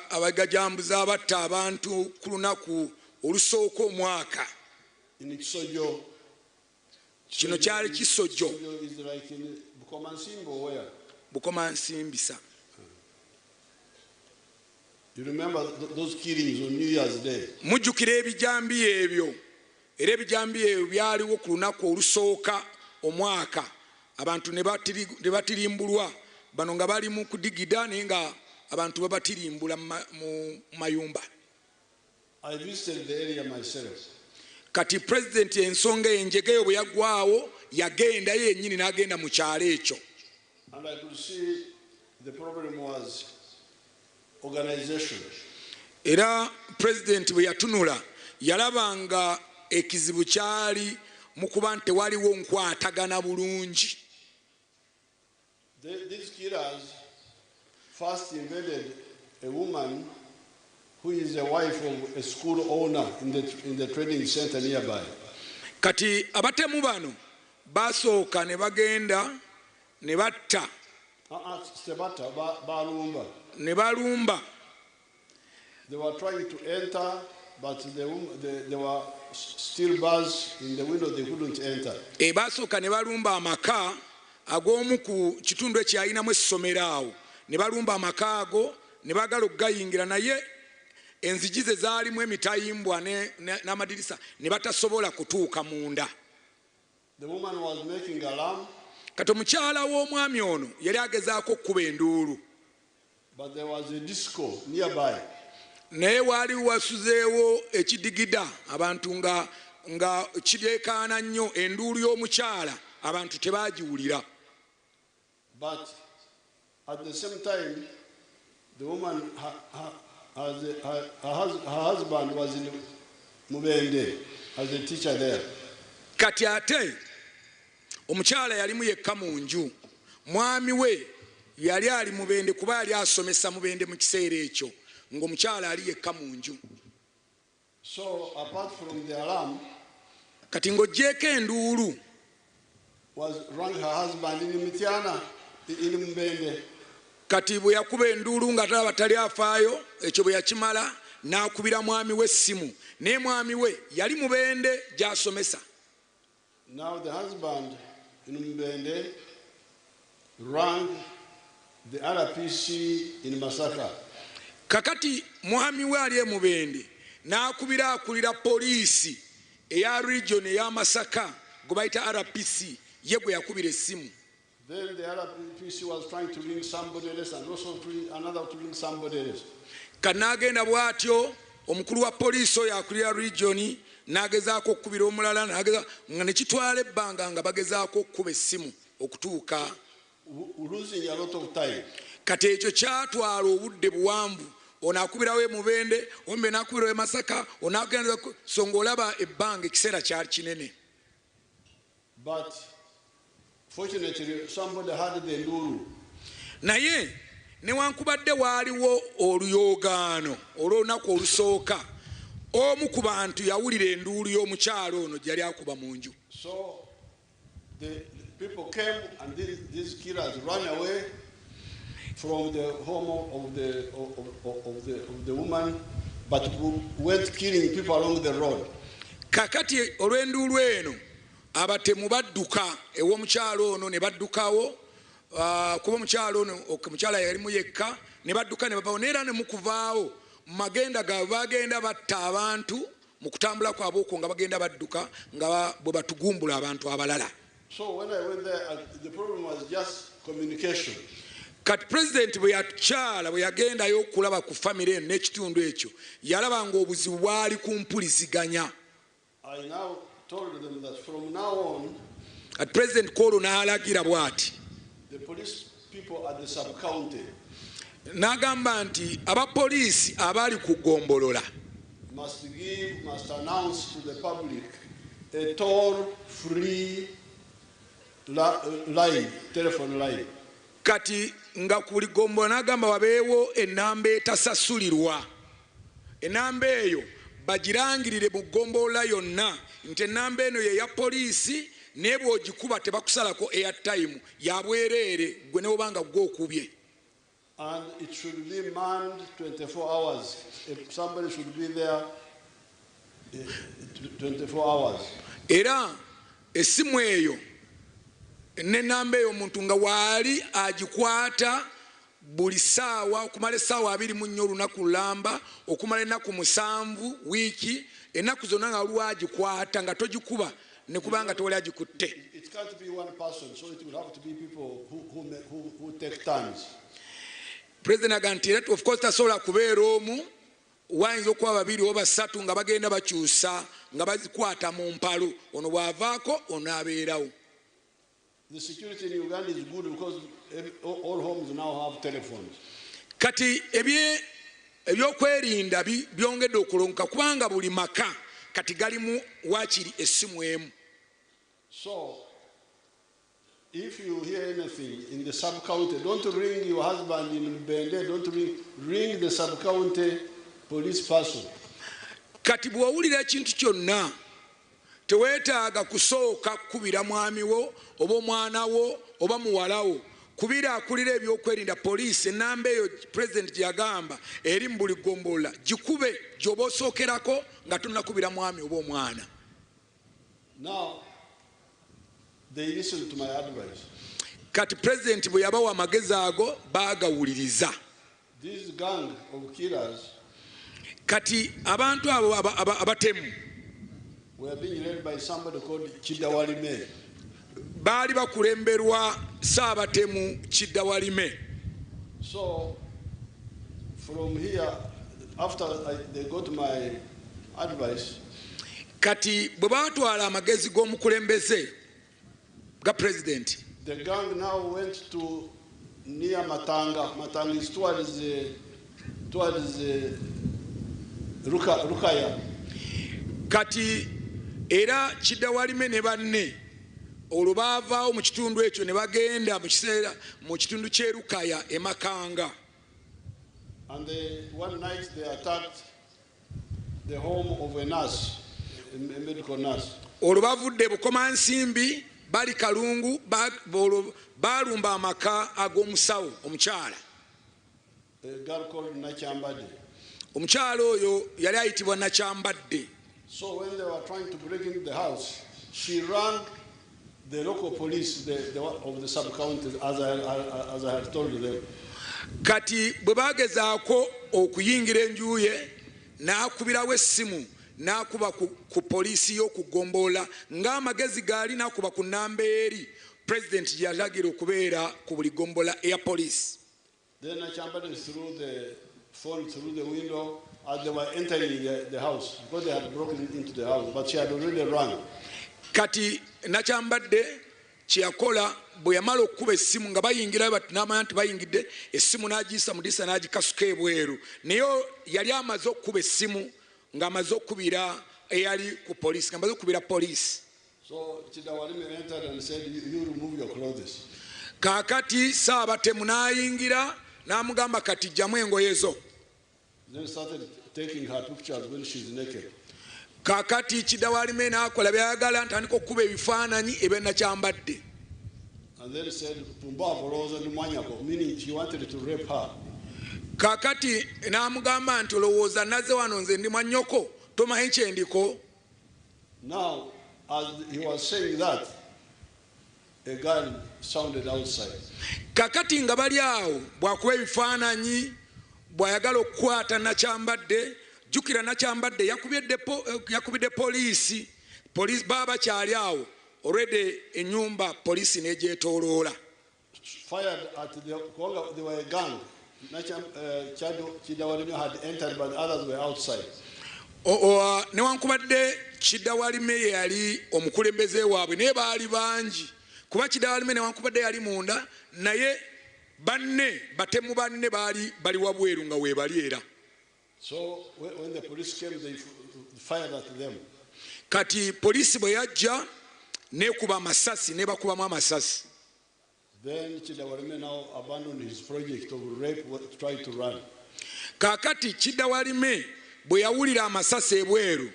abagajambuzi abatta abantu ku lunaku olusooka omwaka.
In Kisojo.
Kino kyali Kisojo.
Kisojo is like in Bukomansimbi or where?
Bukomansimbisa.
You remember those killings on New Year's Day?
Mujjukira ebijambiya ebyo, era ebijambiya ebyo byaliwo ku lunaku olusooka omwaka, abantu ne batirimbulwa, bano nga bali mu kudigida naye nga abantu babatirimbula mu mayumba.
I visited the area myself.
Kati pulezidenti ensonga enjegeyo bwe yaggwawo yagenda yennyini n'agenda mu kyalo ekyo.
And I could see the problem was organization.
Era pulezidenti bwe yatunula yalaba nga ekizibu kyali mu kuba nti tewaliwo nkwatagana bulungi.
These killers first invaded a woman who is the wife of a school owner in the trading center nearby.
Kati abatemu bano basooka ne bagenda ne batta.
Sebata, balumba.
Ne balumba.
They were trying to enter, but there were steel bars in the window, they couldn't enter.
Basooka ne balumba amaka ag'omu ku kitundu ekyalinamu essomero awo. Ne balumba amaka ago ne baagala okugayingira, naye enzigi ze zaalimu emitayimbwa n'amadirisa ne batasobola kutuuka munda.
The woman was making alarm.
Kati omukyala w'omwami ono yali agezaako okkuba enduulu.
But there was a disco nearby.
Naye waali wasuzeewo ekidigida, abantu nga kireekaana nnyo, enduulu y'omukyala abantu tebaagiwulira.
But at the same time, the woman, her husband was in Mubende as a teacher there.
Kati ate omukyala yalimu yekka mu nju, mwami we yali ali Mubende kuba yali asomesa Mubende mu kiseera ekyo, ng'omukyala ali yekka mu nju.
So apart from the alarm,
kati ng'oggyeeko enduulu,
was rang her husband in Mityana, in Mubende.
Kati bwe yakuba enduulu nga talaba tali afaayo, ekyo bwe yakimala n'akubira mwami we essimu, naye mwami we yali Mubende gy'asomesa.
Now the husband in Mubende rang the RPC in Masaka.
Kakati mwami we ali e Mubende n'akubira akulira poliisi eya region eya Masaka gwe bayita RPC, ye gwe yakubira essimu.
Then the RPC was trying to ring somebody else and also to ring another to ring somebody else.
Kati n'agenda bw'atyo omukulu wa poliisi oyo akulira region n'agezaako okukubira omulala, n'ageza nga ne kitwala ebbanga nga bagezaako okukuba essimu okutuuka.
Losing a lot of time.
Kati ekyo kyatwala obudde buwanvu, ono akubirawo e Mubende, ombe n'akubirawo e Masaka, ono agenda so ng'olaba ebbanga ekiseera kyali kinene.
But fortunately, somebody had the nduru.
Naye newankubadde waaliwo oluyoogaano olw'olunaku olusooka, omu ku bantu yawulira enduulu y'omukyalo ono gye yali akuba mu nju.
So the people came and these killers ran away. from the home of the, of the woman, but went killing people along the road.
Kakati olw'enduulu eno abatemu badduka ew'omukyalo ono ne baddukawo ah, kuba omukyalo ono ok, omukyala yalimu yekka ne badduka ne bavawo naye era ne mukuvaawo mu magenda gaabwe bagenda batta abantu mu kutambula kwabwe okwo nga bagenda badduka nga bwe batugumbula abantu abalala.
So when I went there, the problem was just communication.
Kati pulezidenti bwe yakyala bwe yagendayo okulaba ku famire eno n'ekitundu ekyo yalaba ng'obuzibu bwali ku mpuliziganya.
I now told them that from now on,
Kati pulezidenti kwolwo n'alagira bw'ati
the police people at the sub-county
n'agamba nti abapoliisi abali ku ggombolola
must announce to the public a toll-free line, telephone line.
Kati nga ku buli ggombolola n'agamba wabeewo ennamba etasasulirwa ennamba eyo bagirangirire mu ggombolola yonna nti ennamba eno ye ya poliisi naye bw'ogikuba tebakusalako airtime ya bwereere gwe ne bw'oba nga gwe okubye.
And it should be manned 24 hours. If somebody should be there 24 hours.
Era essimu eyo n'ennamba eyo omuntu nga waali agikwata buli ssaawa okumala essaawa 24 olunaku lulamba okumala ennaku 7 wiiki ennaku zonna nga waliwo agikwata nga togikuba ne kubanga tewali agikutte.
It can't be one person, so it will have to be people who take turns.
Pulezidenti agamba nti era of course tasobola kubeera omu wayinza okuba babiri oba basatu nga bagenda bakyusa nga bazikwata mu mpalo ono bw'avaako ono abeerawo.
The security in Uganda is good because all homes now have telephones.
Kati ebyokwerinda byongedde okulongoka kubanga buli maka kati galimu waakiri essimu emu.
So, if you hear anything in the sub-county, don't ring your husband in Mubende, don't ring, ring the sub-county police person.
Kati bw'owulira ekintu kyonna teweetaaga kusooka kukubira mwami wo oba omwana wo oba muwala wo kubira akulira ebyokwerinda poliisi ennamba eyo pulezidenti gye yagamba eri mu buli ggombolola gikube gy'oba osookerako nga tonnakubira mwami oba omwana.
Now, they listened to my advice.
Kati pulezidenti bwe yabawa amagezi ago baagawuliriza.
This gang of killers
Kati abantu abo abatemu
were being led by somebody called Kiddawalime.
Baali bakulemberwa saabatemu Kiddawalime.
So, from here, after they got my advice,
Kati bwe baatwala amagezi g'omukulembeze ga pulezidenti
the gang now went to near Matanga. Matanga is towards Rukaya.
Kati era Kiddawalime ne banne olwo baavaawo mu kitundu ekyo ne bagenda mu kiseera mu kitundu ky'e Rukaya e Makanga.
And one night they attacked the home of a nurse, a medical nurse.
Olwo bavudde Bukomansimbi bali Kalungu olwo baalumba amaka ag'omusawo omukyala.
A girl called Nakyambadde.
Omukyala oyo yali ayitibwa Nakyambadde.
So when they were trying to break into the house, she rang the local police the one of the sub-county, as I had told them.
Kati bwe bagezaako okuyingira enju ye n'akubirawo essimu n'akuba ku poliisi y'okugombolola ng'amagezi gaali n'akuba ku nnamba eri pulezidenti gye yalagira okubeera ku buli ggombolola eya poliisi.
Then Nakyambadde threw the phone through the window as they were entering the house, because they had broken into the house, but she had already run.
Kati Nakyambadde kyeyakola bwe yamala okukuba essimu nga bayingirayo bati n'amanya nti bayingidde essimu n'agiyisa mu ddirisa n'agikasuka ebweru naye yali amaze okukuba essimu ng'amaze okukubira eyali ku poliisi ng'amaze okukubira poliisi.
So Kiddawalime entered and said, You remove your clothes."
Kaakati saabatemu n'ayingira n'amugamba kati jjamu engoye zo.
Then started taking her pictures when she's naked.
Kaakati Kiddawalime n'akola byayagala ntandika okukuba ebifaananyi ebya Nakyambadde.
And then said, "Pumbavu olowooza ndi mwanyako," meaning she wanted to rape her.
Kaakati n'amugamba nti olowooza nazze wano nze ndi mwannyoko tomanyi kyendiko.
Now, as he was saying that, a gun sounded outside.
Kakati nga bali awo bw'akuba ebifaananyi bw'ayagala okukwata Nakyambadde jjukira Nakyambadde yakubidde poliisi poliisi baba bakyali awo olwedde ennyumba poliisi n'egyetooloola.
Fired at the, kubanga they were a gang. Kiddawalime had entered, but others were outside.
Newankubadde Kiddawalime ye yali omukulembeze waabwe naye baali bangi kuba Kiddawalime newankubadde yali munda naye banne batemu banne baali bali wabweru nga weebali era.
So when the police came, they fired at them.
Kati poliisi bwe yajja n'ekuba amasasi n'ebakubamu amasasi.
Then Kiddawalime now abandoned his project of rape, tried to run.
Kaakati Kiddawalime bwe yawulira amasasi ebweru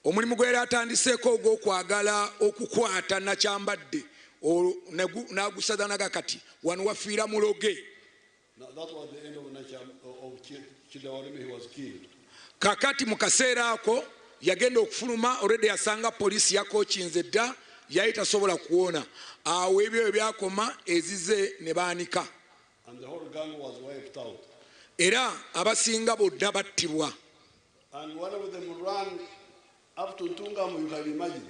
omulimu gwe yali atandiseeko ogw'okwagala okukwata Nakyambadde n'agusaza naga kati wano wafiira muloge.
Now, that was the end of Kiddawalime. He was killed.
Kaakati mu kaseera ako yagenda okufuluma olwedde yasanga poliisi yakookinze dda yali tasobola kuwona awo ebyo bwe byakoma ezize ne baanika.
And the whole gang was wiped out.
Era abasinga bonna battibwa.
And one of them ran up to Ntungamo, you can imagine.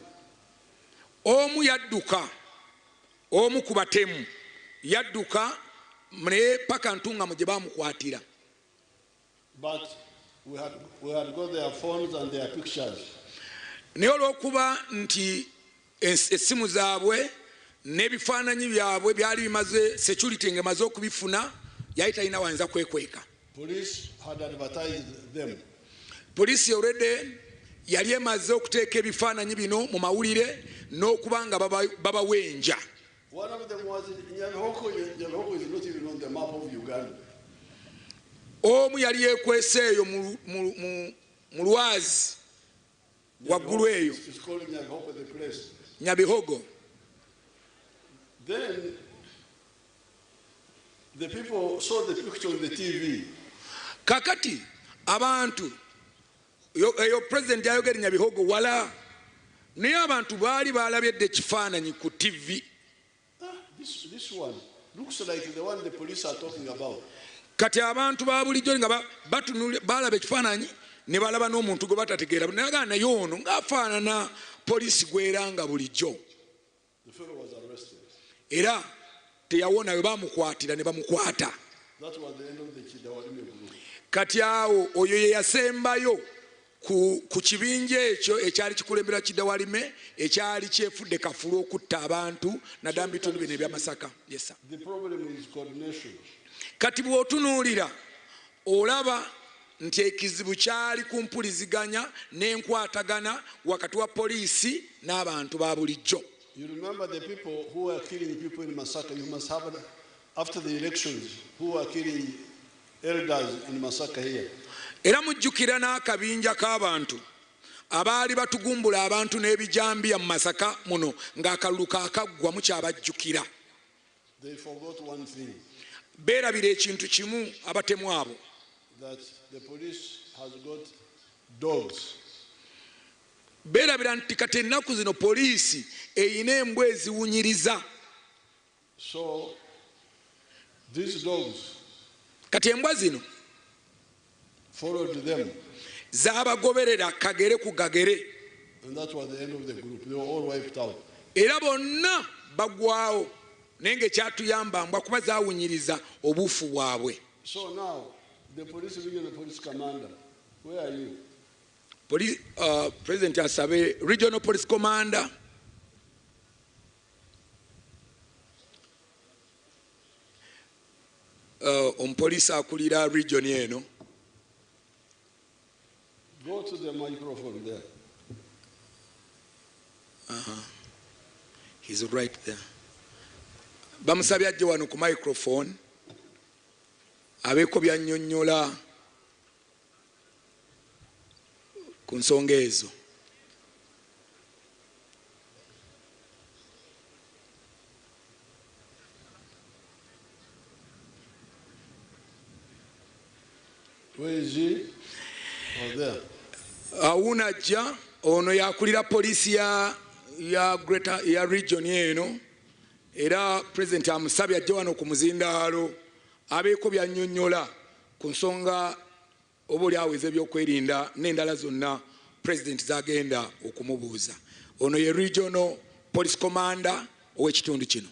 Omu yadduka omu ku batemu yadduka naye paka Ntungamo gye baamukwatira.
But we had got their phones and their pictures.
Naye olw'okuba nti essimu zaabwe n'ebifaananyi byabwe byali bimaze security ng'emaze okubifuna yali talina wayinza kwekweka.
Police had advertised them.
Poliisi olwedde yali emaze okuteeka ebifaananyi bino mu mawulire n'okuba nga babawenja.
One of them was in Nyabihoko. Nyabihoko is not even on the map of Uganda.
Omu yali yeekwese eyo mu lwazi waggulu eyo.
It's called Nyabihoko, the place.
Nyabihogo.
Then the people saw the picture on the TV.
Kakati abantu eyo president yayogera Nyabihogo wala naye abantu baali balabye dda ekifaananyi ku TV.
Ah, this one looks like the one the police are talking about.
Kati abantu ba bulijjo nga balaba ekifaananyi ne balaba n'omuntu gwe batategeera naye naye ono ng'afaanana poliisi gweranga bulijjo.
The fellow was arrested.
Era teyawona we bamukwatira ne bamukwata.
That was the end of the Kiddawalime group.
Kati awo oyo ye yasembayo ku kibinja ekyo ekyali kikulembera Kiddawalime ekyali kyefudde kafulu okutta abantu naddala mu bitundu bino ebyamasaka. Yes, sir.
The problem is coordination.
Kati bw'otunuulira olaba nti ekizibu kyali ku mpuliziganya n'enkwatagana wakati wa poliisi n'abantu ba bulijjo.
You remember the people who were killing people in Masaka. You must have, after the elections, who were killing elders in Masaka here.
Era mujjukira n'akabinja k'abantu abaali batugumbula abantu n'ebijambiya mu Masaka muno ng'akalulu kaakaggwa mukyabajjukira.
They forgot one thing,
Beerabira ekintu kimu abatemu abo.
that the police has got dogs.
Beerabira nti kati ennaku zino poliisi eyina embwa eziwunyiriza.
So these dogs
Kati embwa zino
followed them,
zaabagoberera kagere ku gagere.
and that was the end of the group. They were all wiped out.
Era bonna bagwawo naye ng'ekyatuyamba mbwa kuba zaawunyiriza obuufu bwabwe.
So now, the police regional police commander, where are you?
President asabe regional police commander. Omupoliisi akulira region eno.
Go to the microphone there.
He's right there. Bamusabye ajje wano ku microphone abeeko byannyonnyola ku nsonga ezo.
Where is he? Oh, there.
Awuno ajja, ono yakulira poliisi ya Greater ya region eno, era president amusabye ajje wano ku muzindaalo abeeko byannyonnyola ku nsonga oba oli awo ez'ebyokwerinda n'endala zonna president zagenda okumubuuza. Ono ye regional police commander ow'ekitundu kino.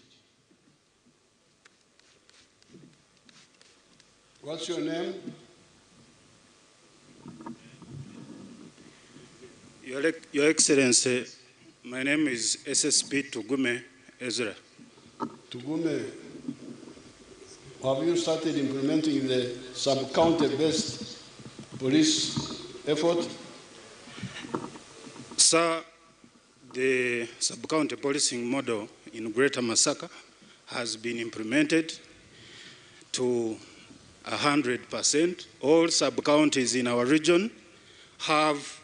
What's your name?
Your Excellency, my name is SSP Tugume Ezra.
Tugume, have you started implementing the sub-county based police effort?
Sir, the sub-county policing model in Greater Masaka has been implemented to 100%. All sub-counties in our region have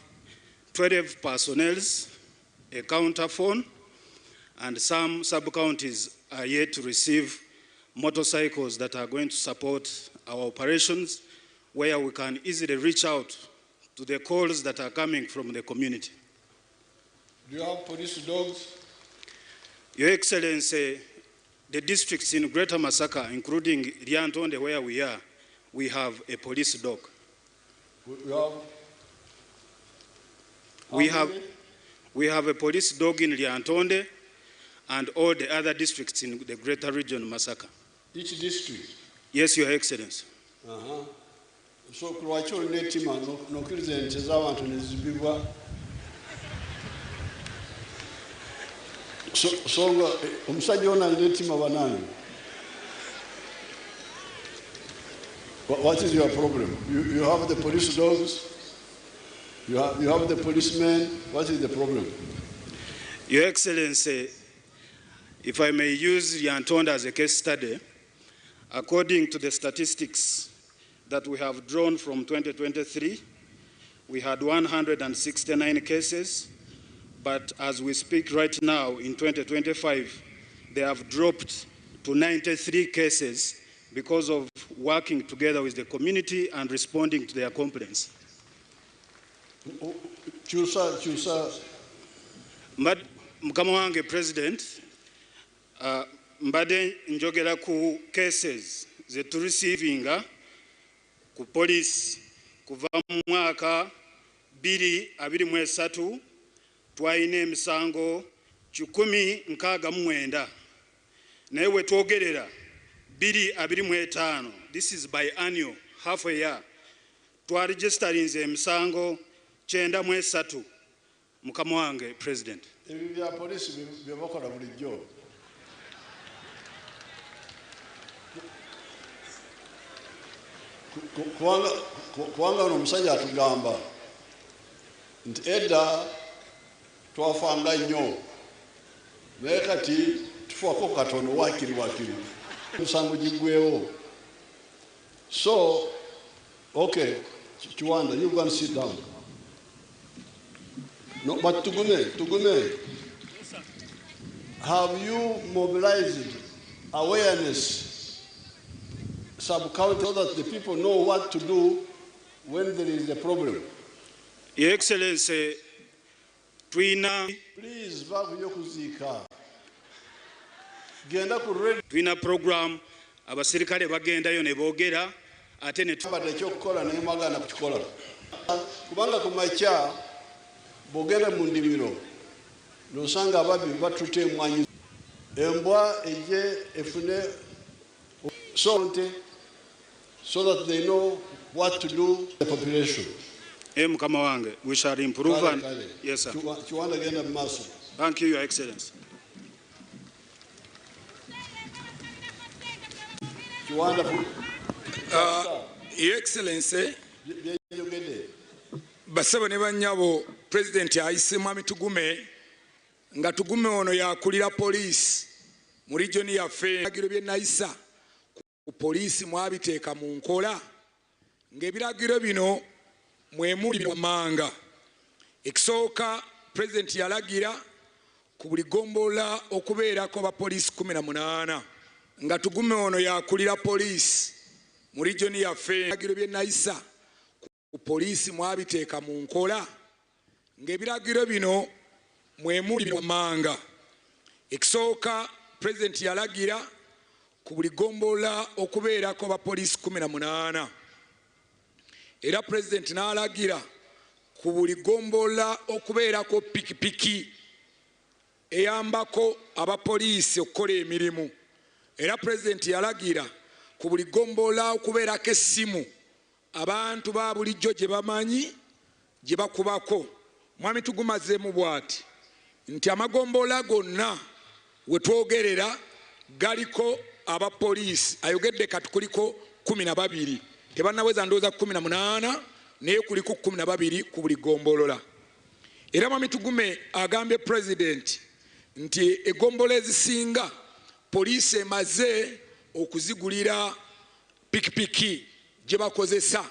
12 personnel, a counter phone, and some sub-counties are yet to receive motorcycles that are going to support our operations, where we can easily reach out to the calls that are coming from the community.
Do you have police dogs?
Your Excellency, the districts in Greater Masaka, including Lyantonde, where we are, we have a police dog.
We have?
We have a police dog in Lyantonde and all the other districts in the Greater Region, Masaka.
Each district?
Yes, Your Excellency.
So, lwaki olina ettima n'okkiriza ente z'abantu ne zibibwa? So nga omusajja ono alina ettima bannange. What is your problem? You have the police dogs, you have the policemen. What is the problem?
Your Excellency, if I may use Lyantonde as a case study, according to the statistics that we have drawn from 2023, we had 169 cases, but as we speak right now in 2025, they have dropped to 93 cases because of working together with the community and responding to their complaints.
Chusa, chusa.
Mukama wange President, mbadde njogera ku cases ze tureceivinga ku police kuva mu mwaka 2023, twalina emisango 169, naye we twogerera 2025, this is biannual, half a year, twaregisterinze emisango 93. Mukama wange President.
Ebyo bya poliisi bye bakola bulijjo. Kubanga ono omusajja atugamba nti edda twafanga nnyo, naye kati tufaako katono, waakiri waakiri emisango giggwewo. So, okay, Kiwanda, you go and sit down. No, but Tugume, have you mobilized awareness sub-county so that the people know what to do when there is a problem?
Your Excellency, twina
Please, va kuziika. Genda ku radio.
Twina program, abasirikale bagendayo ne boogera, ate ne
Badde ekyokukola naye mwagaana kukikola. Kubanga ku makya bw'ogenda mu ndimiro n'osanga ababbi batutte emwanyi, embwa ejje efune so that they know what to do the population.
Mukama wange, we shall improve
Kale,
and
kale.
Yes, sir.
Kiwanda, genda mu maaso.
Thank you, Your Excellency.
Kiwanda,
Your Excellency,
byenjogedde.
Basebo ne bannyabo, President ayise Mwami Tugume, nga Tugume ono yakulira poliisi mu region yaffe. Ebiragiro bye nayisa ku poliisi mwabiteeka mu nkola, ng'ebiragiro bino mwe muli wammanga. Ekisooka, President yalagira ku buli ggombolola okubeerako abapoliisi 18, nga Tugume ono yakulira poliisi mu region yaffe. Ebiragiro bye nayisa Poliisi mwabiteeka mu nkola ng'ebiragiro bino mwe muli wammanga. Ekisooka, pulezidenti yalagira ku buli ggombolola okubeerako bapoliisi 18. Era pulezidenti n'alagira ku buli ggombolola okubeerako pikipiki eyambako abapoliisi okukola emirimu. Era pulezidenti yalagira ku buli ggombolola okubeerako essimu abantu ba bulijjo gye bamanyi gye bakubako. Mwami Tugumazeemu bw'ati nti amagombolola gonna we twogerera galiko abapoliisi. Ayogedde kati kuliko 12, tebannaweza ndowooza 18, naye kuliko 12 ku buli ggombolola. Era Mwami Tugume agambye pulezidenti nti eggombolola ezisinga poliisi emaze okuzigulira pikipiki gye bakozesa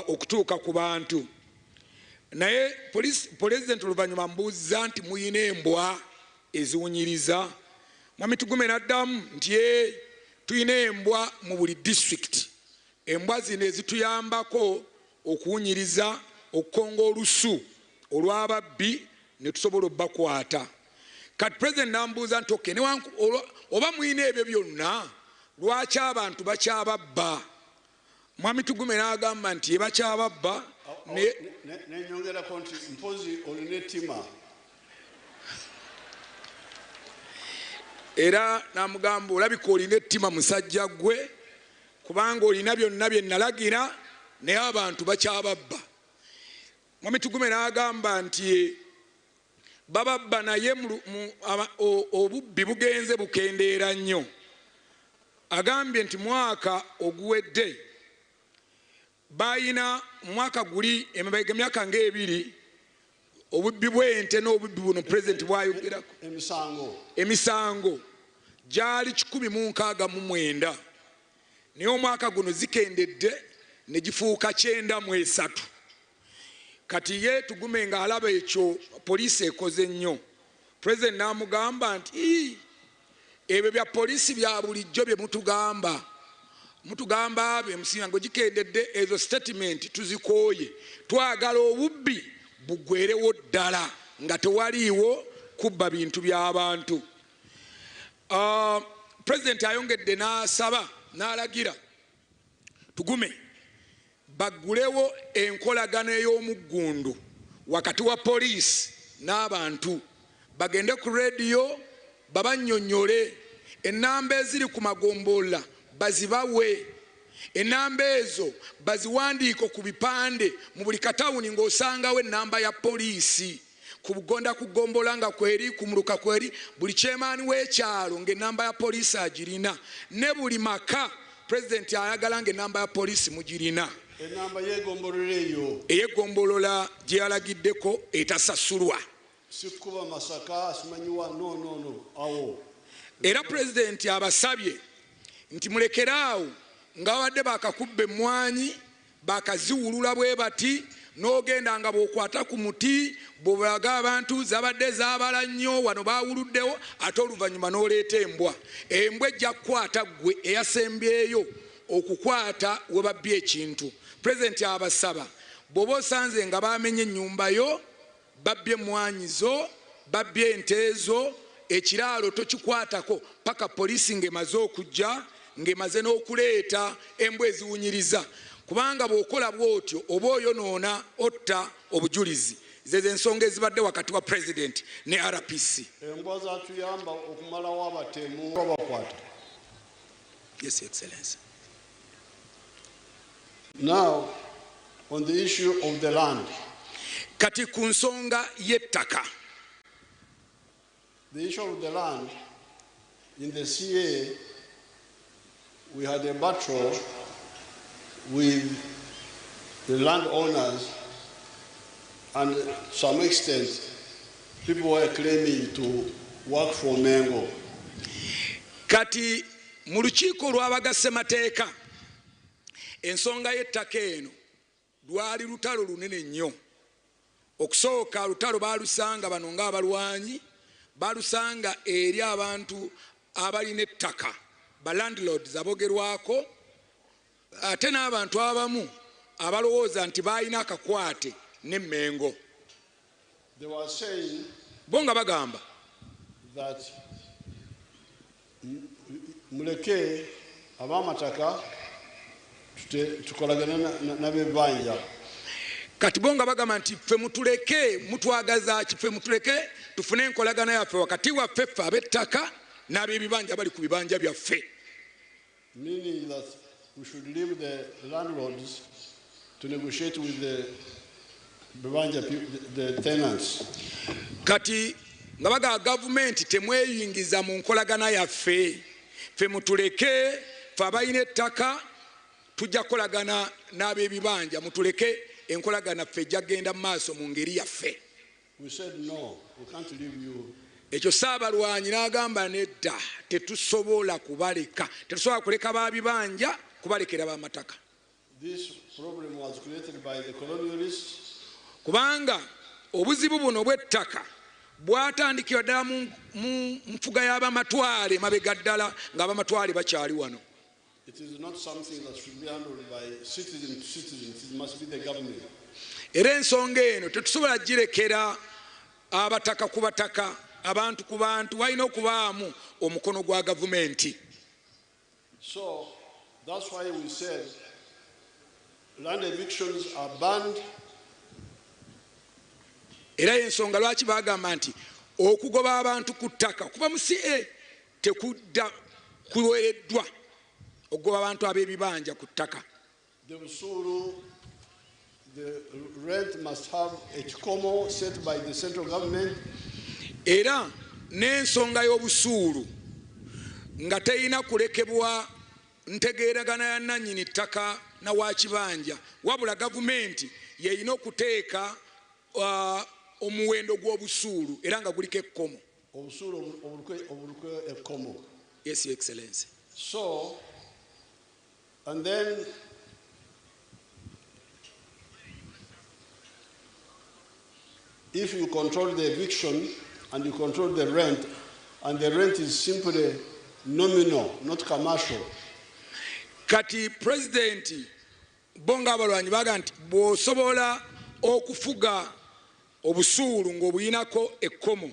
okutuuka ku bantu. Naye pulezidenti oluvannyuma mbuuza nti muyina embwa eziwunyiriza? Mwami Tugume n'addamu nti ye tulina embwa mu buli disitulikiti. Embwa zino ezituyambako okuwunyiriza, okukonga olusu olw'ababbi ne tusobola obbakwata. Kati pulezidenti n'ambuuza nti okay, oba muyina ebyo byonna, lwaki abantu bakyababba? Mwami Tugume n'agamba nti ye bakyababba.
Nenyongerako nti mpozi olina ettima.
Era n'amugamba olabika olina ettima musajja ggwe, kubanga olina byonna bye nalagira naye abantu bakyababba. Mwami Tugume n'agamba nti bababba naye obubbi bugenze bukendeera nnyo. Agambye nti mwaka oguwedde bayina mwaka guli emabega emyaka ng'ebiri obubbi bw'ente n'obubbi buno pulezidenti bwayogerako emisango gyali 169, naye omwaka guno zikendedde ne gifuuka 93. Kati ye Tugume ng'alaba ekyo poliisi ekoze nnyo. Pulezidenti n'amugamba nti ebyo bya poliisi bya bulijjo bye mutugamba, mutugamba emisango gikendedde, ezo statement tuzikooye, twagala obubbi bugwerewo ddala nga tewaliiwo kubba bintu by'abantu. Pulezidenti ayongedde n'asaba n'alagira Tugume baggulewo enkolagano ey'omuggundu wakati wa poliisi n'abantu, bagende ku rediyo babannyonnyole ennamba eziri ku magombolola bazibawe, ennamba ezo baziwandiike ku bipande mu buli katawuni ng'osangawo ennamba ya poliisi, ku bugonda ku gombola nga kweri, ku muluka kweri, buli kyemaani w'ekyalo ng'ennamba ya poliisi agirina, ne buli maka pulezidenti ayagala ng'ennamba ya poliisi mugirina.
Ennamba y'eggombolola eyo
ey'eggombolola gye yalagiddeko etasasulwa.
Sikuba Masaka simanyiwa, no no no awo.
Era pulezidenti abasabye nti mulekeraawo nga babadde bakakubba emmwanyi bakaziwulula bwe bati, n'ogenda nga bw'okwata ku muti bw'olaga abantu zabadde zaabala nnyo wano baawuluddewo, ate oluvannyuma n'oleeta embwa. Embwa ejja kukwata ggwe eyasembyeyo okukwata we babbye ekintu. Pulezidenti abasaba bw'oba osanze nga bamenye ennyumba yo, babbye emmwanyi zo, babbye ente zo, ekiraalo tokikwatako paka poliisi ng'emaze okujja, ng'emaze n'okuleeta embwa eziwunyiriza, kubanga bw'okola bw'otyo oba oyonoona otta obujulizi. Zezo ensonga ezibadde wakati wa pulezidenti ne RPC.
Embwa zatuyamba okumalawo abatemu babakwata.
Yes, Excellency.
Now, on the issue of the land.
Kati ku nsonga y'ettaka.
The issue of the land, in the CA, we had a battle with the landowners, and to some extent, people were claiming to work for Mengo.
Kati mu lukiiko lw'abagassemateeka, ensonga y'ettaka eno lwali lutalo lunene nnyo. Okusooka lutalo baalusanga bano ng'abalwanyi, baalusanga eri abantu abalina ettaka, ba landlords abogerwako, ate n'abantu abamu abalowooza nti balina akakwate ne Mmengo.
They were saying
bo nga bagamba
that muleke abamataka tukolagane n'ab'ebbanja.
Kati bo nga bagamba nti ffe mutuleke, mutwagaza ki, ffe mutuleke tufune enkolagana yaffe wakati waffe ffe ab'ettaka n'ab'ebibanja bali ku bibanja byaffe.
Meaning that we should leave the landlords to negotiate with the bibanja the tenants.
Kati nga bagamba gavumenti temweyingiza mu nkolagana yaffe, ffe mutuleke ffe abalina ettaka tujja kukolagana n'ab'ebibanja, mutuleke enkolagana ffe ejja kugenda mu maaso mu ngeri yaffe.
We said no, we can't leave you.
Ekyo Ssaabalwanyi n'agamba nedda, tetusobola kubaleka, tetusobola kuleka babibanja kubalekera b'amataka.
This problem was created by the colonialists.
Kubanga obuzibu buno bw'ettaka bwatandikira ddala mu nfuga y'abamatwale mabega ddala ng'abamatwale bakyali wano.
It is not something that should be handled by citizen to citizen. It must be the government.
Era ensonga eno tetusobola girekera abataka ku bataka, abantu ku bantu, walina okubaamu omukono gwa gavumenti.
So that's why we said land evictions are banned.
Era ensonga lwaki bagamba nti okugoba abantu ku ttaka kuva mu CA tekudda kuwereddwa okugoba abantu ab'ebibanja ku ttaka.
The busuulu, the rent must have a kikomo set by the central government.
Era n'ensonga y'obusuulu nga teyina kulekebwa ntegeeragana ya nannyini ttaka na wa kibanja, wabula gavumenti yeyina okuteeka omuwendo gw'obusuulu era nga guliko ekkomo.
Obusuulu obuliko ekkomo.
Yes, Your Excellency.
So, and then if you control the eviction and you control the rent, and the rent is simply nominal, not commercial.
Kati President bo ng'abalwanyi baga nti bw'osobola okufuga obusuulu ng'obuyinako ekkomo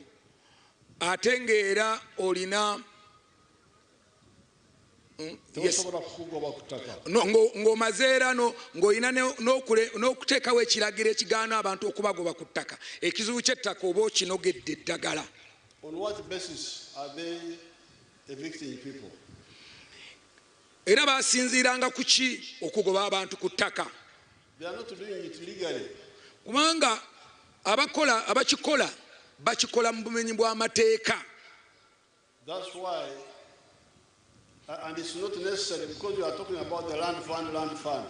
ate ng'era olina ng'omaze era ng'olina n'okuteekawo ekiragiro ekigaana abantu okubagoba ku ttaka, ekizibu ky'ettaka oba okinogedde eddagala.
On what basis are they evicting people?
Era basinziiranga ku ki okugoba abantu ku ttaka?
They are not doing it legally.
Kubanga abakola abakikola bakikola mu bumenyi bw'amateeka.
That's why, and it's not necessary because you are talking about the land fund, land fund.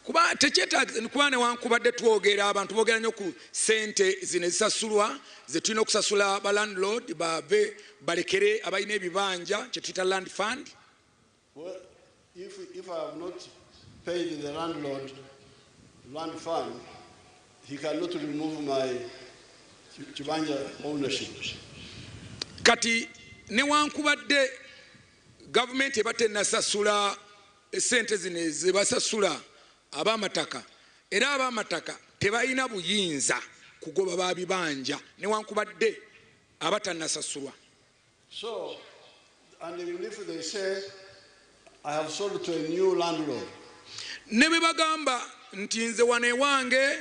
Kuba tekyetaaga kuba newankubadde twogera abantu boogera nnyo ku ssente zino ezisasulwa ze tulina okusasula ba landlord bave balekere abalina ebibanja kye tuyita land fund.
Well, if I have not paid the landlord land fund, he cannot remove my kibanja ownership.
Kati newankubadde gavumenti eba tennasasula ssente zino ezibasasula ab'amataka, era ab'amataka tebalina buyinza kugoba babibanja newankubadde abatannasasulwa.
So, and even if they say, I have sold to a new landlord.
Ne bwe bagamba nti nze wano ewange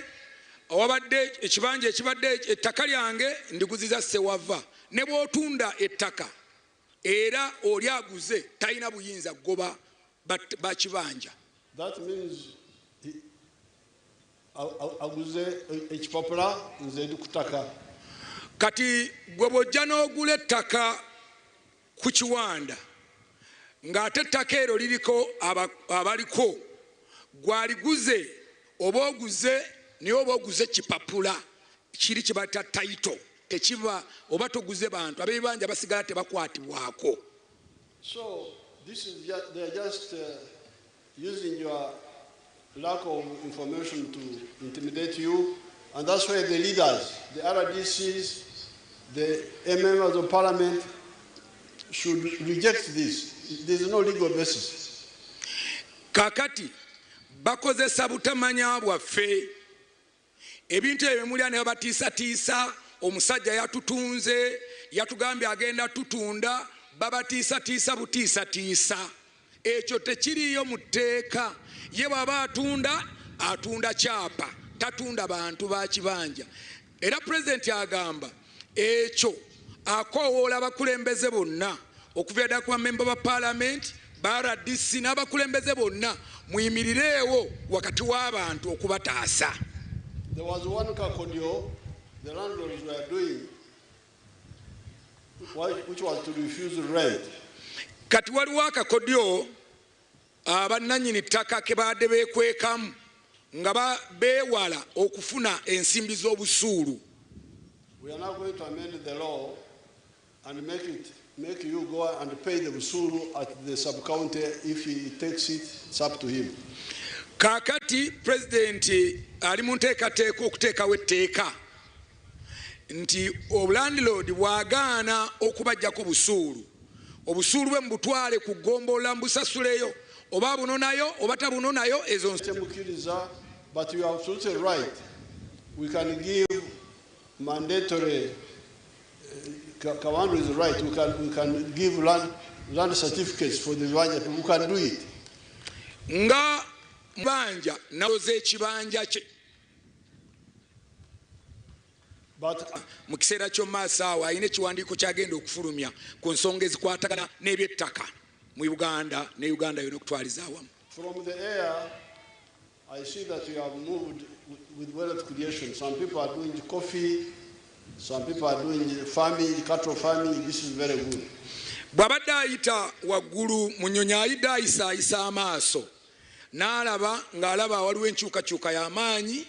awabadde ekibanja ekibadde ettaka lyange ndiguziza Ssewava, ne bw'otunda ettaka era oli aguze talina buyinza kugoba bakibanja.
That means aguze ekipapula nze ndi ku ttaka.
Kati gwe bw'ojja n'ogula ettaka ku kiwanda ng'ate ettaka eryo liriko abaliko, gwaliguze oba oguze naye oba oguze kipapula kiri kye bayita title, tekiba oba toguze bantu ab'ebibanja basigala tebakwatibwako.
So this is they are just using your lack of information to intimidate you, and that's why the leaders, the RDCs, the members of parliament should reject this. There is no legal basis.
Kakati Bakozesa butamanya bwaffe. Ebintu ebyo mulya ne babatiisatiisa, omusajja yatutunze, yatugambye agenda tutunda, babatiisatiisa butiisatiisa. Ekyo tekiriiyo mu tteeka. Ye bw'aba atunda, atunda kyapa, tatunda bantu ba kibanja. Era pulezidenti agamba ekyo akoowoola abakulembeze bonna okuva ddala ku bamemba ba paalamenti, ba RDC n'abakulembeze bonna muyimirireewo wakati w'abantu okubataasa.
There was one kakodyo the landlords were doing, which was to refuse rent.
Kati waliwo akakodyo abannannyini ttaka ke baadde beekwekamu nga beewala okufuna ensimbi z'obusuulu.
We are now going to amend the law and make you go and pay the busuulu at the sub-county. If he takes it, it's up to him.
Kaakati pulezidenti ali mu nteekateeka okuteekawo etteeka nti obulandiroodi bw'agaana okubaggyako busuulu, obusuulu bwe mubutwale ku ggombolola mbusasuleyo, oba bunonayo oba tabunonayo ezo.
Temukkiriza, but you are absolutely right. We can give mandatory, Kawandu is right, we can give land certificates for the banja people. We can do it.
Nga banja nawoza ekibanja kye.
But
mu kiseera ky'omu maaso awo alina ekiwandiiko ky'agenda okufulumya ku nsonga ezikwatagana n'ebyettaka mu Uganda ne Uganda yonna okutwaliza awamu.
From the air, I see that you have moved with wealth creation. Some people are doing coffee, some people are doing farming, cattle farming. This is very good.
Bw'abadde ayita waggulu mu nnyonyi ayidde ayisaayisa amaaso n'alaba ng'alaba waliwo enkyukakyuka y'amaanyi,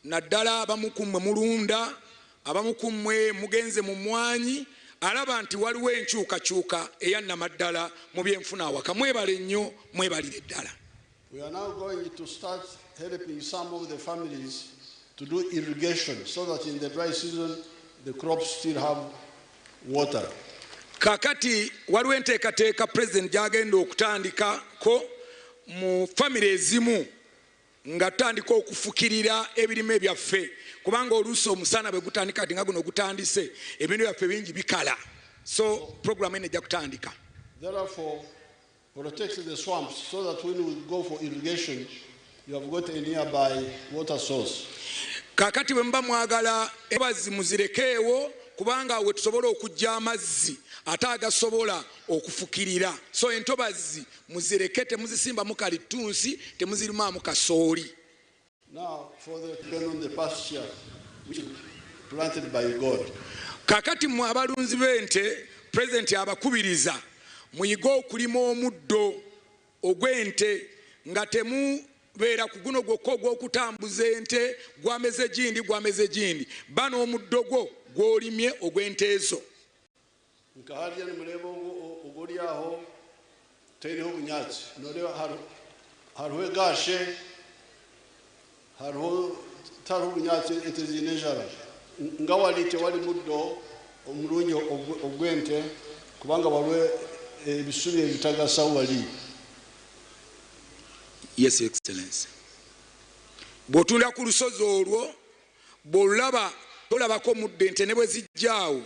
naddala abamu ku mmwe mulunda, abamu ku mmwe mugenze mu mmwanyi, alaba nti waliwo enkyukakyuka eyannamaddala mu byenfuna awaka. Mwebale nnyo, mwebalire ddala.
We are now going to start helping some of the families to do irrigation so that in the dry season the crops still have water.
Kaakati waliwo enteekateeka pulezidenti gy'agenda okutandikako mu famire ezimu nga tutandika okufukirira ebirime byaffe, kubanga oluusi omusana bwe gutandika kati nga guno gutandise, ebintu byaffe bingi bikala. So program eno ejja kutandika.
Therefore, protect the swamps so that when we go for irrigation, you have got a nearby water source.
Kaakati bwe muba mwagala ebazzi muzirekeewo, kubanga we tusobola okuggya amazzi ate agasobola okufukirira. So entobazzi muzireke, temuzisimbamu kalittunsi, temuzirimaamu kasooli.
Now, for the depend on the pasture which is planted by God.
Kaakati mmwe abalunzi b'ente, pulezidenti abakubiriza muyige okulima omuddo ogw'ente nga temubeera ku guno gwokka ogw'okutambuza ente, gwameze gindi, gwameze gindi. Ba n'omuddo gwo gw'olimye ogw'ente ezo.
Nka hariya nimureba oguri aho teriho obunyatsi, noreba hariho egashe, hariho tariho obunyatsi, ente ziine enjara. Nga wali tewali muddo omurungi ogw'ente, kubanga waliwo ebisubi ebitagasa wali.
Yes, Excellency. Bw'otunda ku lusozi olwo, bw'olaba tolabako muddo, ente ne bwe zijjaawo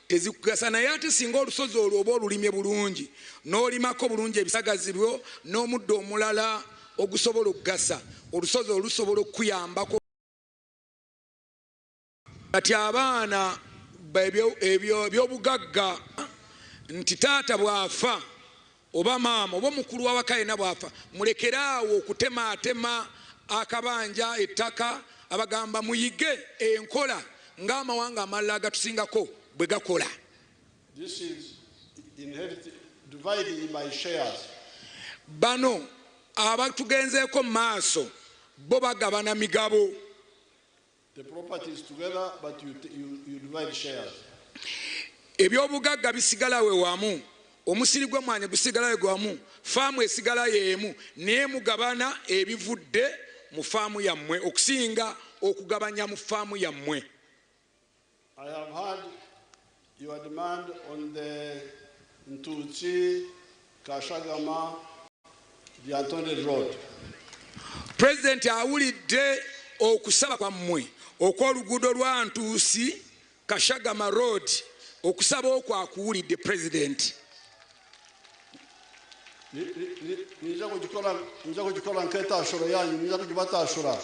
tezikugasa. Naye ate singa olusozi olwo oba olulimye bulungi, n'olimako bulungi ebisagazi byo n'omuddo omulala ogusobola okugasa, olusozi olusobola okukuyambako. Kati abaana ebyobugagga nti taata bw'afa oba maama oba omukulu w'awaka yenna bw'afa, mulekeraawo okutemaatema akabanja ettaka. Abagamba muyige enkola ng'amawanga amalala agatusingako bwe gakola.
This is inherited, dividing by shares.
Bano abatugenzeeko mu maaso bo bagabana migabo.
The property is together, but you divide shares.
Ebyobugagga bisigala we wamu, omusiri gw'emmwanyi gusigala we gwamu, faamu esigala y'emu, naye mugabana ebivudde mu faamu yammwe okusinga okugabanya mu faamu yammwe.
I have heard your demand on the Ntutsi Kashagama Lyantonde Road.
Pulezidenti awulidde okusaba kwammwe okw'oluguudo lwa Ntuusi Kashagama Road, okusaba okwo akuwulidde pulezidenti.
Nija kugikora nk'etaashuro yanyu, nija kugibatashura.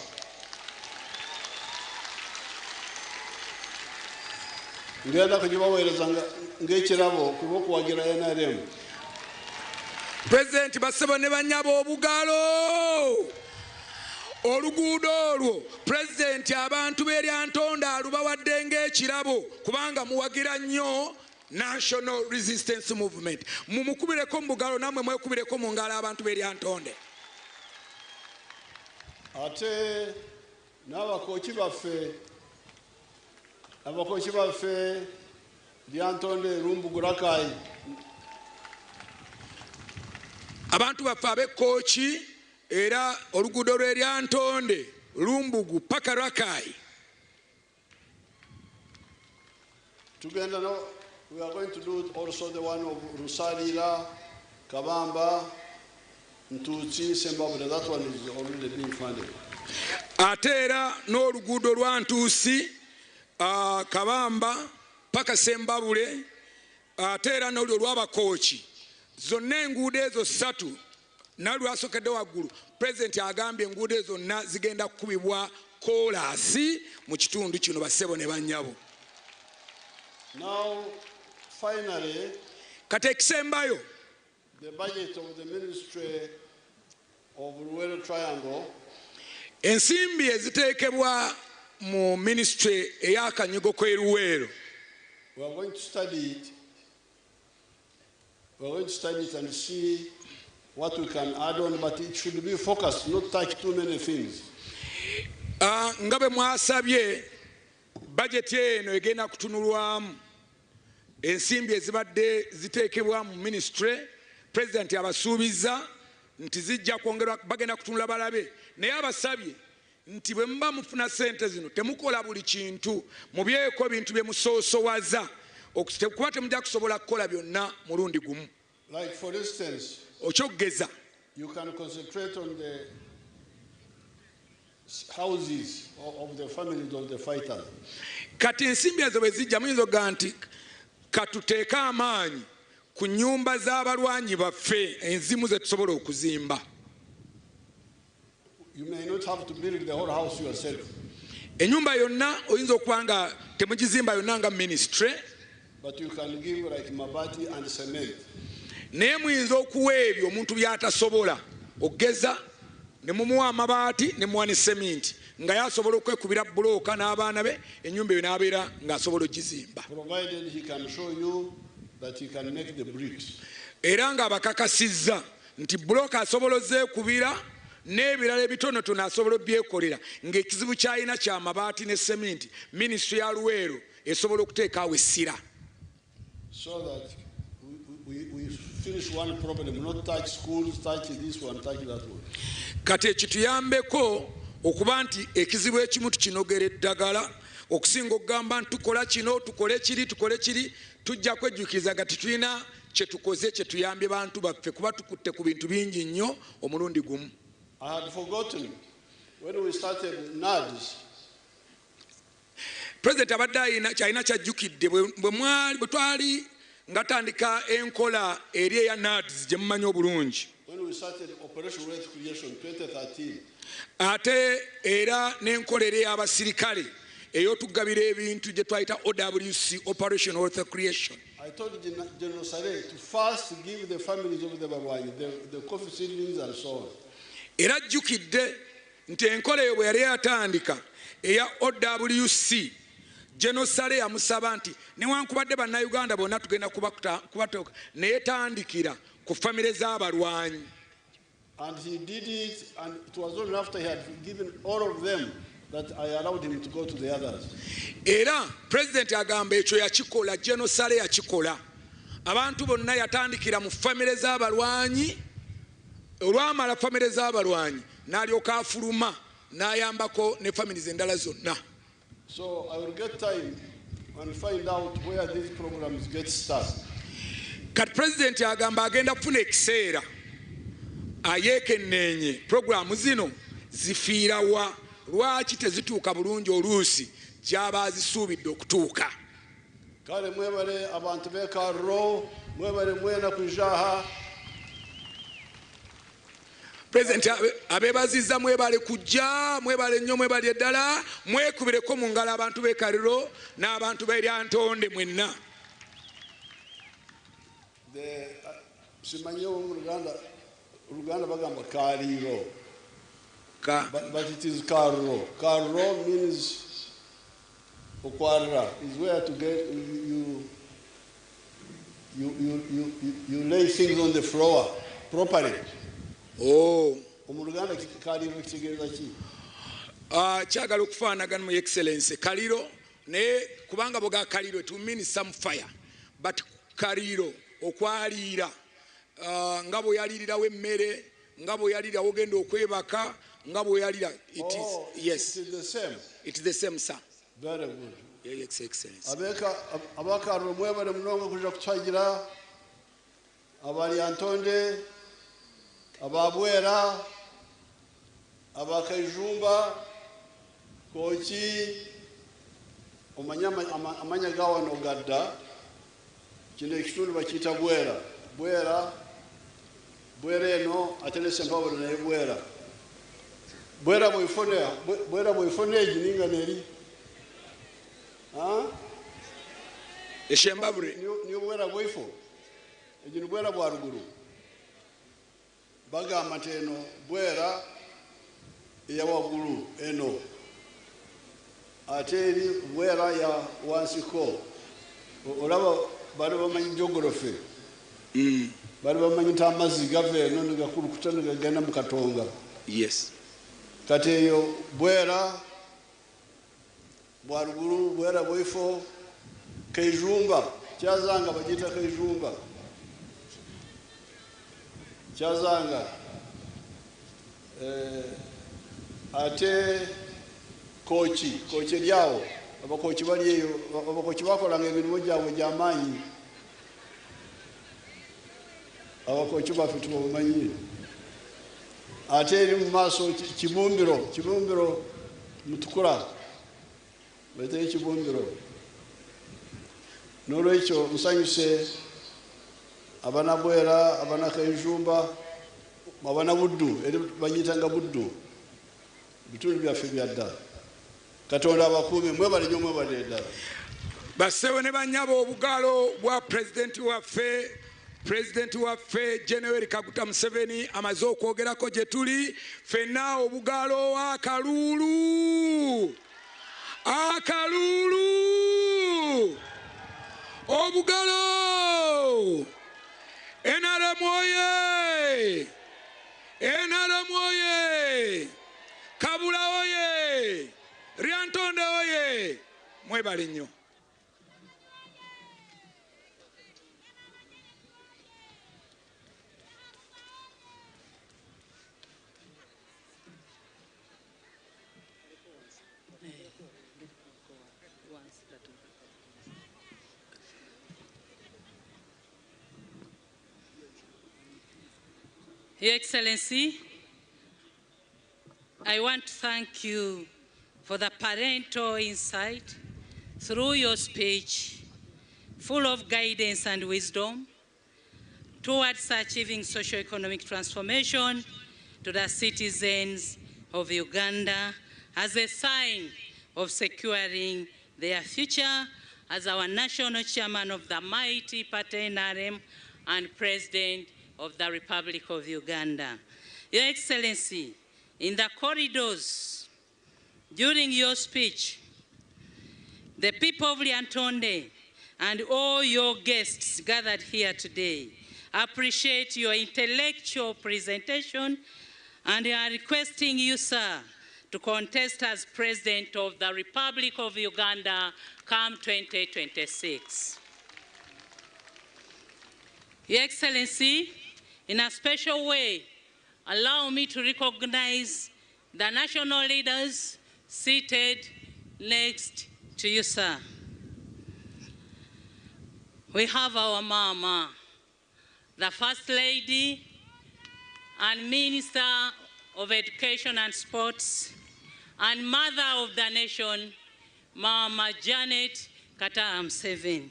Ngenda kugibaweereza ng'ekirabo kulw'okuwagira NRM.
Pulezidenti, bassebo ne bannyabo, obugalo. Oluguudo olwo pulezidenti abantu b'e Lyantonde alubawadde ng'ekirabo kubanga muwagira nnyo National Resistance Movement. Mumukubireko mu bugalo, nammwe mwekubireko mu ngalo abantu b'e Lyantonde.
Ate n'Abakooki baffe, Abakooki baffe Lyantonde, Lumbugu, Rakai.
Abantu baffe ab'Ekooki, era oluguudo lw'e Lyantonde, Lumbugu paka Rakai.
Tugenda no, we are going to do also the one of Rusalira, Kabamba, Ntuusi, Sembabule. That one is already being funded.
Ate era n'oluguudo lwa Ntuusi, Kabamba paka Sembabule, ate era n'olwo olw'Abakooki. Zonna enguudo ezo ssatu nalwasokedde waggulu, pulezidenti agambye enguudo ezo zonna zigenda kukubibwa koolaasi mu kitundu kino, bassebo ne bannyabo.
Now, finally,
kati ekisembayo,
the budget of the Ministry of Luwero Triangle,
ensimbi eziteekebwa mu minisitule ey'akanyigo k'e Luweero,
we are going to study it. We are going to study it and see what we can add on, but it should be focused, not touch too many things.
Nga bwe mwasabye, bajeti eno egenda kutunulwamu, ensimbi ezibadde ziteekebwa mu minisitule, pulezidenti abasuubiza nti zijja kwongerwa, bagenda kutunula balabe. Naye abasabye nti bwe muba mufuna ssente zino temukola buli kintu, mubyeko ebintu bye musoosowaza, kuba temujja kusobola kukola byonna mulundi gumu.
Like, for instance,
okyokugeza,
you can concentrate on the houses of the families of the fighters.
Kati ensimbi ezo bwe zijja, muyinza okugamba nti katuteeke amaanyi ku nnyumba z'abalwanyi baffe enzimu ze tusobola okuzimba.
You may not have to build the whole house yourself,
ennyumba yonna oyinza okuba nga temugizimba yonna nga minisitule,
but you can give like mabati and cement.
Naye muyinza okuwa ebyo omuntu by'atasobola, okugeza ne mumuwa amabaati ne muwa ne seminti, nga yasobola okwekubira bulooka n'abaana be, ennyumba eyo n'abeera ng'asobola ogizimba.
Provided he can show you that he can make the bricks.
Era ng'abakakasizza nti bulooka asobola ozeekubira n'ebirala ebitonotono asobola obyekolera, ng'ekizibu ky'alina kyamabaati ne seminti, minisitule ya Luweero esobola okuteekaawo essira.
So that we finish one problem, not touch schools, touch this one, touch that one.
Kati ekituyambeko okuba nti ekizibu ekimu tukinogera eddagala, okusinga okugamba nti tukola kino, tukole kiri, tukole kiri, tujja kwejjukiriza nga tetulina kye tukoze kye tuyambye bantu baffe, kuba tukutte ku bintu bingi nnyo omulundi gumu.
I had forgotten when we started NAADS.
Pulezidenti abadde alina kyajjukidde bwe twali nga tandika enkola eri eya NAADS gye mumanyi obulungi.
When we started Operation Wealth Creation 2013.
Ate era n'enkola eri ey'abasirikale ey'otugabira ebintu gye twayita OWC, Operation Wealth Creation.
I told General Saleh to first give the families of the Barwanyi, the coffee seedlings and so on.
Era ajjukidde nti enkola eyo bwe yali yatandika eya OWC, General Saleh yamusaba nti newankubadde bannayuganda bonna tugenda kubatoka, naye tandikira ku famire z'abalwanyi.
And he did it, and it was only after he had given all of them that I allowed him to go to the others.
Era pulezidenti agamba ekyo yakikola, General Saleh yakikola, abantu bonna yatandikira mu famire z'abalwanyi, olwamala famire z'abalwanyi n'alyoka afuluma n'ayambako ne families endala zonna.
So I will get time and find out where these programs get started.
Kati pulezidenti agamba agenda kufuna ekiseera ayeekenneenye puroguramu zino Zifiira wa? Lwaki tezituuka bulungi oluusi gy'aba azisuubidde okutuuka?
Kale mwebale abantu b'e Kaliro, mwebale mwena kwijaha.
Pulezidenti abeebazizza, mwebale kujja, mwebale nnyo, mwebale eddala. Mwekubireko mu ngalo abantu b'e Kaliro n'abantu b'e Lyantonde mwenna.
Simanyi oba mu Luganda bagamba Kaliro. But it is Kariro. Kariro means okwarira, is where to get you lay things on the floor properly.
Oh.
Mu Luganda Kaliro kitegeeza ki?
Kyagala okufaanagana mu excellence Kaliro, naye kubanga boga Kaliro to mean some fire, but Kaliro okwaliira, nga bw'oyalirirawo emmere, nga bw'oyalira wogenda okwebaka, nga bw'oyalira it is.
Oh,
yes.
It is the same.
It is the same, sir.
Very good.
Yeah, excellence.
Abeka abakariro mwebale munonga kuja kutwagira, abalyantonde, ababwera, abakaijumba, Kooki. Omanye amanya gawano gadda. Kino ekitundu bakiyita Bwera. Bwera, Bwera eno, ate ne Sempabwe naye Bwera. Bwera bwefone, Bwera bwefone egi ninga neri. Ha?
Eshembabure.
Niyo Bwera bwefo. Egi ni Bwera bwa ruguru. Bagamba nti eno Bwera eya waggulu eno. Ate eri Bwera ya wansiko. Olaba bali bamanyi geography. Bali bamanyi nti amazzi gava eno ne gakulukuta ne gagenda mu Katonga. Kati eyo Bwera bwa ruguru, Bwera bwefo, Keijumba, Kyazanga bagiyita Keijumba. Kyazanga. Ate Kooki, Kooki eryawo, Abakooki bali eyo, Abakooki bakolanga emirimu gyabwe gy'amaanyi. Abakooki baffe tubamanyi. Ate eri mu maaso Kibumbiro, Kibumbiro Mutukula. Bayitayo Kibumbiro. N'olwekyo nsanyuse abanabwera, abanakaijumba, abanabuddu, eri bagiyitanga Buddu. Bitundu byaffe bya ddala. Katonda abakuume, mwebale nnyo, mwebale ddala.
Bassebo ne bannyabo, obugalo bwa pulezidenti waffe, pulezidenti waffe General Kaguta Museveni amaze okwogerako gye tuli ffenna. Obugalo, akaluulu, akaluulu, obugalo! NRM oye! NRM oye! Kabula oye! Lyantonde oye! Mwebale nnyo.
Your Excellency, I want to thank you for the parental insight through your speech, full of guidance and wisdom, towards achieving socio-economic transformation to the citizens of Uganda as a sign of securing their future as our national chairman of the mighty party NRM and President of the Republic of Uganda. Your Excellency, in the corridors, during your speech, the people of Lyantonde and all your guests gathered here today appreciate your intellectual presentation and are requesting you, sir, to contest as President of the Republic of Uganda come 2026. Your Excellency, in a special way, allow me to recognize the national leaders seated next to you, sir. We have our mama, the First Lady and Minister of Education and Sports and Mother of the Nation, Mama Janet Kataaha Museveni.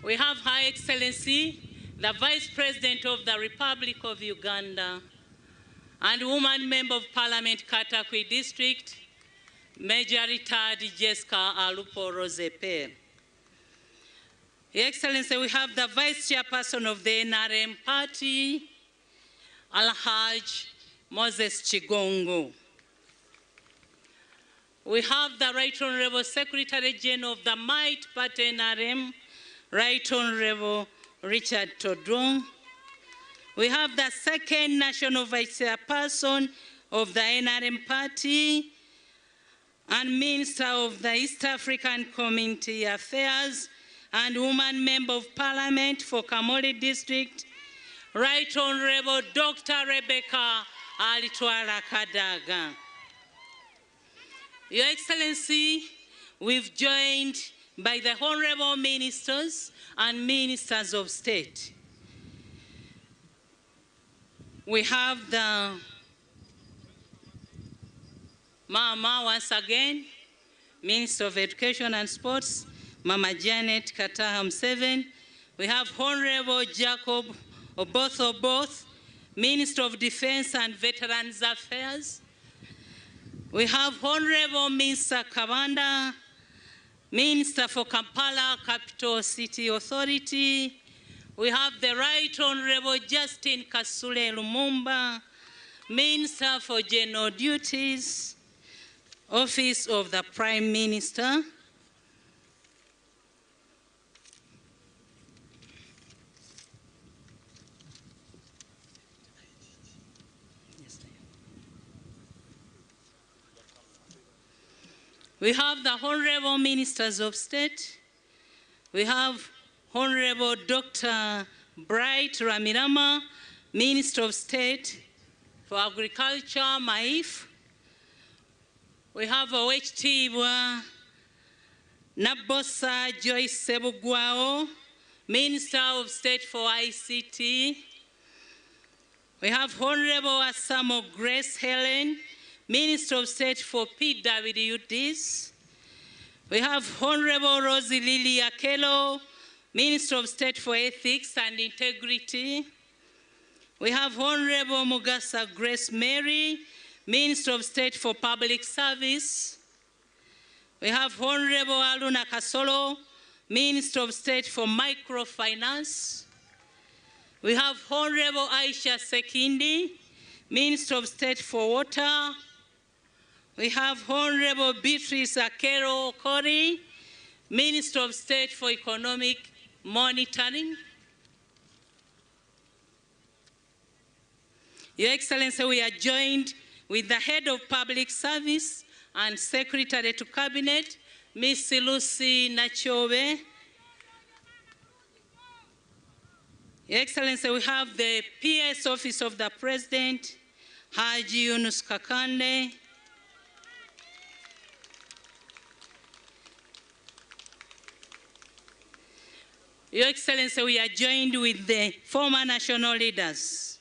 We have Her Excellency, the Vice President of the Republic of Uganda and Woman Member of Parliament, Katakwi District, Major Retired Jessica Alupo Rosepe. Your Excellency, we have the Vice Chairperson of the NRM Party, Alhaj Moses Kigongo. We have the Right Honorable Secretary General of the Might Party NRM, Right Honorable Richard Todwong. We have the second National Vice Chairperson of the NRM Party and Minister of the East African Community Affairs and Woman Member of Parliament for Kamuli District, Right Honorable Dr. Rebecca Alitwala Kadaga. Your Excellency, we've joined by the Honorable Ministers and Ministers of State. We have the Mama, once again, Minister of Education and Sports, Mama Janet Kataaha Museveni. We have Honorable Jacob Oboth Oboth, Minister of Defense and Veterans Affairs. We have Honorable Minister Kabanda, Minister for Kampala Capital City Authority. We have the Right Honorable Justin Kasule Lumumba, Minister for General Duties, Office of the Prime Minister. We have the Honorable Ministers of State. We have Honorable Dr. Bright Rwamirama, Minister of State for Agriculture, MAIF. We have Owekitiibwa Nabosa Joyce Ssebugwawo, Minister of State for ICT. We have Honorable Asamo Grace Helen, Minister of State for PWDs. We have Honorable Rosie Lily Akello, Minister of State for Ethics and Integrity. We have Honorable Mugasa Grace Mary, Minister of State for Public Service. We have Honorable Aluna Kasolo, Minister of State for Microfinance. We have Honorable Aisha Sekindi, Minister of State for Water. We have Honorable Beatrice Akello Okori, Minister of State for Economic Monitoring. Your Excellency, we are joined with the Head of Public Service and Secretary to Cabinet, Ms. Lucy Nakyobe. Your Excellency, we have the PS Office of the President, Haji Yunus Kakande. Your Excellency, we are joined with the former national leaders,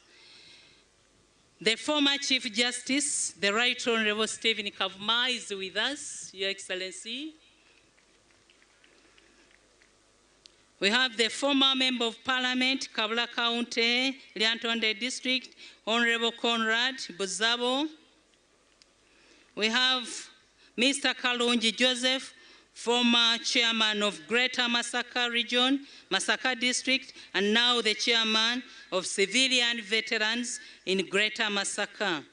the former Chief Justice, the Right Honorable Stephen Kavuma is with us, Your Excellency. We have the former Member of Parliament, Kabula County, Lyantonde District, Honorable Conrad Buzabo. We have Mr. Kalungi Joseph, former chairman of Greater Masaka Region, Masaka District, and now the chairman of Civilian Veterans in Greater Masaka.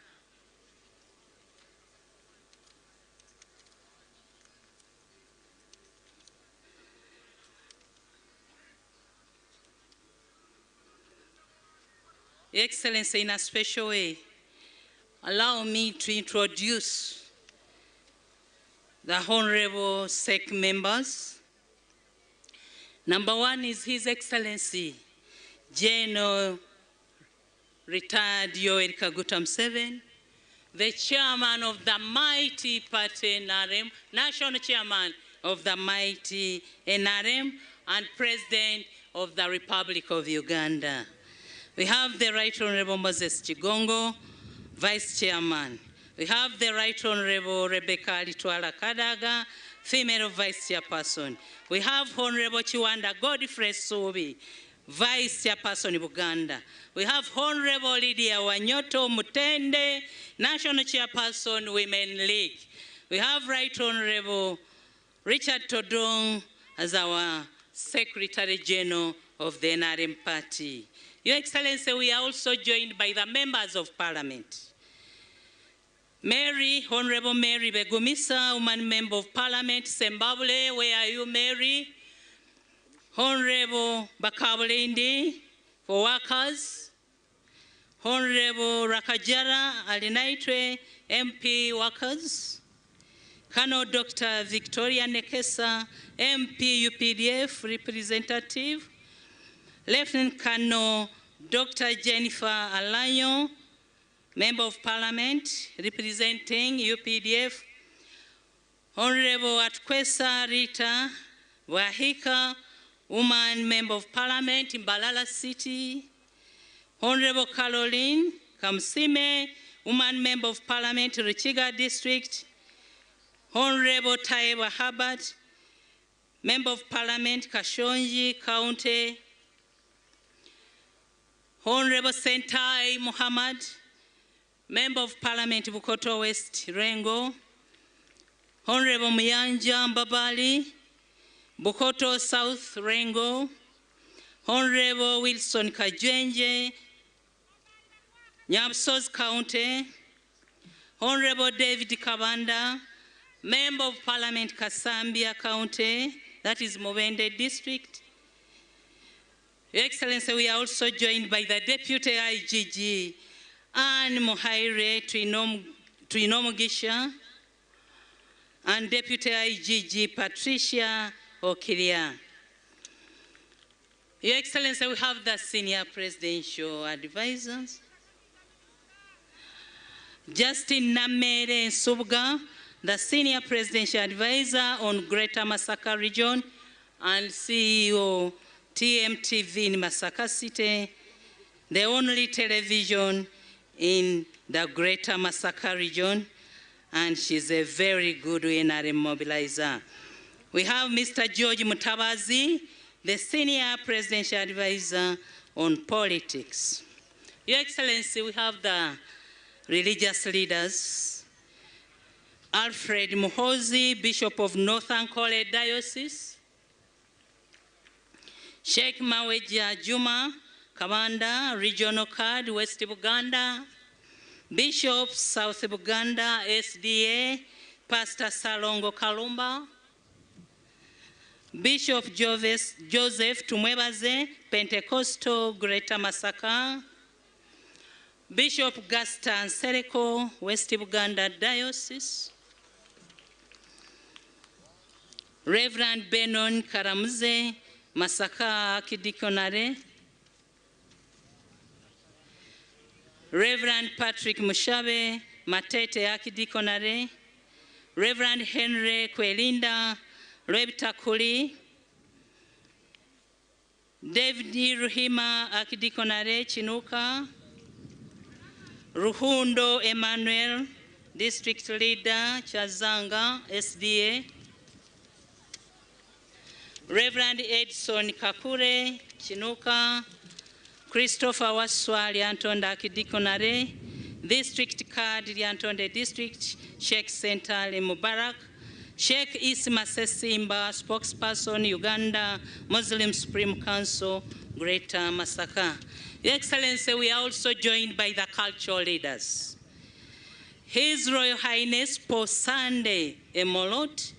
Your Excellency, in a special way, allow me to introduce the Honorable SEC members. Number one is His Excellency, General Retired Yoweri Kaguta Museveni, the chairman of the mighty party NRM, national chairman of the mighty NRM, and President of the Republic of Uganda. We have the Right Honorable Moses Kigongo, Vice Chairman. We have the Right Honorable Rebecca Alitwala Kadaga, Female Vice Chairperson. We have Honorable Kiwanda Godfrey Subi, Vice Chairperson Buganda. We have Honorable Lydia Wanyoto Mutende, National Chairperson, Women League. We have Right Honorable Richard Todong as our Secretary General of the NRM Party. Your Excellency, we are also joined by the members of Parliament. Mary, Honorable Mary Begumisa, Woman Member of Parliament, Zimbabwe, where are you, Mary? Honorable Bakabulindi for workers. Honorable Rakajara Alinaitwe, MP workers. Colonel Dr. Victoria Nekesa, MP UPDF representative. Lieutenant Colonel Dr. Jennifer Alanyo, Member of Parliament representing UPDF. Honorable Atkwesa Rita Wahika, Woman Member of Parliament in Balala City. Honorable Caroline Kamsime, Woman Member of Parliament, Rukiga District. Honorable Taiba Herbert, Member of Parliament, Kashonji County. Honorable Sentai Muhammad, Member of Parliament, Bukoto West Rengo. Honorable Muyanja Mbabali, Bukoto South Rengo. Honorable Wilson Kajwenje, Nyabsos County. Honorable David Kabanda, Member of Parliament, Kasambia County, that is Mubende District. Your Excellency, we are also joined by the Deputy IGG, Anne Muhaire Twinomugisha, and Deputy IGG Patricia Okiria. Your Excellency, we have the Senior Presidential Advisors, Justin Namere Subga, the Senior Presidential Advisor on Greater Masaka Region and CEO TMTV in Masaka City, the only television in the Greater Masaka Region, and she's a very good NRM mobilizer. We have Mr. George Mutabazi, the Senior Presidential Advisor on Politics. Your Excellency, we have the religious leaders, Alfred Muhozi, Bishop of Northern Ankole Diocese, Sheikh Maweja Juma Kamanda, Regional Card, West Buganda, Bishop, South Buganda, SDA, Pastor Salongo Kalumba, Bishop Joseph Tumwebaze, Pentecostal, Greater Masaka, Bishop Gaston Sereko, West Buganda Diocese, Reverend Benon Karamuze, Masaka Archdeaconry, Reverend Patrick Mushabe, Matete Archdeaconry, Reverend Henry Kwelinda, Rebtakuli, David Ruhima Archdeaconry, Chinuka, Ruhundo Emmanuel, District Leader, Chazanga, SDA, Reverend Edson Kakure, Chinuka, Christopher Waswa, Lyantonde Archdeaconry, District Card, Lyantonde District, Sheikh Sentali Mubarak, Sheikh Isma Sesimba, spokesperson, Uganda Muslim Supreme Council, Greater Masaka. Your Excellency, we are also joined by the cultural leaders. His Royal Highness Paul Sunday Emolot,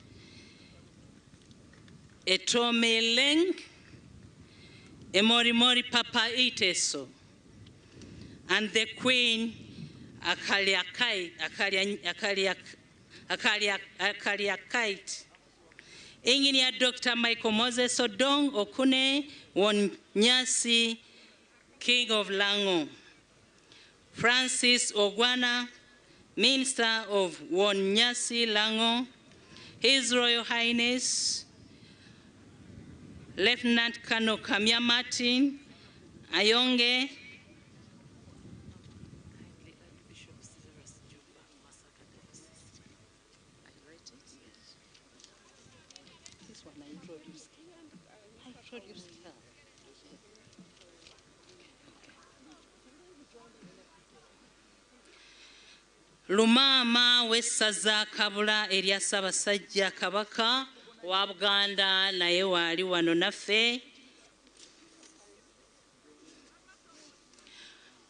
Etomeleng, Emorimori Papa Iteso, and the Queen Akaliakait. Engineer Dr. Michael Moses Odong Okune Wonyasi, King of Lango. Francis Ogwana, Minister of Wonyasi Lango. His Royal Highness Lieutenant Colonel Kamya Martin Ayonge, Introduce her. Lumaama w'essaza Kabula erya Ssaabasajja Kabaka wa Buganda naye waali wano naffe.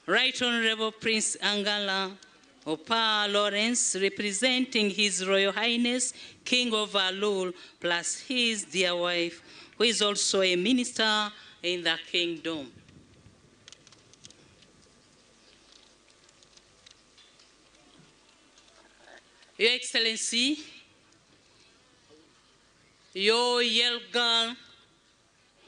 Right Honorable Prince Angala Opa Lawrence, representing His Royal Highness King of Alul, plus his dear wife, who is also a minister in the kingdom. Your Excellency, your Yelgal,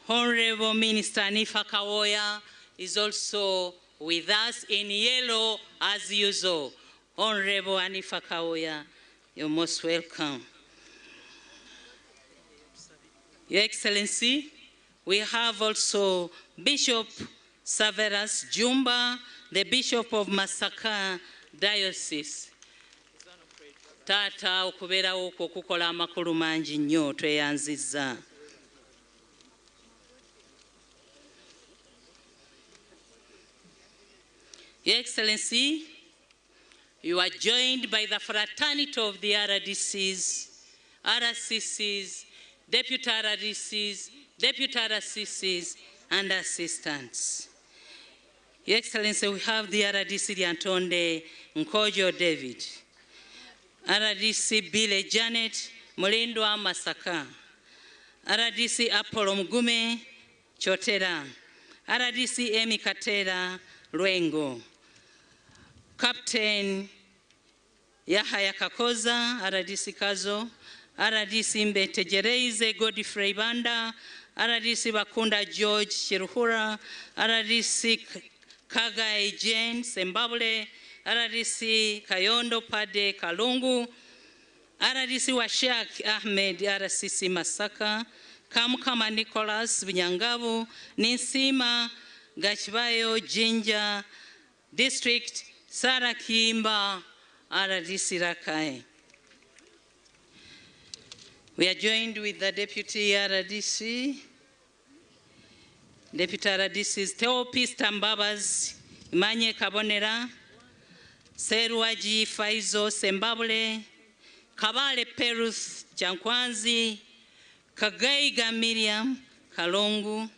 Honorable Minister Anifa Kawoya is also with us in yellow as usual. Honorable Anifa Kawoya, you're most welcome. Your Excellency, we have also Bishop Severus Jumba, the Bishop of Masaka Diocese. Taata okubeerawo okwo okukola amakulu mangi nnyo tweyanzizza. Your Excellency, you are joined by the fraternity of the RDCs, RCCs, Deputy RDCs, Deputy RCCs, and assistants. Your Excellency, we have the RDC Lyantonde Nkojo David, RDC Bile Janet Mulindwa Masaka, RDC Apollo Mugume Chotera, RDC Emi Katera Lwengo, Captain Yahaya Kakoza, RDC Kazo, RDC Mbetegereize Godfrey Banda, RDC Bakunda George Chiruhura, RDC Kagai Jane Sembabule, RDC Kayondo Pade Kalungu, RDC Washak Ahmed, RCC Masaka, Kamukama Nicholas Binyangabu, Ninsima Gachibayo Jinja District, Sarah Kimba, RDC Rakai. We are joined with the Deputy RDC. Deputy RDC is Theopis Tambabas, Imanye Kabonera, Serwaji Faizo Sembabule, Kabale Peruth Jankwanzi, Kagaiga Miriam Kalongu.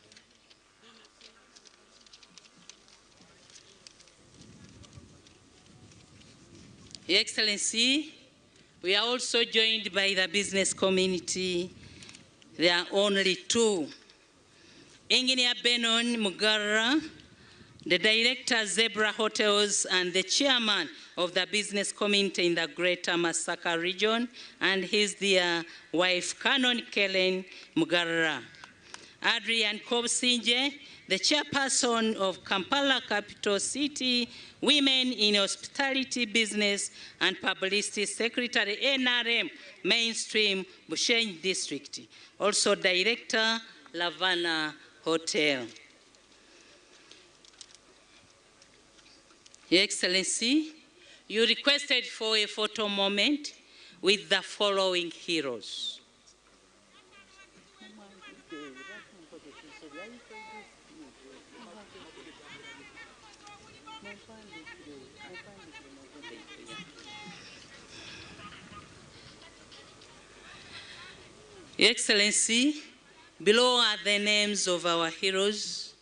Your Excellency, we are also joined by the business community. There are only two. Engineer Benon Mugara, the director Zebra Hotels and the chairman of the business community in the Greater Masaka region, and his dear wife, Canon Kellen Mugara. Adrian Kobsinje, the chairperson of Kampala Capital City Women in Hospitality Business and Publicity Secretary, NRM Mainstream Bushenyi District, also director, Lavana Hotel. Your Excellency, you requested for a photo moment with the following heroes. Your Excellency, below are the names of our heroes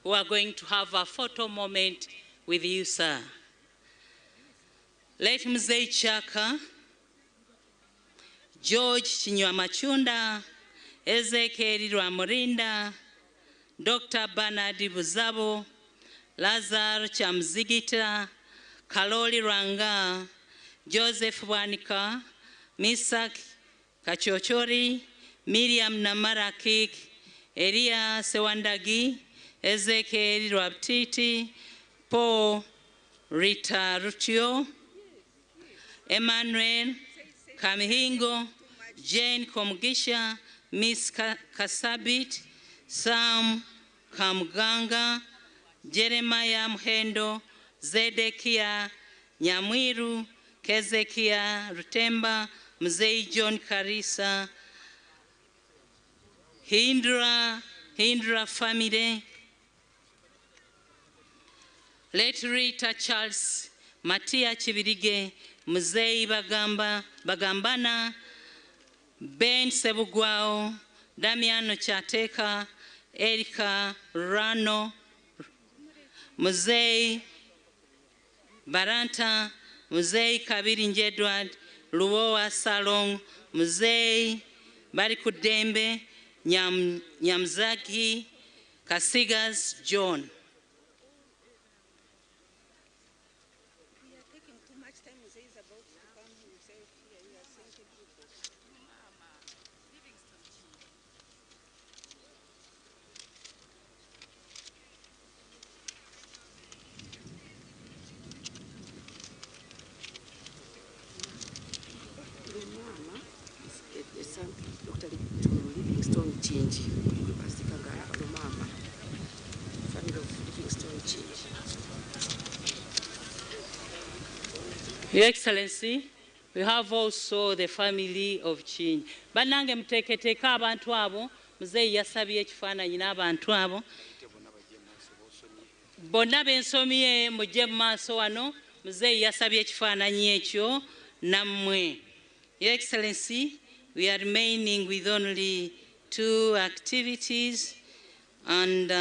who are going to have a photo moment with you, sir. Late Mzee Chaka, George Chinywamachunda, Ezekiel Rwamurinda, Dr. Bernard Buzabo, Lazar Chamzigita, Kaloli Ranga, Joseph Wanika, Misak Kachochori, Miriam Namarakik, Elia Sewandagi, Ezekiel Rwabtiti, Paul Rita Rutio, Emmanuel Kamihingo, Jane Komgisha, Miss Kasabit, Sam Kamganga, Jeremiah Mhendo, Zedekia Nyamwiru, Kezekia Rutemba, Mzee John Karisa, Hindra Hindra family, Late Rita Charles, Matia Chibirige, Mzee Bagamba, Bagambana, Ben Sebugwao, Damiano Chateka, Erika Rano, Mzee Baranta, Mzee Kabiri Njedward, Luoa Salong, Mzee Barikudembe, Nyamzaki, Kasigas John. Your Excellency, we have also the family of Chinji. Banange muteeketeka abantu abo, muzeeyi yasabye ekifaananyi n'abantu abo. Bonna bensomye mujje mu maaso wano, muzeeyi yasabye ekifaananyi ekyo nammwe. Your Excellency, we are remaining with only 2 activities and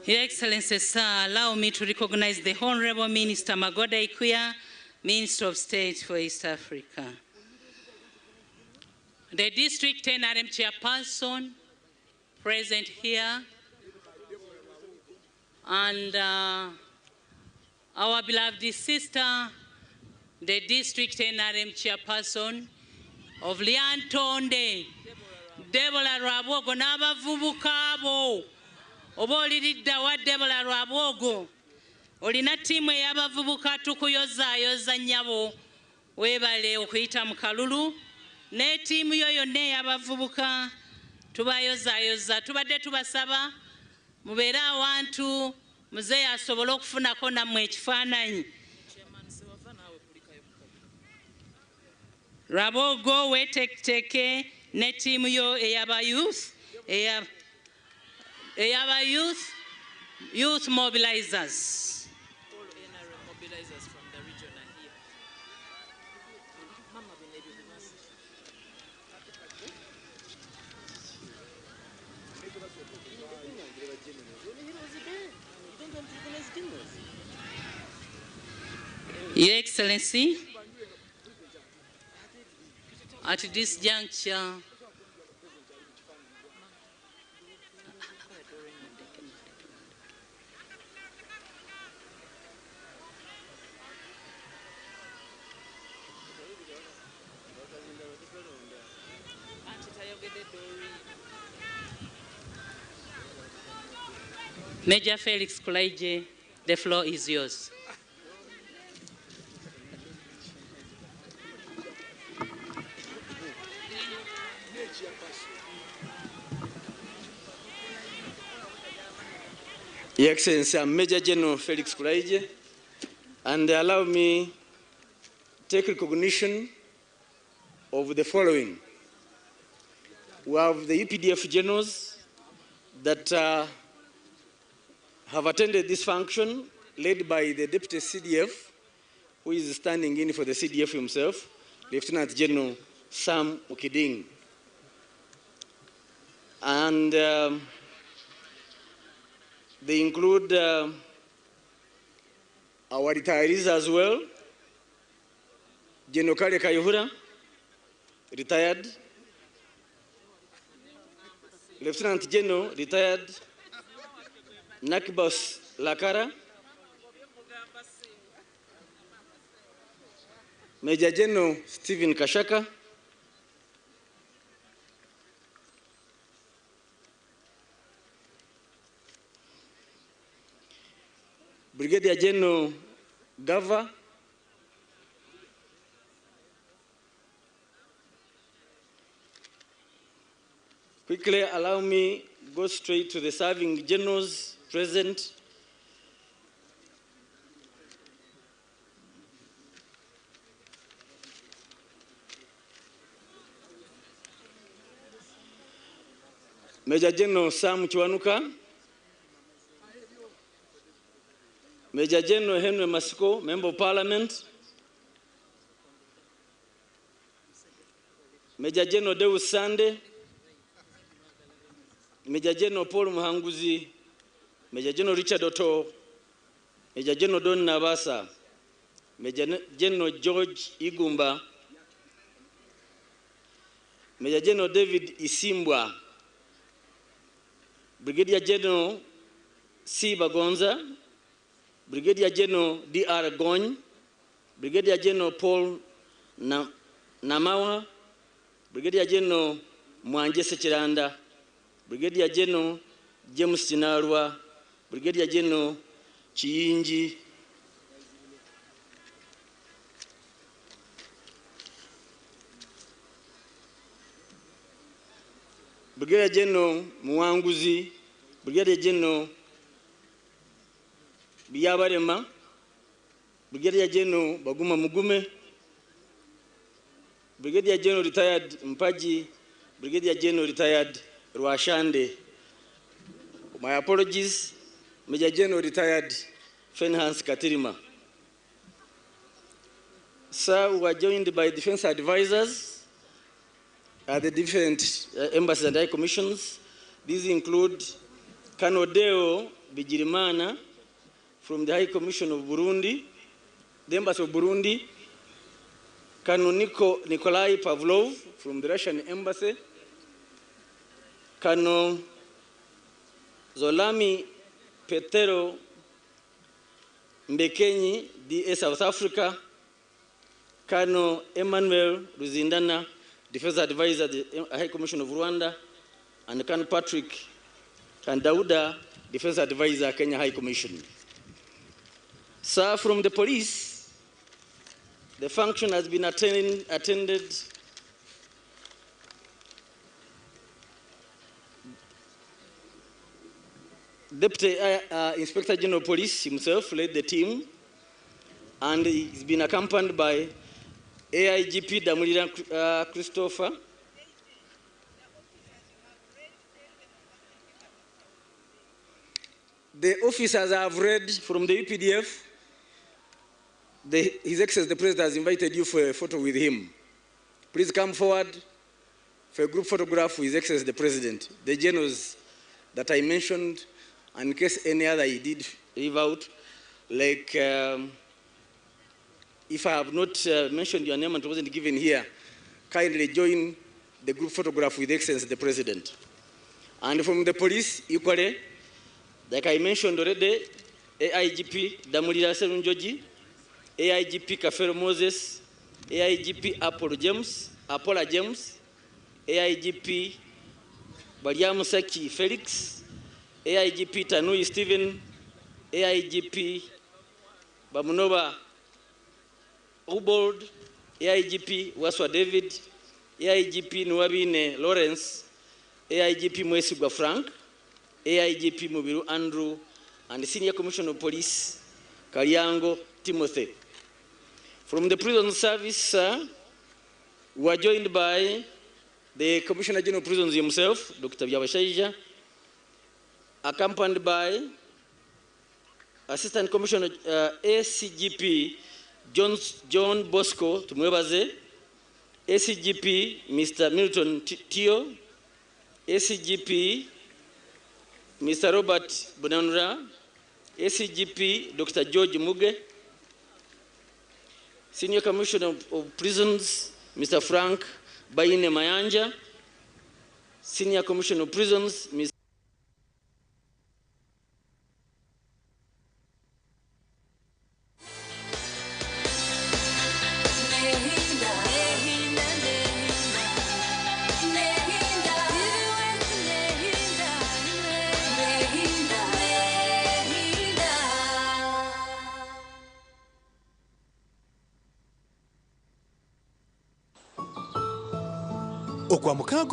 Your Excellency, sir, allow me to recognize the Honorable Minister Magoda Ikuya, Minister of State for East Africa. The District NRM Chairperson present here, and our beloved sister, the District NRM Chairperson of Lyantonde, Deborah Rwabogo, n'abavubuka abo. Oba oliridda wa Deborah Rwabogo, olina ttiimu ey'abavubuka tukuyozaayoza nnyabo, weebale okuyita mu kalulu, ne ttiimu yo yonna ey'abavubuka tubayozaayoza. Tubadde tubasaba mubeere awantu muzeeyi asobole okufunako nammwe ekifaananyi. Rwabogo weeteeketeeke ne ttiimu yo ey'aba youth, ey'aba youth mobilizers.
All NRM mobilizers from the region are here. Mama
Your Excellency, at this juncture, Major Felix Kulaije, the floor is yours.
Your Excellency, I'm Major General Felix Kulaije, and allow me take recognition of the following. We have the UPDF generals that have attended this function, led by the Deputy CDF, who is standing in for the CDF himself, Lieutenant General Sam Okiding. And they include our retirees as well, General Kale Kayihura, retired, Lieutenant General, retired, Nakibos Lakara, Major General Stephen Kashaka, Brigadier General Gava, Quickly allow me go straight to the serving generals present. Major General Sam Kiwanuka, Major General Henry Masiko, Member of Parliament, Major General Deus Sande, Major General Paul Muhanguzi, Major General Richard Otto, Major General Don Nabasa, Major General George Igumba, Major General David Isimbwa, Brigadier General C. Bagonza, Brigadier General D.R. Gony, Brigadier General Paul Namawa, Brigadier General Mwanje Sechiranda, Brigadier General James Chinarwa, Brigadier General Chiyinji, Brigadier General Muwanguzi, Brigadier General Biyabarema, Brigadier General Baguma Mugume, Brigadier General Retired Mpaji, Brigadier General Retired Rwashande. My apologies, Major General Retired Fenhans Katirima. Sir, we are joined by defense advisors at the different embassies and high commissions. These include Kanodeo Bigirimana from the High Commission of Burundi, the Embassy of Burundi, Kano Nikolai Pavlov from the Russian Embassy, Kano Zolami Petero Mbekenyi, DA South Africa, Kano Emmanuel Ruzindana, Defense Advisor at the High Commission of Rwanda, and Kano Patrick Kandauda, Defense Advisor, Kenya High Commission. Sir, from the police, the function has been attended Deputy Inspector General of Police himself led the team, and he's been accompanied by AIGP Damulira Christopher, The officers I have read from the UPDF, His Excellency the President has invited you for a photo with him. Please come forward for a group photograph with His Excellency the President. The generals that I mentioned, and in case any other he did leave out, like if I have not mentioned your name and wasn't given here, kindly join the group photograph with Excellency the President. And from the police, equally, like I mentioned already, AIGP Damulira Serunjoji, AIGP Kafero Moses, AIGP Apollo James, AIGP Baliamusaki Felix, AIGP Tanui Stephen, AIGP Bamunova Ubold, AIGP Waswa David, AIGP Nuabine Lawrence, AIGP Mwesigwa Frank, AIGP Mubiru Andrew, and the Senior Commissioner of Police, Kalyango Timothy. From the Prison Service, sir, we are joined by the Commissioner General of Prisons himself, Dr. Byabashaija, accompanied by Assistant Commissioner ACGP John Bosco Tumwebaze, ACGP Mr. Milton Tio, ACGP Mr. Robert Bonanura, ACGP Dr. George Muge, Senior Commissioner of Prisons, Mr. Frank Baine Mayanja, Senior Commissioner of Prisons, Mr.
Ogwa mukaaga.